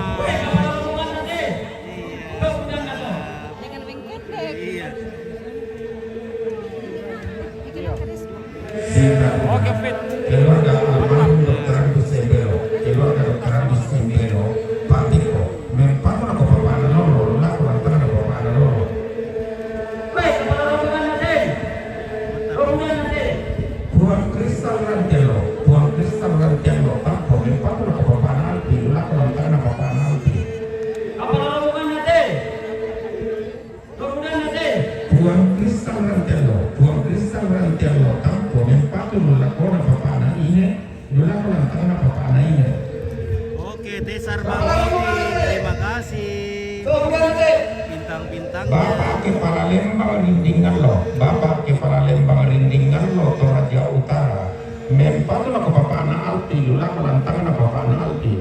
Bintang-bintang. Bapa Kepala Lembang Rindingan lo, Bapa Kepala Lembang Rindingan lo, Toraja Utara. Mempatu lako Bapa na Alpi, lula ko lantang na Bapa na Alpi.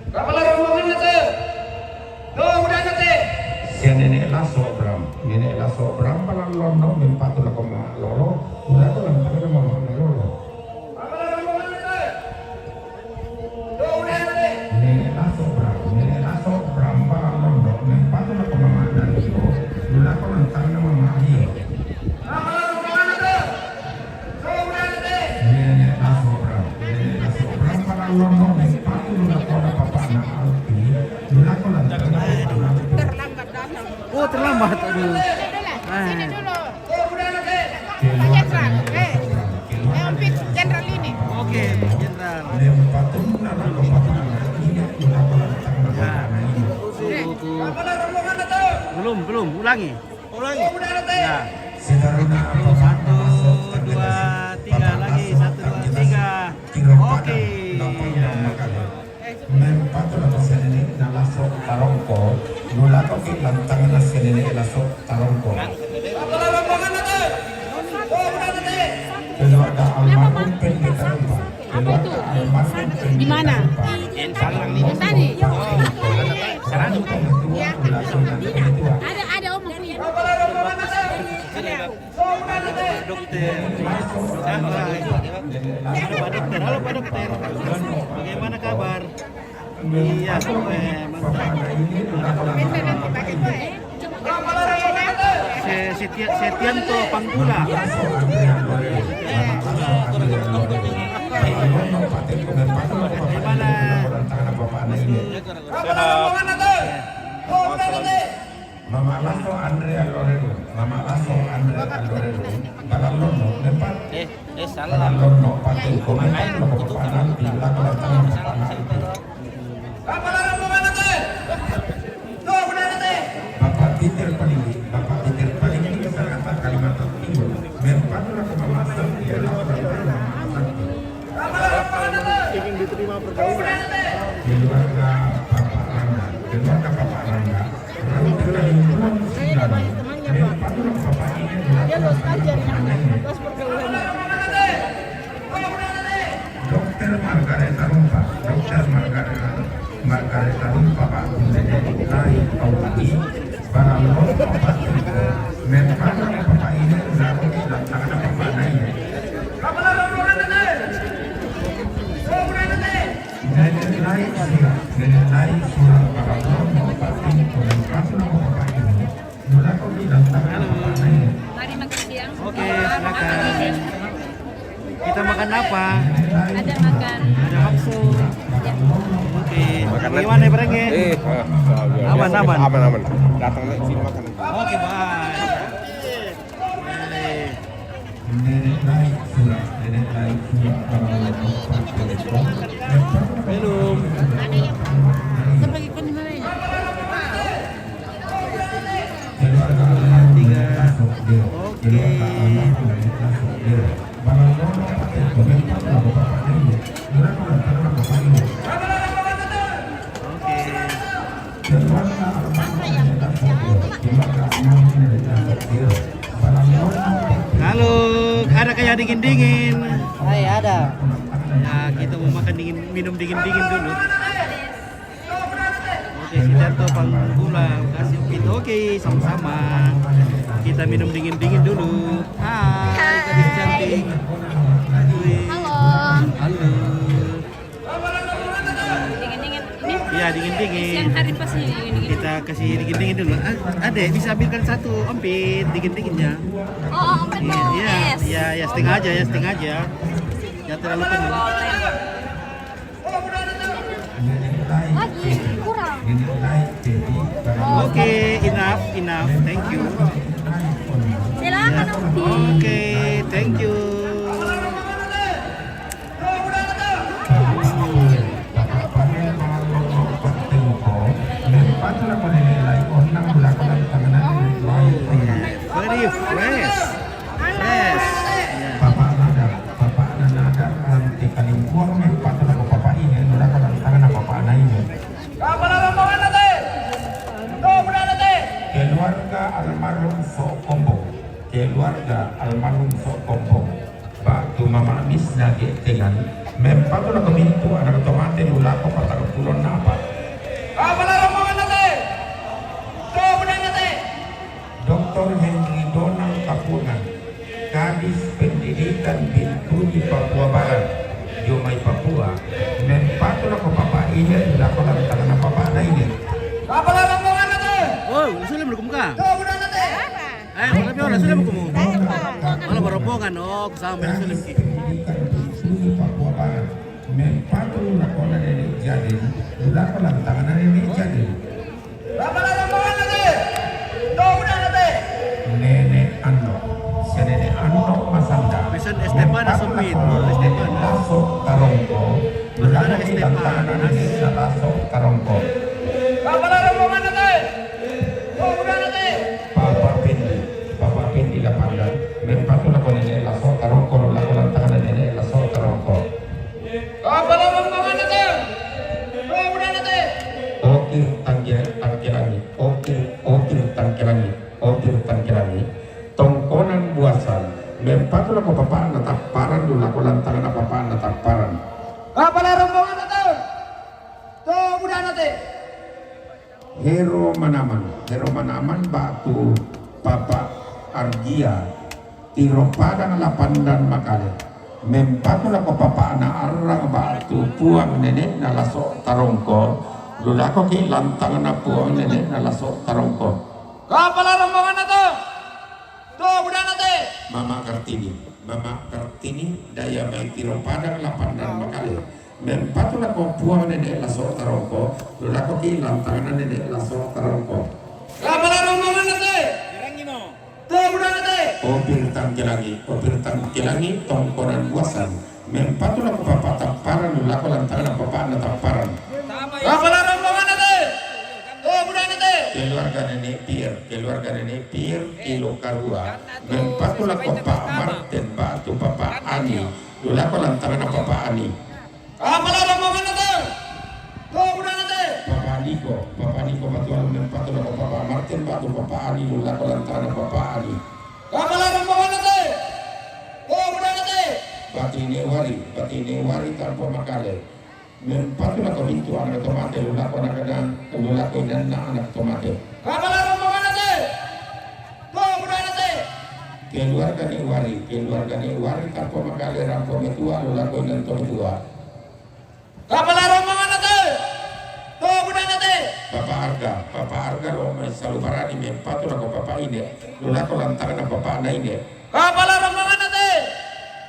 Kepala rombongan na te. Tuh, udah na te. Sia Nenek Laso Bram, Nenek Laso Bram, pala londo mempatu lako Mama Lolo, lula ko lantang na Mama Lolo. Nenek Laso Bram, Nenek Laso Bram, pala londo mempatu lako Mama Nalio, lula ko lantang na Mama Lio. Nenek Laso Bram, Nenek Laso Bram, pala londo mempatu lula ko na Papa na Alpi, lula ko lantang na Papa na Alpi. Oh, terlambat. Aduh. Sini dulu. Pak Jenderal. Eh, eh, Om Pit, Jenderal ini. Oke, Jenderal. Belum, belum. Ulangi. Ulangi. Ya. Satu, dua, tiga lagi. Satu, dua, tiga. Oke. Ya. Mempatu lako Sia Nenek na Laso Tarongko, lula ko ki lantang na Sia Nenek Laso Tarongko. Keluarga almarhum Pendeta Rupa. Keluarga almarhum Pendeta Di mana? Rupa. Tadi. Ketua, lula ko lantang ketua. Ada, ada, Om, aku ya. Dokter. Halo Pak Dokter, halo Pak Dokter. Bagaimana kabar? Iya, eh, mantap. Se- Setia- Setianto Panggula. Bagaimana? Mama Laso Andrea Lorero, Mama Laso Andrea Lorero, pala londo mempatu. Eh, eh Pala salah. londo patu komentar lako Papa na Alpi, lula ko lantang na Papa na Alpi. Bapak Peter Palinggi, Bapak Peter Palinggi, Jakarta, Kalimantan Timur. Mempatu lako Mama Santi, lula ko lantang na Mama Santi. Ingin diterima pergaulan. Keluarga Bapak Rangga, keluarga Bapak Rangga. Rangga dari Pulau Singgalang. Mempatu lako Bapak ini, lula ko lantang na Papa na Alpi. Dokter Margareta Rumpa, Dokter Margareta, Margareta Rumpa, Pak Guru Nenek Lai Taufik, pala londo patu, mempatu lako Bapak ini, lula ko ki lantang na Papa na Alpi. Nenek Lai Sura, Nenek Lai Sura, pala londo patu, mempatu lako Bapak ini. Halo. Oke, silakan. Kita makan apa? Ada makan. Ada bakso. Oke. Gimana, Breng? Eh, eh, Aman, aman. Aman, aman. Datang naik sini makan. Oke, bye. Nenek Lai Sura, Nenek Lai Sura, pala londo patu. Belum. Sebagai kan gimana ya? Keluarga almarhum Nenek Laso Deo. Keluarga almarhum Nenek Laso Deo. Pala londo patu, mempatu lako Bapak na Alpi, lula ko lantang na Papa na Alpi. Oke. Keluarga almarhum Nenek Laso Deo. Keluarga almarhum Nenek Laso Deo. Pala londo patu. Halo, ada kayak dingin-dingin. Hai, ada. Ya, kita mau makan dingin, minum dingin-dingin dulu. Oke, Setianto Panggula, kasih Om Pit. Oke, sama-sama. Kita minum dingin-dingin dulu. Hai, gadis cantik. Halo. Halo. Dingin-dingin. Ini Iya, dingin-dingin. siang hari pasti dingin-dingin. Kita kasih dingin-dingin dulu. Ah, Adek, bisa ambilkan satu Om Pit dingin-dinginnya. Oh, Om Pit mau Iya, es. iya, ya setengah aja, ya setengah aja. Ya terlalu penuh. Lagi kurang. Oke, enough, enough. Thank you. Silakan Om Pit. Oke, thank you. Very fresh. Fresh. Ya. Bapak Nadar, Bapak Nadar, nanti kalimpuang mempatu lako Bapak ini, lula ko lantang na Bapak na Alpi. Kepala rombongan nanti. Tuh, Almarhum Sokombo, keluarga almarhum Sokombo, batu mama misna ge'tengan, mempatu lako mintu' anak to mate lu lako patang pulo napa. Apa la rombonganna te? To budana te? Doktor Henry Donald Kapungan, Kadis Pendidikan Bintuni Papua Barat, dio mai Papua, mempatu lako papa ine, lako lantangan papa na ine. Apa la rombonganna te? Oh, langsung lem ka? To budana te? Eh, tapi orang sudah mau. Malah berombongan, oh, sama sudah. Pendidikan Bintuni Papua Barat. Mempatu lako nene' Jadin, lako lantangan nene' Jadin. Apa la rombonganna te? To budana te? Nene' Anno. Si nene' Anno Masanda. Vincent Esteban. Mempatu lako nene' Laso Tarongko, lako lantangan nene' Laso Tarongko. Apa la rombonganna te? To budana te? Papa Pendi, Papa Pendi Lapandan, mempatu lako nene' Laso Tarongko, lako lantangan nene' Laso Tarongko. Apa la rombonganna te? To budana te? Okir Tangke-, Tangkelangi, Okir, Okir Tangkelangi, Okir Tangkelangi, Tongkonan Buasan, mempatu lako papa'na Tapparan, lako lantangan papa'na Tapparan. Apa la rombonganna te? To budana te? Hero Manaman, Hero Manaman batu Papa Argia, Tiro Padang Lapandan Makale. Mempatu lako papa'na Arrang batu Puang nene'na Laso Tarongko, lu lakoki lantangan Puang nene'na Laso Tarongko. Apa la rombonganna te? To budana te? Mama Kartini, Mama Kartini, daya mai Tiro Padang Lapandan Makale. Mempatu lako Puang nene' Laso Tarongko, lu lakoki lantangan nene' Laso Tarongko. Apa la rombonganna te? To budana te? Opir Tangkelangi, Opir Tangkelangi, Tongkonan Buasan. Mempatu lako papa Tapparan, lu lako lantangan papa'na Tapparan. Apa la rombonganna te? To budana te? Keluarga nene' Pier, keluarga nene' Pier, Kilo Karua. Mempatu lako Pak Martin, batu Papa Ani, lu lako lantangan Papa Ani. Apa la rombonganna te? To budana te? Papa Niko, Papa Niko batu Alu, mempatu lako Papa Martin, batu Papa Ani, lu lako lantangan Papa Ani. Apa la rombonganna te? To budana te? Batine Wari, Batine Wari, Tampo Makale. Mempatu lako mintu' anak to mate, lu lako anak, lu lako inanna anak to mate. Apa la rombonganna te? To budana te? Keluarga ne' Wari, keluarga ne' Wari, Tampo Makale, Rampo Metua, lu lako inan to metua. Apa la rombonganna te? To budana te? Papa Arga, Papa Arga lo mai Salubarani, mempatu lako papa ine, lu lako lantangan papa'na ine. Apa la rombonganna te?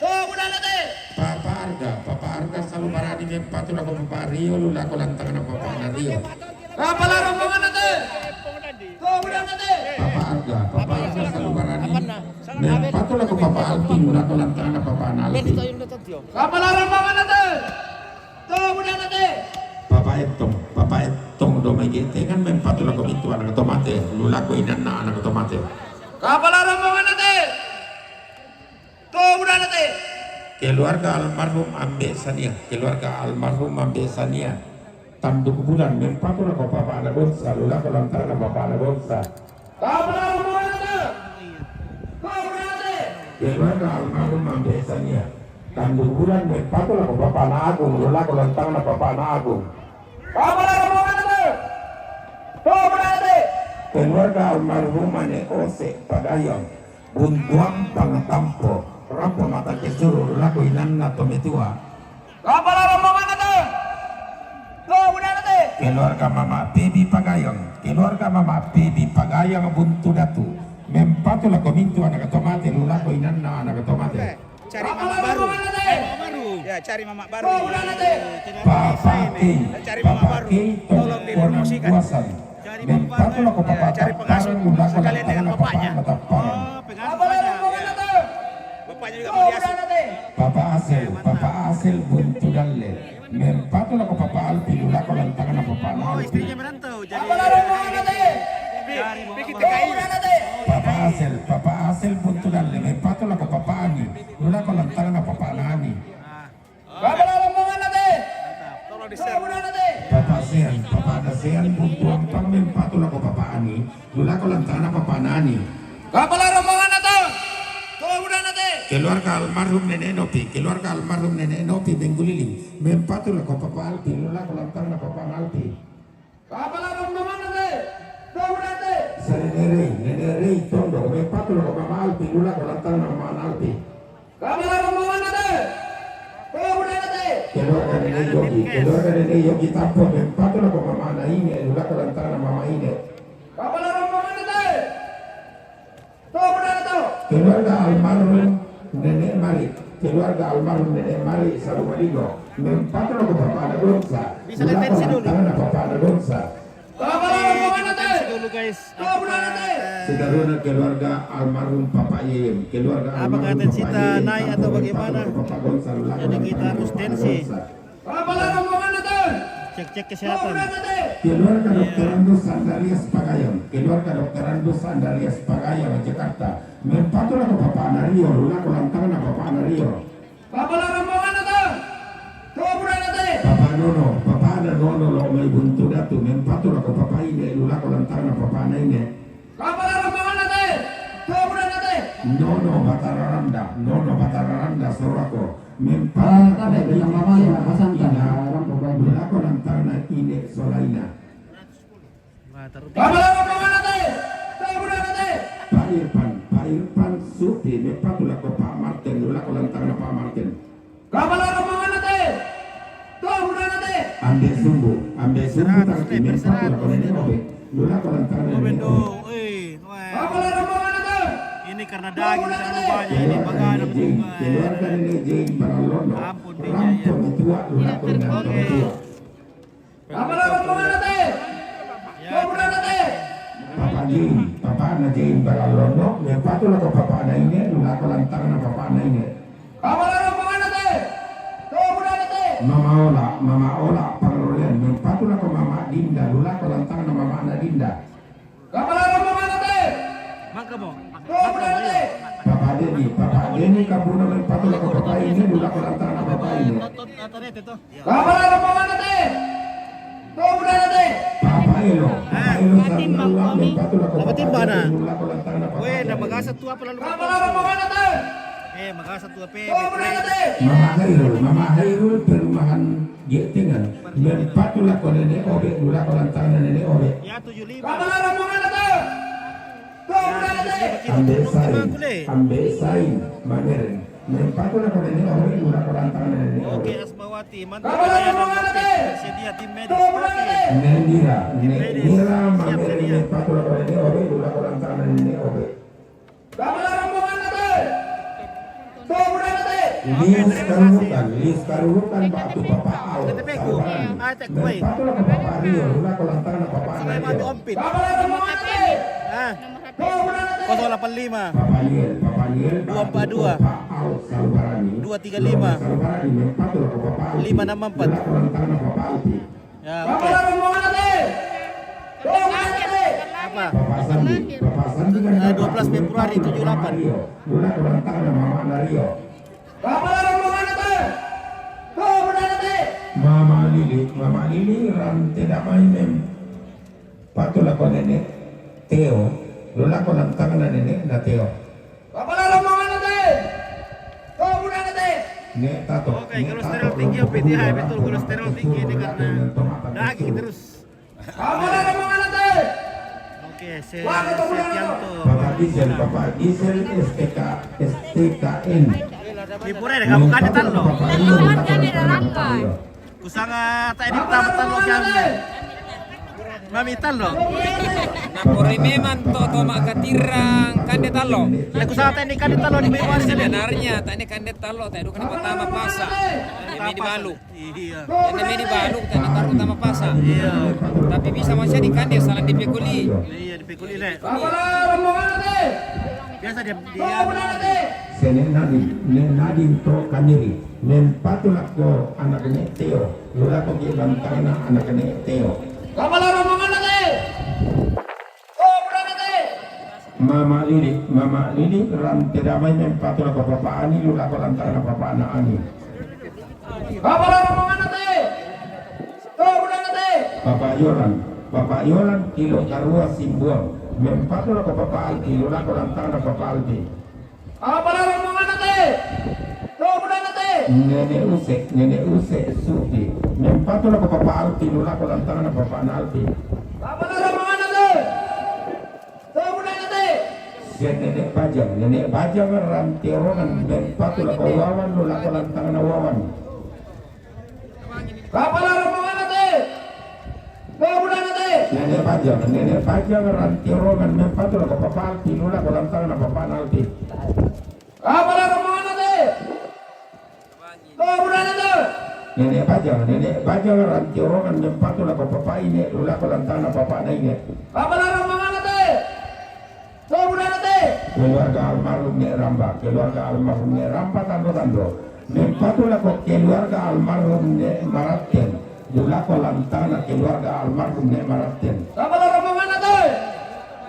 To budana te? Papa Arga, Papa Arga Salubarani, mempatu lako Papa Rio, lu lako lantangan papa'na Rio. Apa la rombonganna te? To budana te? Papa Arga, Papa Arga Salubarani, mempatu lako Papa Alvin, lu lako lantangan papa'na Alvin. Apa la rombonganna te? To budana te? Papa Ettong, Papa Ettong do mai ge'tengan, mempatu lako mintu' anak to mate, lu lako inanna anak to mate. Apa la rombonganna te? To budana te? Keluarga almarhum Ambe' Sania, keluarga almarhum Ambe' Sania. Tanduk Bulan, mempatu lako papa'na Bonsa, lu lako lantangan papa'na Bonsa. Apa la rombonganna te? To budana te? Keluarga almarhum Ambe' Sania. Tanduk Bulan, mempatu lako papa'na Agung, lu lako lantangan papa'na Agung. Apa la rombonganna te? To budana te? Keluarga almarhum Ane' Ose Pagayang, Buntuang Pangatampo, Rampo Mata Kesuru, lu lako inanna to metua. Apa la rombonganna te? To budana te? Keluarga Mama Pebi Pagayang, keluarga Mama Pebi Pagayang Buntu Datu, mempatu lako mintu' anak to mate, lu lako inanna anak to mate. Cari mama baru. Eh, mama baru. Ya, cari mama baru. To budana te? Papa Kei, Papa Kei, Tongkonan Buasan. Mempatu lako papa Tapparan, lu lako lantangan papa'na Tapparan. Apa la rombonganna te? Bapaknya juga mau diasuh. Papa Asel, Papa Asel Buntu Dalle. Mempatu lako Papa Alpi, lu lako lantangan papa'na Alpi. Apa la rombonganna te? Papa Asel, Papa Asel Buntu Dalle. Mempatu lako Papa Ani, lu lako lantangan papa'na Ani. Apa la rombonganna te? Tolong di-share. Papa Sean, Papa Sean Buntu Ampang, mempatu lako Papa Ani, Lu lako lantangna papana Ani. Kapala rombonganna to. To budana te. Keluarga almarhum Nenek Nopi, keluarga almarhum Nenek Nopi Mengguliling. Mempatu lako Papa Alpi, lu lako lantangna papana Alpi. Kapala rombonganna te. To budana te. Sa Nenek Rei, Nenek Rei Tondo, mempatu lako Mama Alpi, lu lako lantangna Mama Alpi. Kapala rombonganna te. To budana te. Keluarga Nenek Yogi, keluarga Nenek Yogi Tampo, mempatu lako Mama Ine, lu lako lantangna Mama Ine. Kapala rombonganna te. To budana to. Keluarga almarhum Nenek Mari, keluarga almarhum Nenek Mari Sarumalingo, mempatu lako Papa Gonsa, lu lako lantangna Papa Gonsa. Kapala rombonganna te. Tensi dulu, guys. Apa, eh, Sekarang keluarga almarhum Papa Yeyem, keluarga almarhum Papa Yeyem, naik atau bagaimana? Jadi kita harus tensi. Kapala rombonganna te. Cek-cek kesehatan. Keluarga Dokter Andus Andarias Pagayam, keluarga Dokter Andus Andarias Pagayam, Jakarta. Mempatu lako Papa Anario, lu lako lantangna Papa Anario. Kapala rombonganna to. To budana te. Papa Nono, papana Nono lo mai Buntu Datu, mempatu lako Papa Ine, lu lako lantangna Papa Ine. Kapala rombonganna te. To budana te. Nono Batara Randa, Nono Batara Randa Sorako. Mempatu lako Ine Solaina, lu lako lantangna Ine Solaina. Kapala rombonganna te. To budana te. Pak Irfan, Pak Irfan Suti, mempatu lako Pak Martin, lu lako lantangna Pak Martin. Kapala rombonganna te. To budana te. Ambe Sumbu, Ambe Sumbu Tarki, mempatu lako Nenek Obe, lu lako lantangna Nenek Obe. Kapala rombonganna te. Ini karena daging terlalu banyak ini, bagana. Keluarga Nenek Jeng Baralono. Ampun, Nenek Jeng. Rampo metua, lu lako lantangna metua. Kapala rombonganna te. To budana te. Papa Jin, papana Jin Baralono, mempatu lako papana Ine, lu lako lantangna papana Ine. Kapala rombonganna te. To budana te. Mama Ola, Mama Ola Pangrolean, mempatu lako Mama Dinda, lu lako lantangna Mamana Dinda. Kapala rombonganna te. Mangka mo. To budana te. Papa Deni, Papa Deni, kabuna mempatu lako Papa Ine, lu lako lantangna Papa Ine. Kapala rombonganna te. To budana te. Papa Elo, Papa Elo Sarnawa, mempatu lako Papa Ine, lu lako lantangna Papa Ine. Weh, na magasa tua apa lalu? Kapala rombonganna te. Eh, magasa tua pe. To budana te. Mama Hairul, Mama Hairul perumahan Getengan, mempatu lako Nenek Obe, lu lako lantangna Nenek Obe. Ya, tujuh lima. Kapala rombonganna te. Ambe Sain, Ambe Sain, Mameren. Mempatu lako Nenek Obe, lu lako lantangna Nenek Obe. Oke, Asmawati, mantap. Kapala rombonganna te. Sedia tim medis. Oke. Nendira, Nendira, Mameren, mempatu lako Nenek Obe, lu lako lantangna Nenek Obe. Kapala rombonganna te. To budana te. Lius Karurukan, Lius Karurukan, batu Papa Al. Mempatu lako Papa Rio, lu lako lantangna Papa Rio. Kapala rombonganna te. Ah. Kosong delapan lima. Papa Liel, Papa Liel, dua empat dua. Papa Al Salubarani. Dua tiga lima. Salubarani, mempatu lako Papa Al. Lima enam empat. Lu lako lantangna Papa Alpi. Ya, oke. Kapala rombonganna te. Apa? Papa Sandi, Papa Sandi kan. Eh, dua belas Februari tujuh delapan. Lu lako lantangna Mamana Rio. Kapala rombonganna te. To budana te. Mama Lili, Mama Lili Rante Damai, mempatu lako Nenek Teo, lu lako lantangna Nenekna Teo. Kapala rombonganna te. To budana te. Nek Tato, oke, Nek Tato, kolesterol tinggi, P T H, betul, kolesterol tinggi ini karena daging terus. Kapala rombonganna te. Oke, Setianto. Papa Diesel, Papa Diesel, S T K, S T K N. Di pura ada kamu kande tallo. Papa Rio, lu lako lantangna Papa Rio. Kusanga ta ini pertama tallo kande. Mami tallo. Napori memang to, to makatirang kande tallo. Nah, kusanga ta ini kande tallo di bawah sini. Sebenarnya ta ini kande tallo, ta ini kan pertama pasa. Ini di balu. Iya. Ini di balu, ta ini taruh pertama pasa. Iya. Tapi bisa masih di kande salah di pekoli. Iya, di pekoli, Nek. Biasa dia, dia. Sene Nadin, Nek Nadin to Kaniri, mempatu lako anakna Teo, lu lako ki lantangna anakna Teo. Kapala rombonganna te. To budana te. Mama Lili, Mama Lili Rante Damai, mempatu lako Papa Ani, lu lako lantangna Papana Ani. Kapala rombonganna te. To budana te. Papa Yoran, Papa Yolan, Kilo Karua Simbuang. Mempatu lako Papa Alpi, lu lako lantangna Papa Alpi. Apa la rombonganna te? To budana te? Nenek Use, Nenek Use Supi. Mempatu lako Papa Alpi, lu lako lantangna Papa Alpi. Apa la rombonganna te? To budana te? Sian Nenek Bajang, Nenek Bajang Rantiorongan. Mempatu lako Wawan, lu lako lantangna Wawan. Apa la rombonganna te? To budana te? Nenek Bajang, Nenek Bajang Rantiorongan. Mempatu lako Papa Alpi, lu lako lantangna Papa Alpi. Apa la rombonganna te? To budana te? Nenek Bajang, Nenek Bajang Rantiorongan. Mempatu lako Papa Ine, lu lako lantangna Papa Naine. Apa la rombonganna te? To budana te? Keluarga almarhum Nek Ramba, keluarga almarhum Nek Ramba Tando-Tando. Mempatu lako keluarga almarhum Nek Maraten, lu lako lantangna keluarga almarhum Nek Maraten. Apa la rombonganna te?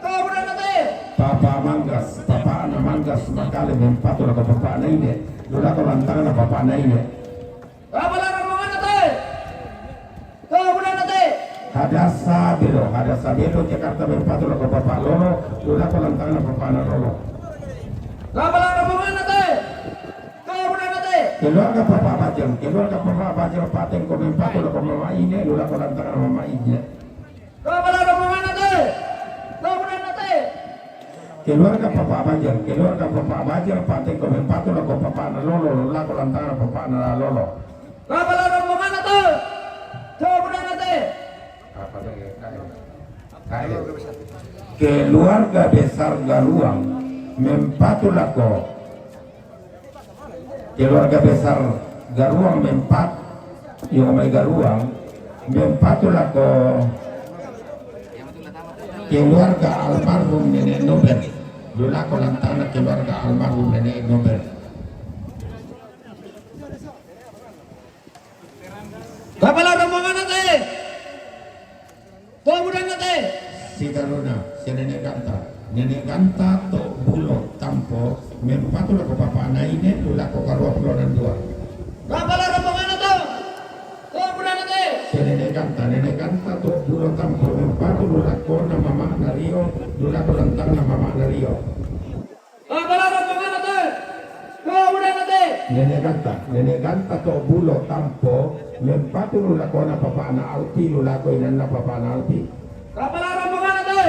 To budana te? Papa Manggas, Papa na Manggas Makale. Mempatu lako Papa Naine, lu lako lantangna Papa Naine. Apa la rombonganna te? To budana te? Hadasa Belo, Hadasa Belo Jakarta. Mempatu lako Papa Lolo, lu lako lantangna Papa na Lolo. Apa la rombonganna te? To budana te? Keluarga Papa Bajang, keluarga Papa Bajang Patengko. Mempatu lako Mama Ine, lu lako lantangna Mama Ine. Apa la rombonganna te? To budana te? Keluarga Papa Bajang, keluarga Papa Bajang Patengko. Mempatu lako Papa na Lolo, lu lako lantangna Papa na Lolo. Apa la rombonganna te? To budana te? Keluarga besar Garuang. Mempatu lako keluarga besar Garuang. Mempat, yo mai Garuang. Mempatu lako keluarga almarhum Nenek Nober, lu lako lantangna keluarga almarhum Nenek Nober. Apa la rombonganna te? To budana te? Sitaruna, si Nenek Ganta. Nenek Ganta to Bulo Tampo. Mempatu lako Papa Naine, lu lako Karua Pulo Nandua. Apa la rombonganna te? To budana te? Si Nenek Ganta, Nenek Ganta to Bulo Tampo. Mempatu, lu lako na Mama Nario, lu lako lantangna Mama Nario. Apa la rombonganna te? To budana te? Nenek Ganta, Nenek Ganta to Bulo Tampo. Mempatu, lu lako na Papa na Alpi, lu lako inanna Papa na Alpi. Apa la rombonganna te?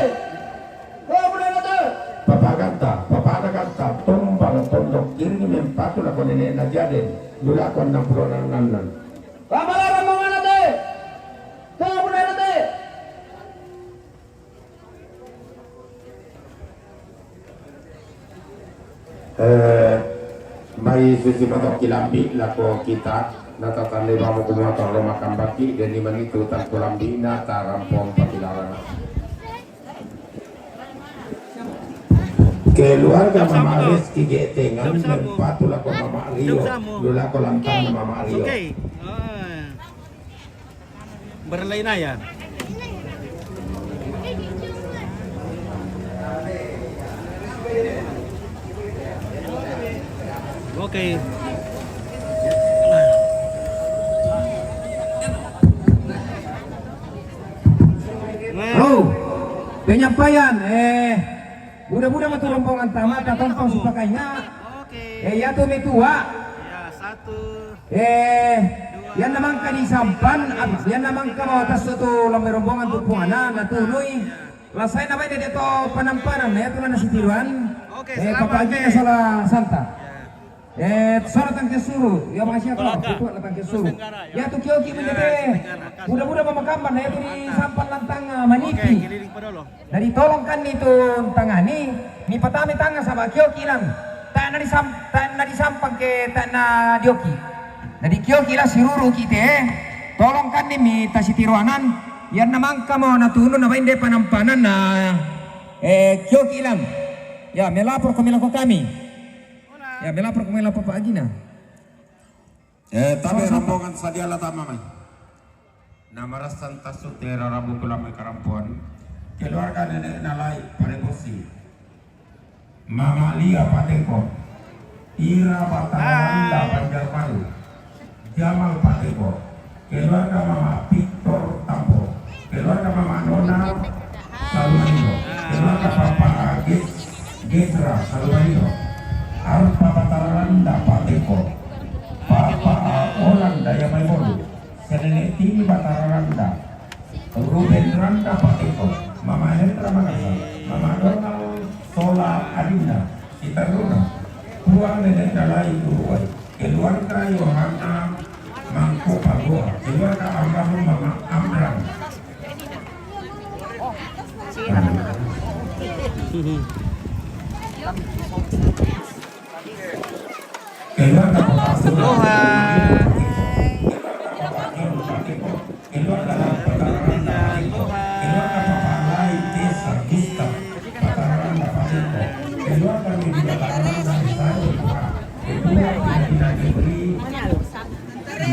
To budana te? Papa Ganta, Papa na Ganta Tombang Pondok Giring. Mempatu lako Nenek na Jaden, lu lako Enam Pulo Nannan. Apa la rombonganna te? To budana te? Eh, mai susi motongki lambi lako kita, na tatandai mamo kumotor ro makambaki, deni manitu tangku lambina tarampong pakilarana. Keluarga Mama Reski Getengan. Mempatu lako Mama Rio, lu lako lantangna Mama Rio. Berlain aja. Oke. Oh, penyampaian, eh, buda-buda matu rombongan tamata tompang supakainga. Oke. Eh, ya tu metua. Ya, satu. Eh, ianna mangka disampan, ab-, ianna mangka mawatassu tu lomai rombongan tu puangna, natunui. Lasai na baine de to panampanan, na iatu na nasitiruan. Oke, eh, selamat, papagina eh. Sala santa. Ya. Eh, sala tangke suru, ya makasih apa? Itu na tangke suru. Iatu kioki menjadi muda-muda mamakamban, na iatu disampan lantang, eh, manipi. Oke, keliling pada lo. Jadi tolong kan itu tangani, ni patami tangan sama kioki lan. Tak na disam-, tak na disampang ke, tak na dioki. Jadi kioki lah siruru kite, tolong kan ni mi tasitiruanan, ianna mangka mo natunu na baine panampanan na, eh, kioki lan. Ya, melapor ko melako kami. Ya, melapor ko melako Pak Agina. Eh, tapi rombongan sadialah tama mai. Na marassan tassu tera rabu kulamai karampuan. Keluarga nenek nalai Parebosi. Mama Lia Pateko. Ira Batalanda Banjarbaru. Jamal Pateko. Keluarga Mama Victor Tampo. Keluarga Mama Nona Salumanino. Keluarga Papa Ges Gesra Salumanino. Arpa Bataranda Pateko. Papa Olan Daya Maibolu. Senene Tini Bataranda. Ruben Randa Pateko. Mama Hendra Manasa. Mama Donald Sola Adinda. Sitaruna. Puang Nenek Dalai Uruai. Keluarga Yohana Mangko Pagoa. Keluarga almarhum Mama Amran. Keluarga Papa Sula. Aloha. Keluarga Papa John Pateko. Keluarga Papa Randa Pateko. Aloha. Keluarga Papa Lai Tesa Gustav Papa Randa Pateko. Keluarga Medi Papa Randa Isai. Ketua Pengadilan Negeri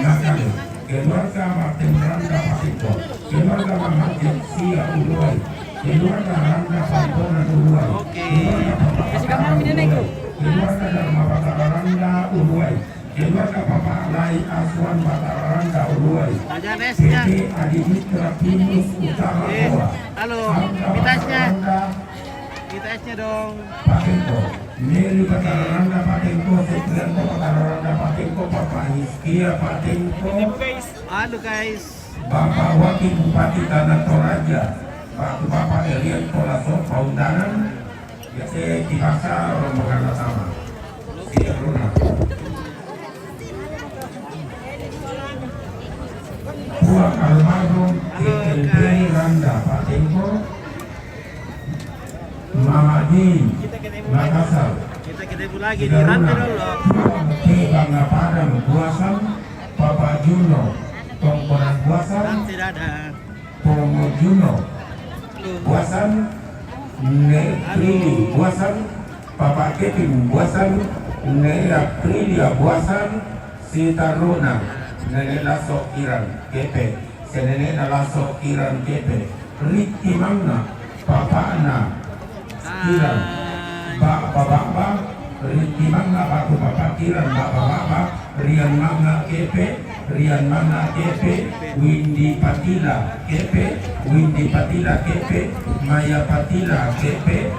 Makale. Keluarga Martin Randa Pateko. Keluarga Mama Jetsia Uruai. Keluarga Randa Pamponan Uruai. Oke. Keluarga Papa Kasih kamu Patara ini, Nek. Uruai. Keluarga Dharma Patara Randa Uruai. Keluarga Papa Lai Aswan Patara Randa Uruai. Ada resnya. P T Adi Mitra Pinus Utara Goa. Halo, Angga Patara Randa. Kita esnya dong. Patengko. Mary Patararanda Patengko, Septrianto Patararanda Patengko, Papa Hizkia Patengko. Halo, guys. Bapak Wakil Bupati Tanah Toraja, Bapak, Bapak Elian Tolaso, paundangan, ya, eh, dipaksa rombongan utama. Tidak lunak. Puang almarhum Halo, Ikel Beri guys. Randa Patengko, Mama Din Kita ketemu lagi. Makassar. Kita ketemu lagi di Sidaruna. Rante dulu. Puang Tebanga Padang Buasan, Papa Juno Tongkonan Buasan. Rante dadah. Pomo Juno Buasan, Ne Prilly Buasan, Papa Kevin Buasan, Ne Aprilia Buasan, Sitaruna, Nene Laso Kiran Kepe, Senenena Laso Kiran Kepe, Rikki Mangna, Papana Kiran, Baba Baba, Rikki Mangna, Batu Papa Kiran, Baba Baba, Rian Mangna Kepe, Rian Mangna Kepe, Windy Patila Kepe, Windy Patila Kepe, Maya Patila Kepe,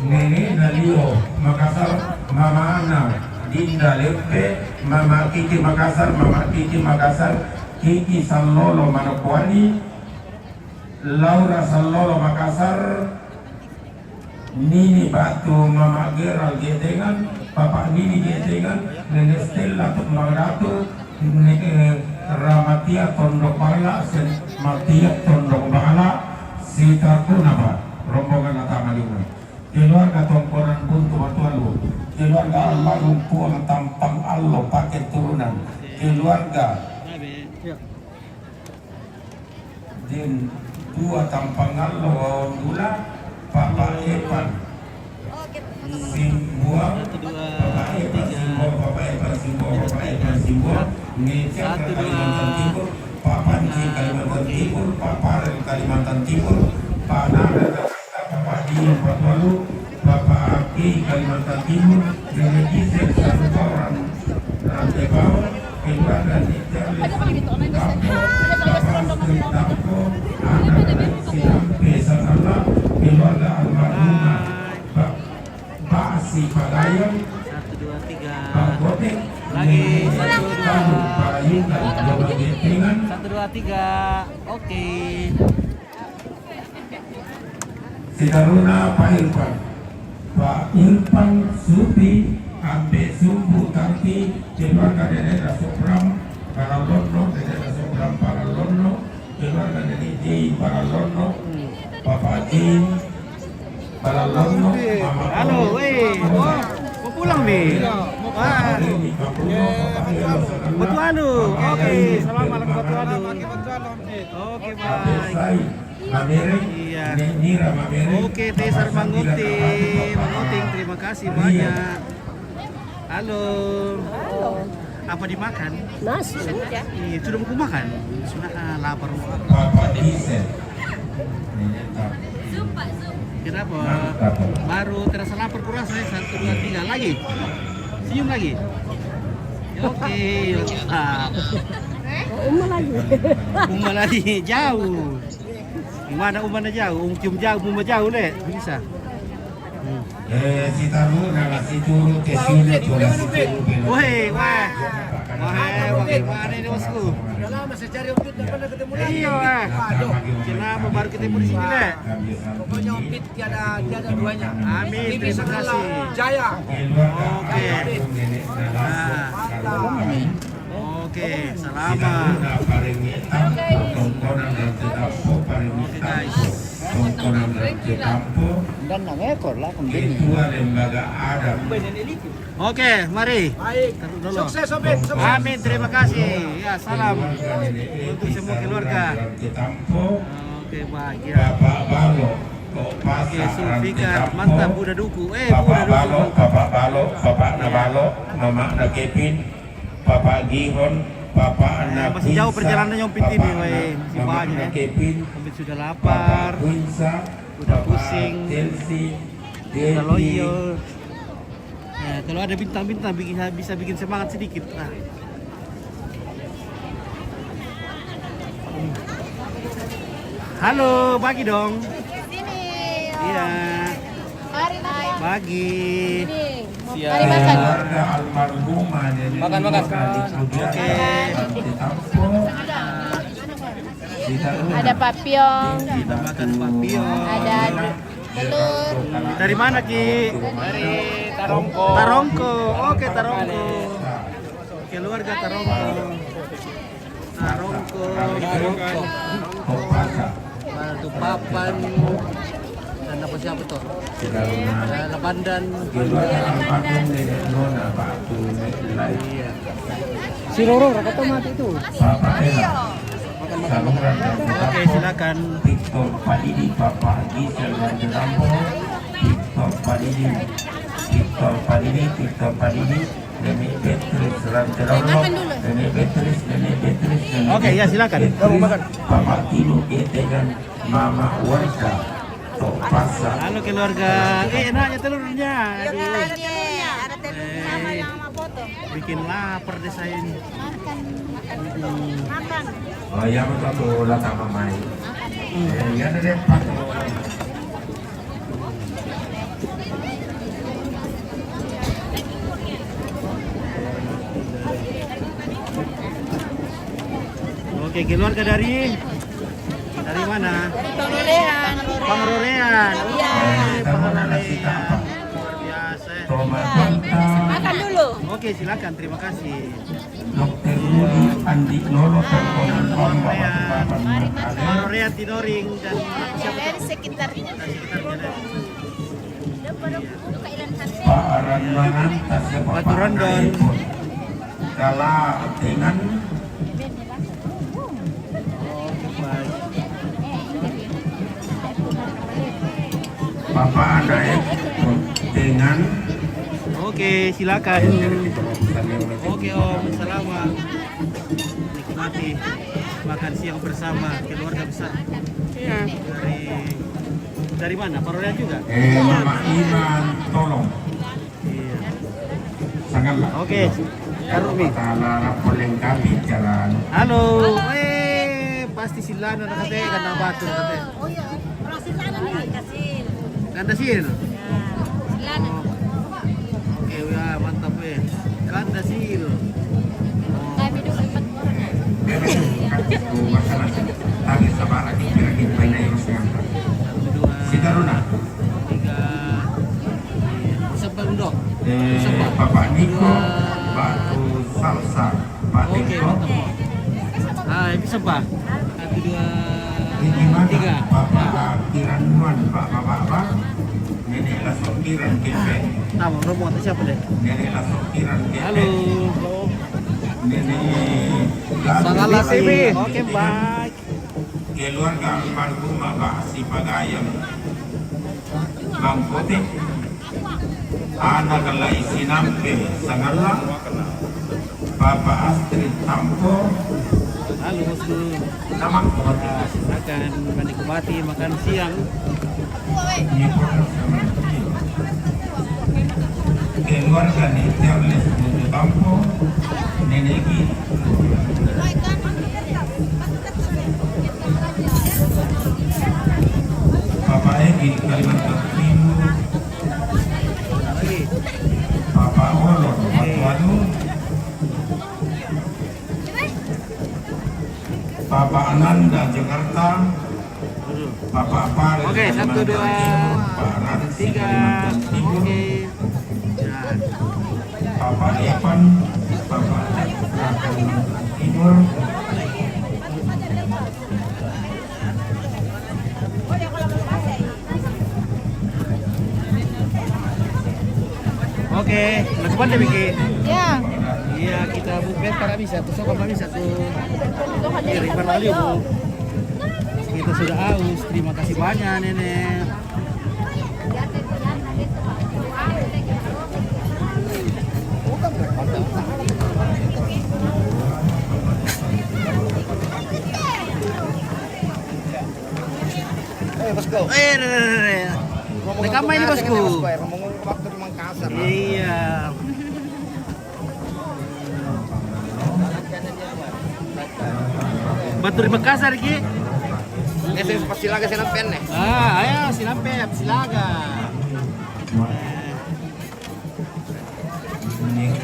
Nene Nalio Makassar, Mama Ana, Dinda Lepe, Mama Kiki Makassar, Mama Kiki Makassar, Kiki Sallolo Manokwari, Laura Sallolo Makassar, Nini Batu Mama Geral Getengan, Bapak Nini Getengan, Nenek Stella Tumbang Ratu, Nenek Ramatia Tondok Bala, Sen Matia Tondok Bala, Sitarkuna, Pak, rombongan Atama Lima. Keluarga Tongkonan Buntu Matualu, keluarga almarhum Puang Tampang Allo pakai turunan, keluarga Din dua Tampangallo Wawan Gula, Papa Epan Simbuang, Papa Epan Simbuang, Papa Epan Simbuang, Papa Epan Simbuang, Ngecek Kalimantan Timur, Papa Nci Kalimantan Timur, Papa Rel Kalimantan Timur, Panada Papa Dion Patualu, Papa Aki Kalimantan Timur, Nenek Gisel satu orang Rante Bawang, keluarga Nick Charles Tampo, Papa Astrid Tampo, anak Sinampe Sanala, keluarga almarhumah Pak Pak Si Pagayang, satu, dua, tiga. Pak Botek, lagi, Nenek satu, dua. Tamu, Parayungan, Bapak Getengan. Satu, dua, tiga. Oke. Sitaruna Pak Irfan. Pak Irfan Supi, Ambe Sumbu Tangki, keluarga Nenek Daso Bram, Paralono, Nenek Daso Bram, Paralono, keluarga Nenek Jei, Paralono, Papa Jei, Paralono, Mama Halo, Tono, weh, Tono, mau, mau pulang, Mi? Papa Wah. Reni, Papa Bruno, Papa Elo, Sanana, Batu Alu. Papa Oke, Reni, selamat Papa Batu Alu. Reni. Oke, Papa baik. Sai. Mamereng, iya. Nek Nira Mamereng, oke, Teh Sarmanguti, Manguting, terima kasih banyak. Halo. Halo. Apa dimakan? Nasi. Iya, sudah mau makan? Sudah, ah, lapar. Papa Gisel. Kenapa? Baru terasa lapar kurasa ya, satu, dua, tiga, lagi. Senyum lagi. Oke, oke. Ah. Oh, Uma lagi. Uma lagi, jauh. Mana umana jauh, ung cium jauh, muma jauh le, bisa. Hmm. Eh, si taru na la si turu te sini tu la si turu belo. Woi, wah. Wah, wah, gimana ini, bosku? Udah lama saya cari Om Pit, nggak pernah ketemu lagi. Iya, wah. Aduh. Kenapa baru ketemu di sini, le? Pokoknya Om Pit tiada, tiada duanya. Amin, terima kasih. Jaya. Oke. Nah. Oke, salama. Oke, guys. Dan na ngekor lah, kembali. Oke, mari. Baik. Taruh dulu. Sukses, Om Pit. Sukses. Amin, terima kasih. Ya, salam untuk semua keluarga. Oke, bahagia. Oke, Sulfikar, mantap, Buda Duku. Eh, Buda Duku, mantap. Papa Balo, Papa Nabalo, Mama Nakepin, Papa Gihon, Papa Nakepin. Eh, masih jauh perjalanannya, Om Pit, ini, weh. Masih banyak, ya. Om Pit sudah lapar, udah pusing, udah loyo. Ya, kalau ada bintang-bintang bikin, bisa bikin semangat sedikit. Nah. Halo, pagi dong. Sini. Iya. Mari, mari. Pagi. Sini. Siang. Mari makan. Makan, makan. Oke. Ada papiong. Kita makan papiong. Ada telur. Dari mana, Ki? Dari Tarongko. Tarongko. Oke, Tarongko. Keluarga Tarongko. Tarongko. Tarongko. Batu Papan. Dan apa siapa tuh? Eh, Labandan. Iya. Si Roro, kata mati itu. Oke, silakan. Victor Padidi, Papa Gisel Rajarambo, Victor Padidi, Victor Padidi, Victor Padidi, Nenek Beatrice Ranterolo, Nenek Beatrice, Nenek Beatrice, Nenek Beatrice. Oke, ya, silakan. Kamu makan. Papa Tino Getegan, Mama Warga, Tok Pasa. Halo, keluarga. Eh, enaknya telurnya. Aduh. Ada telurnya, ada telur. Eh, mama yang mama potong. Bikin lapar deh saya ini. Makan. Hmm. Makan. Oh, ya, betul tuh, lah sama main. Hmm. Eh, ya, ada deh, Pak. Oke, keluarga dari, dari mana? Dari Pangrorean. Pangrorean. Iya. Oke, Pangrorean. Luar biasa. Makan dulu. Oke, silakan. Terima kasih. Dokter Rudi Andi Lolo, Tongkonan Bamba, Pangrorean, Tinoring, dan siapa? Dari sekitarnya. Pak Ranmangan, Tasya Batu Rondon. Kala dengan Bapak naik dengan. Oke, silakan. Oke, Om, selamat. Nikmati makan siang bersama keluarga besar. Iya. Dari, dari mana? Parorean juga? Eh, Mama Iman, tolong. Iya. Sangatlah. Oke. Kalau kata Arab melengkapi cara anu. Halo. Eh, pasti Silana na kate, kan na Batur kate. Oh iya, orang Silana nih. Ganda Sil. Ya, Silana. Oh. Oke, ya, mantap, eh. Ganda Sil. Kami dulu empat orang. Tapi sabar lagi, kira-kira banyak yang harus ngangkat. Satu, dua, tiga. Sebelah dulu. Eh, Bapak Niko, Batu Salsa, Pak Teko. Ah, ini sebelah. Satu, dua, tiga. Bapak Kiranuan, Pak, Bapak, Pak. Nenek Lasok Kiran, Kepeng. Tahu, rombongan siapa deh? Nenek Lasok Kiran, Kepeng. Halo. Nenek Lasok Kiran, Kepeng. Oke, bye. Keluarga almarhum Abah Sipagayam Bangkote, anak lai sinampe sangalla, Papa Astrid Tampo, halo, bosku. Nama? Silakan menikmati makan siang. Keluarga ni Charles Mutu Tampo, Nenek Gi. Kalimantan Timur, Papa Olon, Batu Alu, Papa Ananda, Jakarta, Papa Apare, Oke, satu, Kalimantan dua, Timur, Pak Ransi, tiga. Kalimantan Timur, Oke. Ya. Papa Evan, Papa Cakra, Kalimantan Timur. Oke, lakukan deh, Biki. Ya. Iya, kita buka sekarang bisa tuh, sok apa bisa tuh. Iya, Ivan Aliu. Kita sudah aus. Terima kasih banyak, Nenek. Eh, bosku. Eh, re, re, re, re. Ngomong Rekam ini, bosku. Ngomong waktu di Makassar. Iya. Batur di Makassar, Ki. Ini saya pas Silaga, saya nampen nih. Ah, ayo, Silaga, Silaga.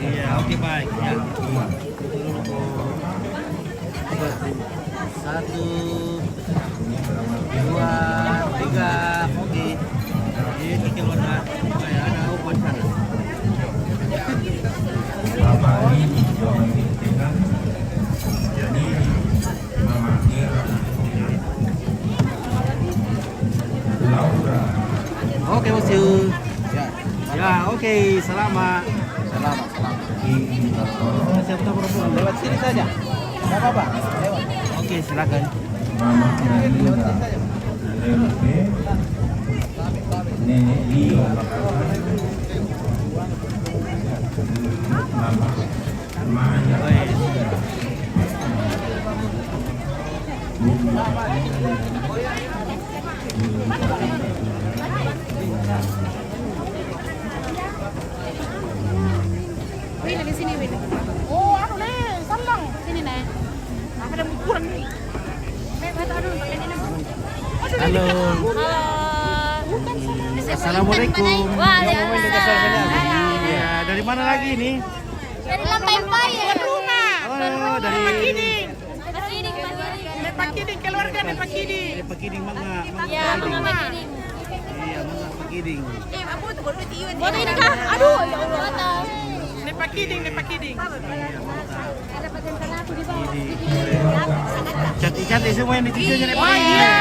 Iya, oke, baik. Ya. Satu, dua, tiga, oke. Ini keluarga, kayak ada open sana. Bapak ini juga masih dengan, jadi Mama Mira, Laura. Oke, bosku. Ya. Ya, oke, selamat. Selamat, selamat. Ini Laura. Siap, tak apa-apa. Lewat sini saja. Tidak apa-apa. Lewat. Oke, silakan. Mama Nanda, L P, Nenek Lio, Mama Maya. Wih, lagi sini, Wih. Oh, anu, Nek, Salang. Sini, Nek. Apa ada ukuran nih? Nek, aduh, aduh, aduh. Aduh, Halo. Halo. Assalamualaikum. Waalaikumsalam. Ya, dari mana lagi ini? Dari Lampai Pai, ya. Tuan rumah. Oh, dari Pak Kiding. Pak Kiding, Pak Kiding. Nek Pak Kiding, keluarga Nek Pak Kiding. Nek Pak Kiding, mangga, mangga. Ya, mangga Pak Kiding. Iya, mangga Pak Kiding. Eh, apa tuh, baru tiup. Foto ini, Kak. Aduh, ya Allah. Foto. Nek Pak Kiding, Nek Pak Kiding. Iya, mangga. Ada paten aku di bawah. Kiding. Cantik-cantik semua ini cucunya Nek Pak Kiding. Iya.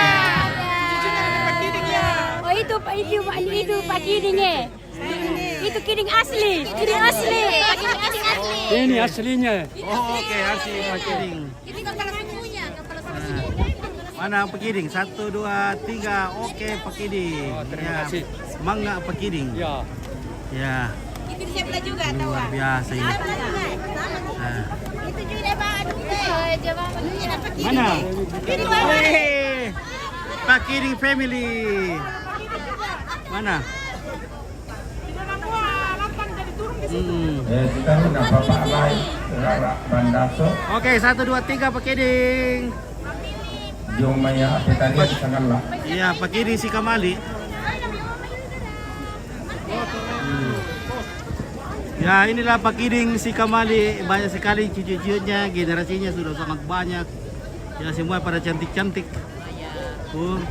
Cucunya Nek Pak Kiding, ya. Oh, itu, Pak, itu, Pak, itu Pak Kiding, ya. Itu Kiding asli, Kiding asli. Ini aslinya. Oh, oke, asli Pak Kiding. Ini kepala sukunya, kepala sukunya. Mana Pak Kiding? Satu, dua, tiga. Oke, Pak Kiding. Oh, terima kasih. Mangga Pak Kiding. Ya. Ya. Itu di sebelah juga, tahu, Luar biasa ini. Sama, sama. Nah. Itu juga, Pak. Aduh, eh. Mana? Itu, Pak. Wih, Pak Kiding family. Mana? Mm-mm. Eh, sekarang nggak apa-apa, lain. Rara Bandaso. Oke, satu, dua, tiga, Pak Kiding. Jong Maya, apa tadi, sangat lah. Iya, Pak Kiding si Kamali. Hmm. Ya, inilah Pak Kiding si Kamali. Banyak sekali cucu-cucunya, generasinya sudah sangat banyak. Ya, semua pada cantik-cantik. Oh,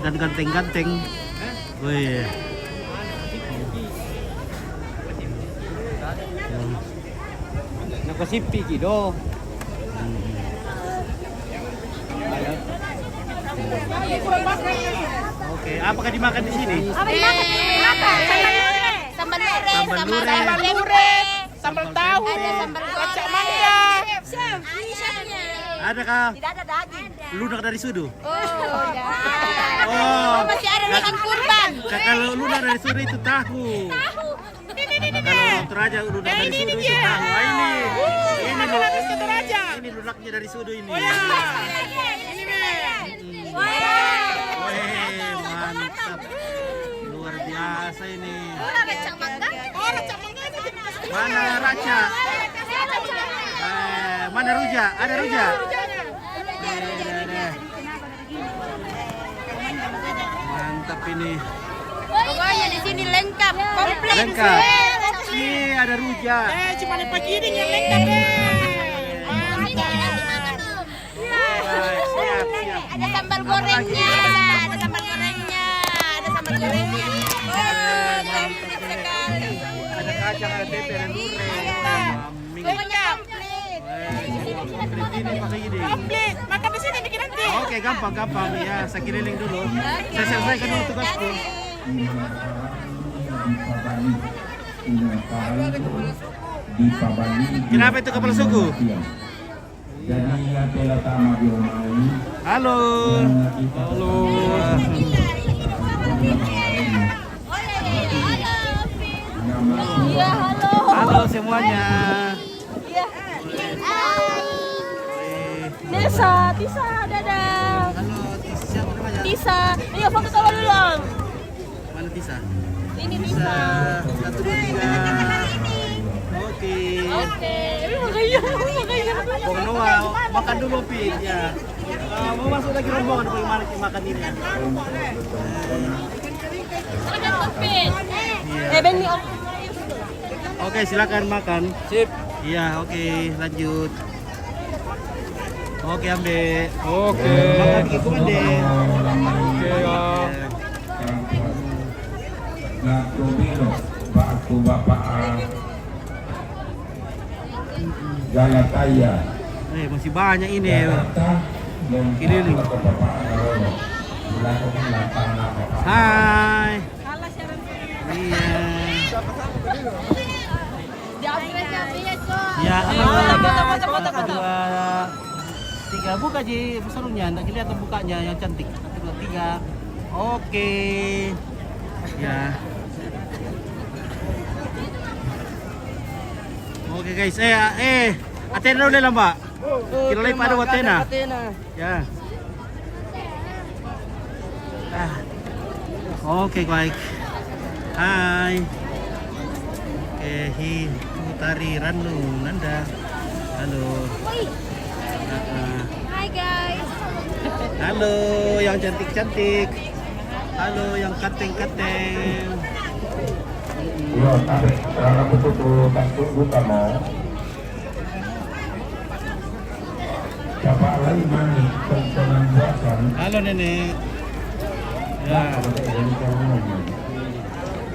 dan ganteng-ganteng. Oh, iya. Nakasipi ki do. Oke, apakah dimakan di sini? Apa dimakan? Apa? Sambal lure. Sambal lure. Sambal lure. Sambal tahu, ada sambal goreng, racak mangga. Chef, chef. Ini chefnya. Adakah? Tidak ada daging. Lunak dari sudu? Oh, ya. Oh. Oh, masih ada lunak kurban. Ka-, kalau lunak dari sudu itu tahu. Tahu. Ini, ini, ini, kalau Toraja lunak dari sudu itu tahu. Ah, ini. Ini lu-, ini lunaknya dari sudu ini. Oh, ya. Ini, nih. Wah. Weh, mantap. Luar biasa ini. Oh, racak mangga. Oh, racak mangga. Mana racak? Eh, mana rujak? Ada rujak? Deh, deh, deh. Mantap. Tapi ini pokoknya di sini lengkap, komplit. Lengkap. Iya, ada rujak. Eh, cuma ada pagi ini yang lengkap. Eh, mantap. Iya. Siap, siap. Ada sambal gorengnya, ada sambal gorengnya, ada sambal gorengnya. Oh, komplit sekali. Ada kacang, ada tempe, ada durian. Iya. Komplit. Komplit. Makan di sini bikin nanti. Oke, gampang, gampang. Ya, saya keliling dulu. Saya selesaikan dulu tugasku. Kenapa itu kepala suku? Jadi, yang telah sama di rumah ini. Halo. Halo. Iya, halo. Halo semuanya. Iya. Hai. Nesa, Tisa, dadah. Halo, Tisa. Siapa namanya? Tisa. Iya, foto sama dulu, Om. Mana Tisa? Ini Tisa. Tisa. Satu, dua, tiga. Oke. Oke. Ini makanya, makanya. Bang Noah, makan dulu, Pi. Ya. Eh, mau masuk lagi rombongan, bagaimana sih makan ini? Iya. Eh, Benny, Om. Oke, silakan makan. Sip. Iya, oke, lanjut. Oke, Ambe. Oke. Makan ikut, Ambe. Oke, ya. Iya. Nah, Bapak Galataya. Eh, masih banyak ini. Keliling. Hai. Iya. Ya, halo. Foto, foto, foto, foto. Dua, tiga. Buka ji peserunnya, ndak kelihatan bukanya yang cantik. Satu, dua, tiga. Oke. Ya. Oke, guys, eh, eh, Athena udah lah, Mbak. Kita lipat ada Athena. Ya. Ah. Oke, baik. Hai. Oke, hi, Utari, Ranu, Nanda. Halo. Woi. Ah, ah. Hai, guys. Halo, yang cantik-cantik. Halo, yang kateng-kateng. Iya, tapi kalau betul-betul takut bukan mau. Bapak Laimani, tontonan buatan. Halo, Nenek. Ya.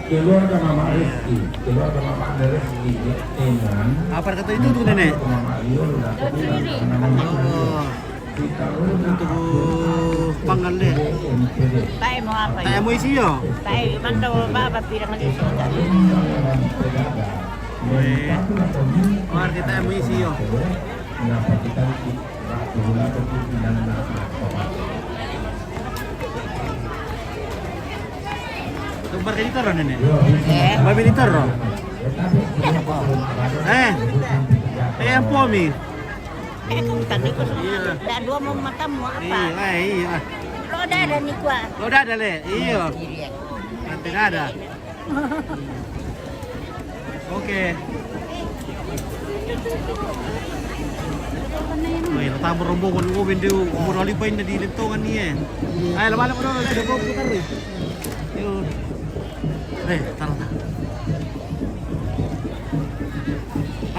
Keluarga Mama Reski, keluarga Mama Reski, ya, Tenan. Apa kata itu tuh, Nenek? Mama Rio, udah aku bilang, karena Mama Rio. Oh. Itu tuh pangan deh. Tae mau apa ya? Tae mau isi yo? Tae, mantap, Bapak, bilang aja. Weh, warga kita yang mengisi yo. Itu marga Blitar, Nenek? Eh. Marga Blitar, no? Eh. Eh, yang pomi. Eh, kau tadi kau. Iya. Dah dua mau matamu apa? Iya, eh, iya. Lo dah ada ni kuah. Lo dah ada, le. Iya. Nanti ada. Oke. Woi, datang rombongan, oh, bende, umur alipay na di lentongan ni, eh. Ay, lama-lama na, sudah kau putar, eh. Yo. Eh, taruh, taruh.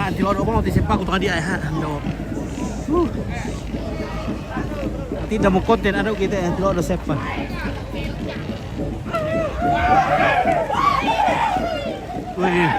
Ah, anti lodo ko, ti sepak ko tadi, eh, ha, ando. Huh. Tidak mau konten, ada kita, eh, anti lodo sepak. Wih.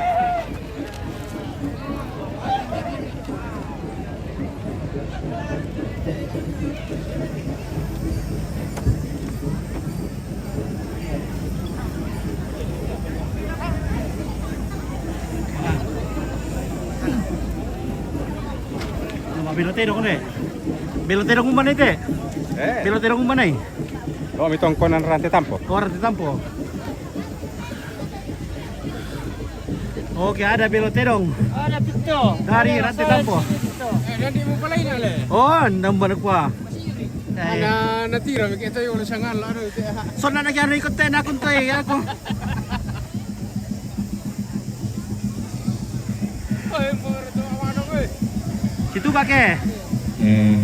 Belotero, kone. Belotero, umana ite? Eh. Belotero, umana i? Oh, mi tongkonan Rante Tampo. Oh, Rante Tampo. Oke, ada Belo Terong. Ada pito. Dari Rante Tampo. Eh, dan di muka lain ale. Oh, nambah kuah. Eh. Ana natira mi kita yo sangan la do te. Sona na kiano ikut tena kun te ya aku. Oi, por tu awano, eh. Situ kake. Eh,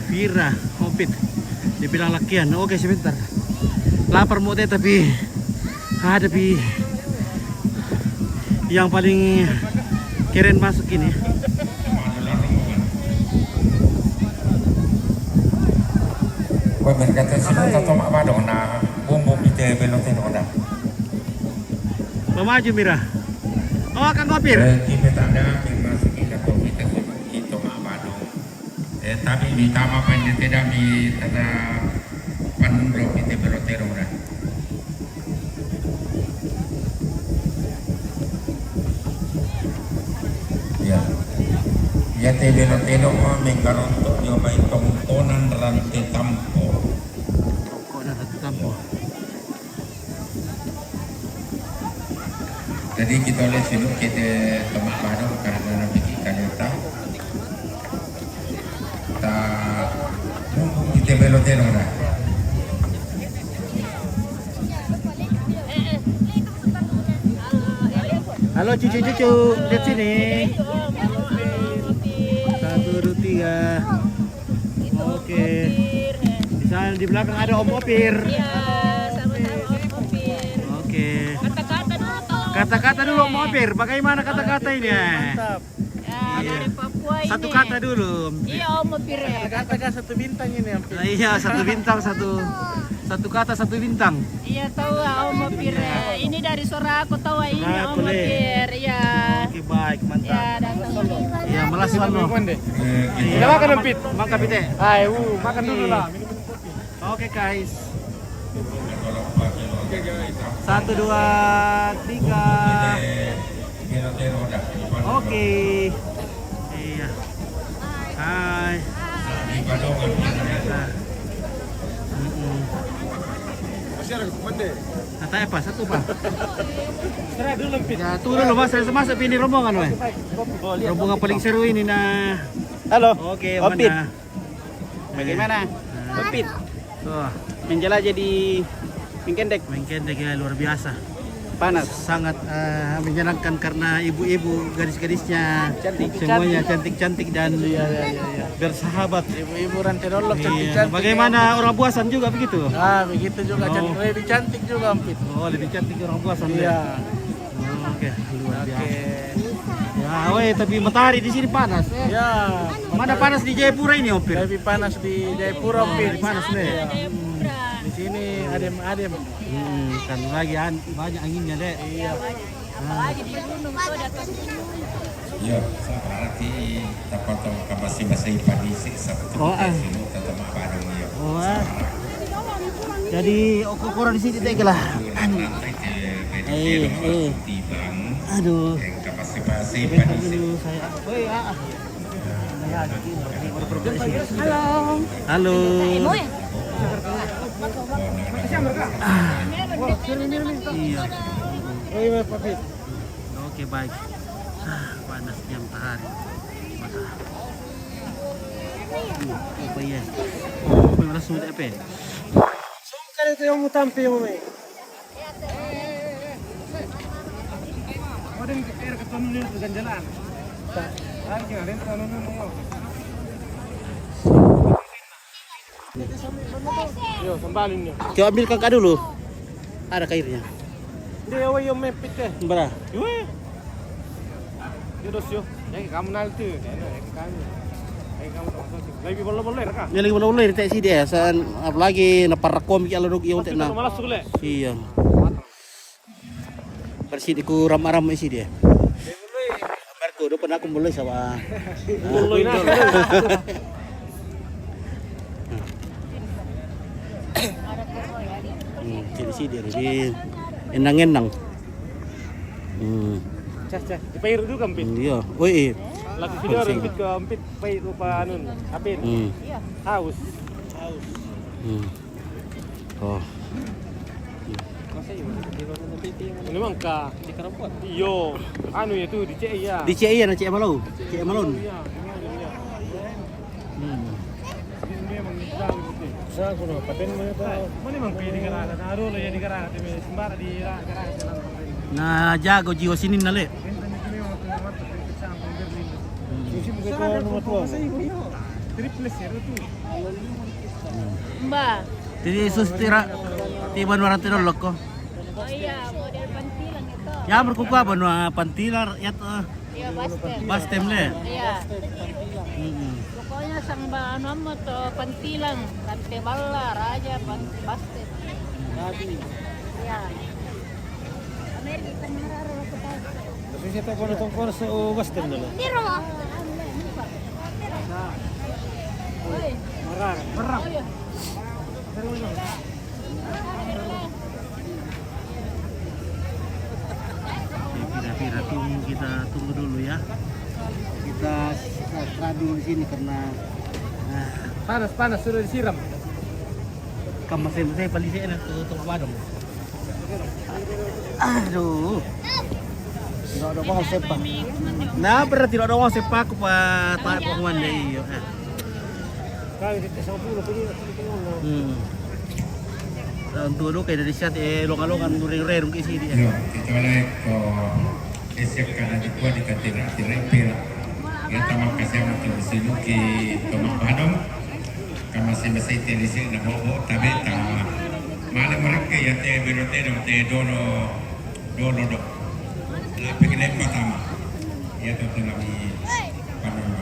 Pira? Oh, Pit. Dibilang lakian. Oke, sebentar. Lapar mau teh, tapi ada pi yang paling keren masuk ini. Wah, mereka tes itu tato mak badong na bumbu pite belok teh dah. Pemaju mira. Oh, Kang Gopir. Eh, kita tak ada, masih kita kok kita sih, kita mak badong. Eh, tapi di tama pendete dami tata panro pite belotero na. Ya. Ya te belotero ma mengkaronto dio mai tongkonan rante tampo. Tongkonan rante tampo. Jadi kita oleh sini kita temak baru karena nanti kita letak. Ta mumpung kita belotero dah. Halo cucu-cucu, lihat sini. Satu, dua, tiga. Oke. Di sana di belakang ada Om Opir. Iya, sama-sama Om Opir. Oke. Kata-kata dulu, tolong. Kata-kata dulu, Om Opir. Bagaimana kata-kata ini? Mantap. Ya, iya. Dari Papua ini. Satu kata dulu. Iya, Om Opir. Kata-kata satu bintang ini, Om Opir. Iya, satu bintang, satu, satu kata, satu bintang. Iya, tahu, Om Opir. Ini dari suara aku tahu ini, Om Opir. Iya. Oke, baik, mantap. Iya, dari suara. Iya, melas, Om. Iya. Makan, Om Pit. Makan, Pit, eh. Hai, uh, makan dulu lah. Oke, guys. Satu, dua, tiga. Oke. Iya. Hai. Nah. Mm-mm. Masih ada kemana? Kata apa? Satu, Pak. Serah dulu, Pit. Ya, tunggu dulu, Mas. Saya masuk ini rombongan, weh. Rombongan paling seru ini, nah. Halo. Oke, Om Pit. Mana? Bagaimana? Nah. Om Pit. Tuh. Menjelajah di Mengkendek. Mengkendek ya, luar biasa. Panas. Sangat, eh, menyenangkan karena ibu-ibu, gadis-gadisnya, cantik, semuanya cantik-cantik dan, iya, iya, iya, iya, bersahabat. Ibu-ibu Rantai Dolok, iya, cantik-cantik. Bagaimana ya? Orang Buasan juga begitu? Ah, begitu juga. Oh. Cantik, lebih cantik juga, Om Pit. Oh, lebih cantik orang Buasan, iya, ya? Oke, luar biasa. Oke. Ya, weh, tapi matahari di sini panas, eh. Ya. Mana panas di Jayapura ini, Om Pit? Lebih panas di Jayapura, Om Pit. Lebih panas, nih. Iya. Di sini adem-adem. Hmm, kan lagi an-, banyak anginnya, Dek. Iya. Apalagi di gunung tuh, dekat gunung. Iya, saya berarti dapat tahu ke masing-masing padi sih, satu. Oh, ah. Sini, tetap bareng, ya. Oh, ah. Jadi, oko-, orang di sini, Dek, lah. Anu. Eh, eh. Aduh. Sebentar dulu, saya. Woi, ah, ah. Halo. Halo. Ah. Iya. Oke, baik. Ah, panasnya matahari. Mata. Hmm, apa ya? Apa yang langsung ada apa? Sungkan itu yang mau tampil, Mami. Yo, sambalin yo. Coba ambil kakak dulu. Ada kairnya. Dia, yo, yo, mepit deh. Berah. Yo, eh. Yo, dos, yo. Ya, kamu nanti. Ya, ya, kamu. Ya, kamu tak masuk. Lagi bolong-bolong, kak? Ini lagi bolong-bolong, tak sih dia. San, apalagi na parakom ki ala dog iyo, tak na. Malas sulit. Iya. Bersih di ku ram-ram isi dia. Marco, do pernah aku mulai sama. Mulai nah. Hmm, sini sih dia di enang-enang. Hmm. Cah, cah, dipair dulu, Kempit. Hmm, iya. Oh, iya. Lagi video, Kempit ke Kempit, pair rupa anun, apin. Hmm. Haus. Haus. Hmm. Oh. Ini memang ka. Iyo, anu ya tu, di C I ya. Di C I ya, na C I Malon. C I Malon. Iya, iya, iya. Hmm. Ini memang Islam gitu. Sa kuno, paten mo ito. Mana memang pergi di Garana, taruh lo ya di Garana, tapi sembarang di Garana. Na jago jiwa sini na le. Ini memang tu, memang tu, kita campur, biar ni. Hmm. Sisi buka ko nomor dua. Triple zero tu. Mbak. Jadi sus tira tiban warang tira loko. Oh iya, model pantilang itu. Ya berkuku apa nua pantilar ya tuh. Iya, Bastem. Bastem le. Iya. Mm-mm. Pokoknya sang ba anu amo to pantilang, Tante Balla, Raja, Pan-, Bastem. Iya. Kasi siya tayo kung itong kung sa ubas din na lang. Marar. Marar. Oke, pira-pira tunggu, kita tunggu dulu ya. Kita istirahat dulu di sini karena, ah, panas, panas, sudah disiram. Kan masih, masih paling enak tuh, tuh, apa dong? Aduh. Tidak ada uang sepa. Nah, berarti tidak ada uang sepa aku pa tak uang deh iyo. Eh. Kau di sepuluh punya. Hmm. Untuk dulu kayak dari siat eh longa-longa nureng-reng ke sini. Yo, kita oleh ko esek kana di kuat di katira tira pira. Ya tamak kasih amat tu sinuki tomak padong. Kama si masai te lisi na bobo tabe tama. Male mereka ya te bero te dong te dolo dolo do. Lapi kene patama. Ya to te lami panama.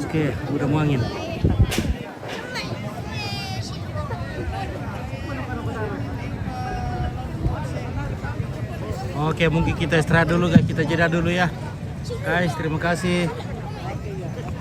Oke, udah mau angin. Oke, mungkin kita istirahat dulu, guys. Kita jeda dulu ya. Guys, terima kasih.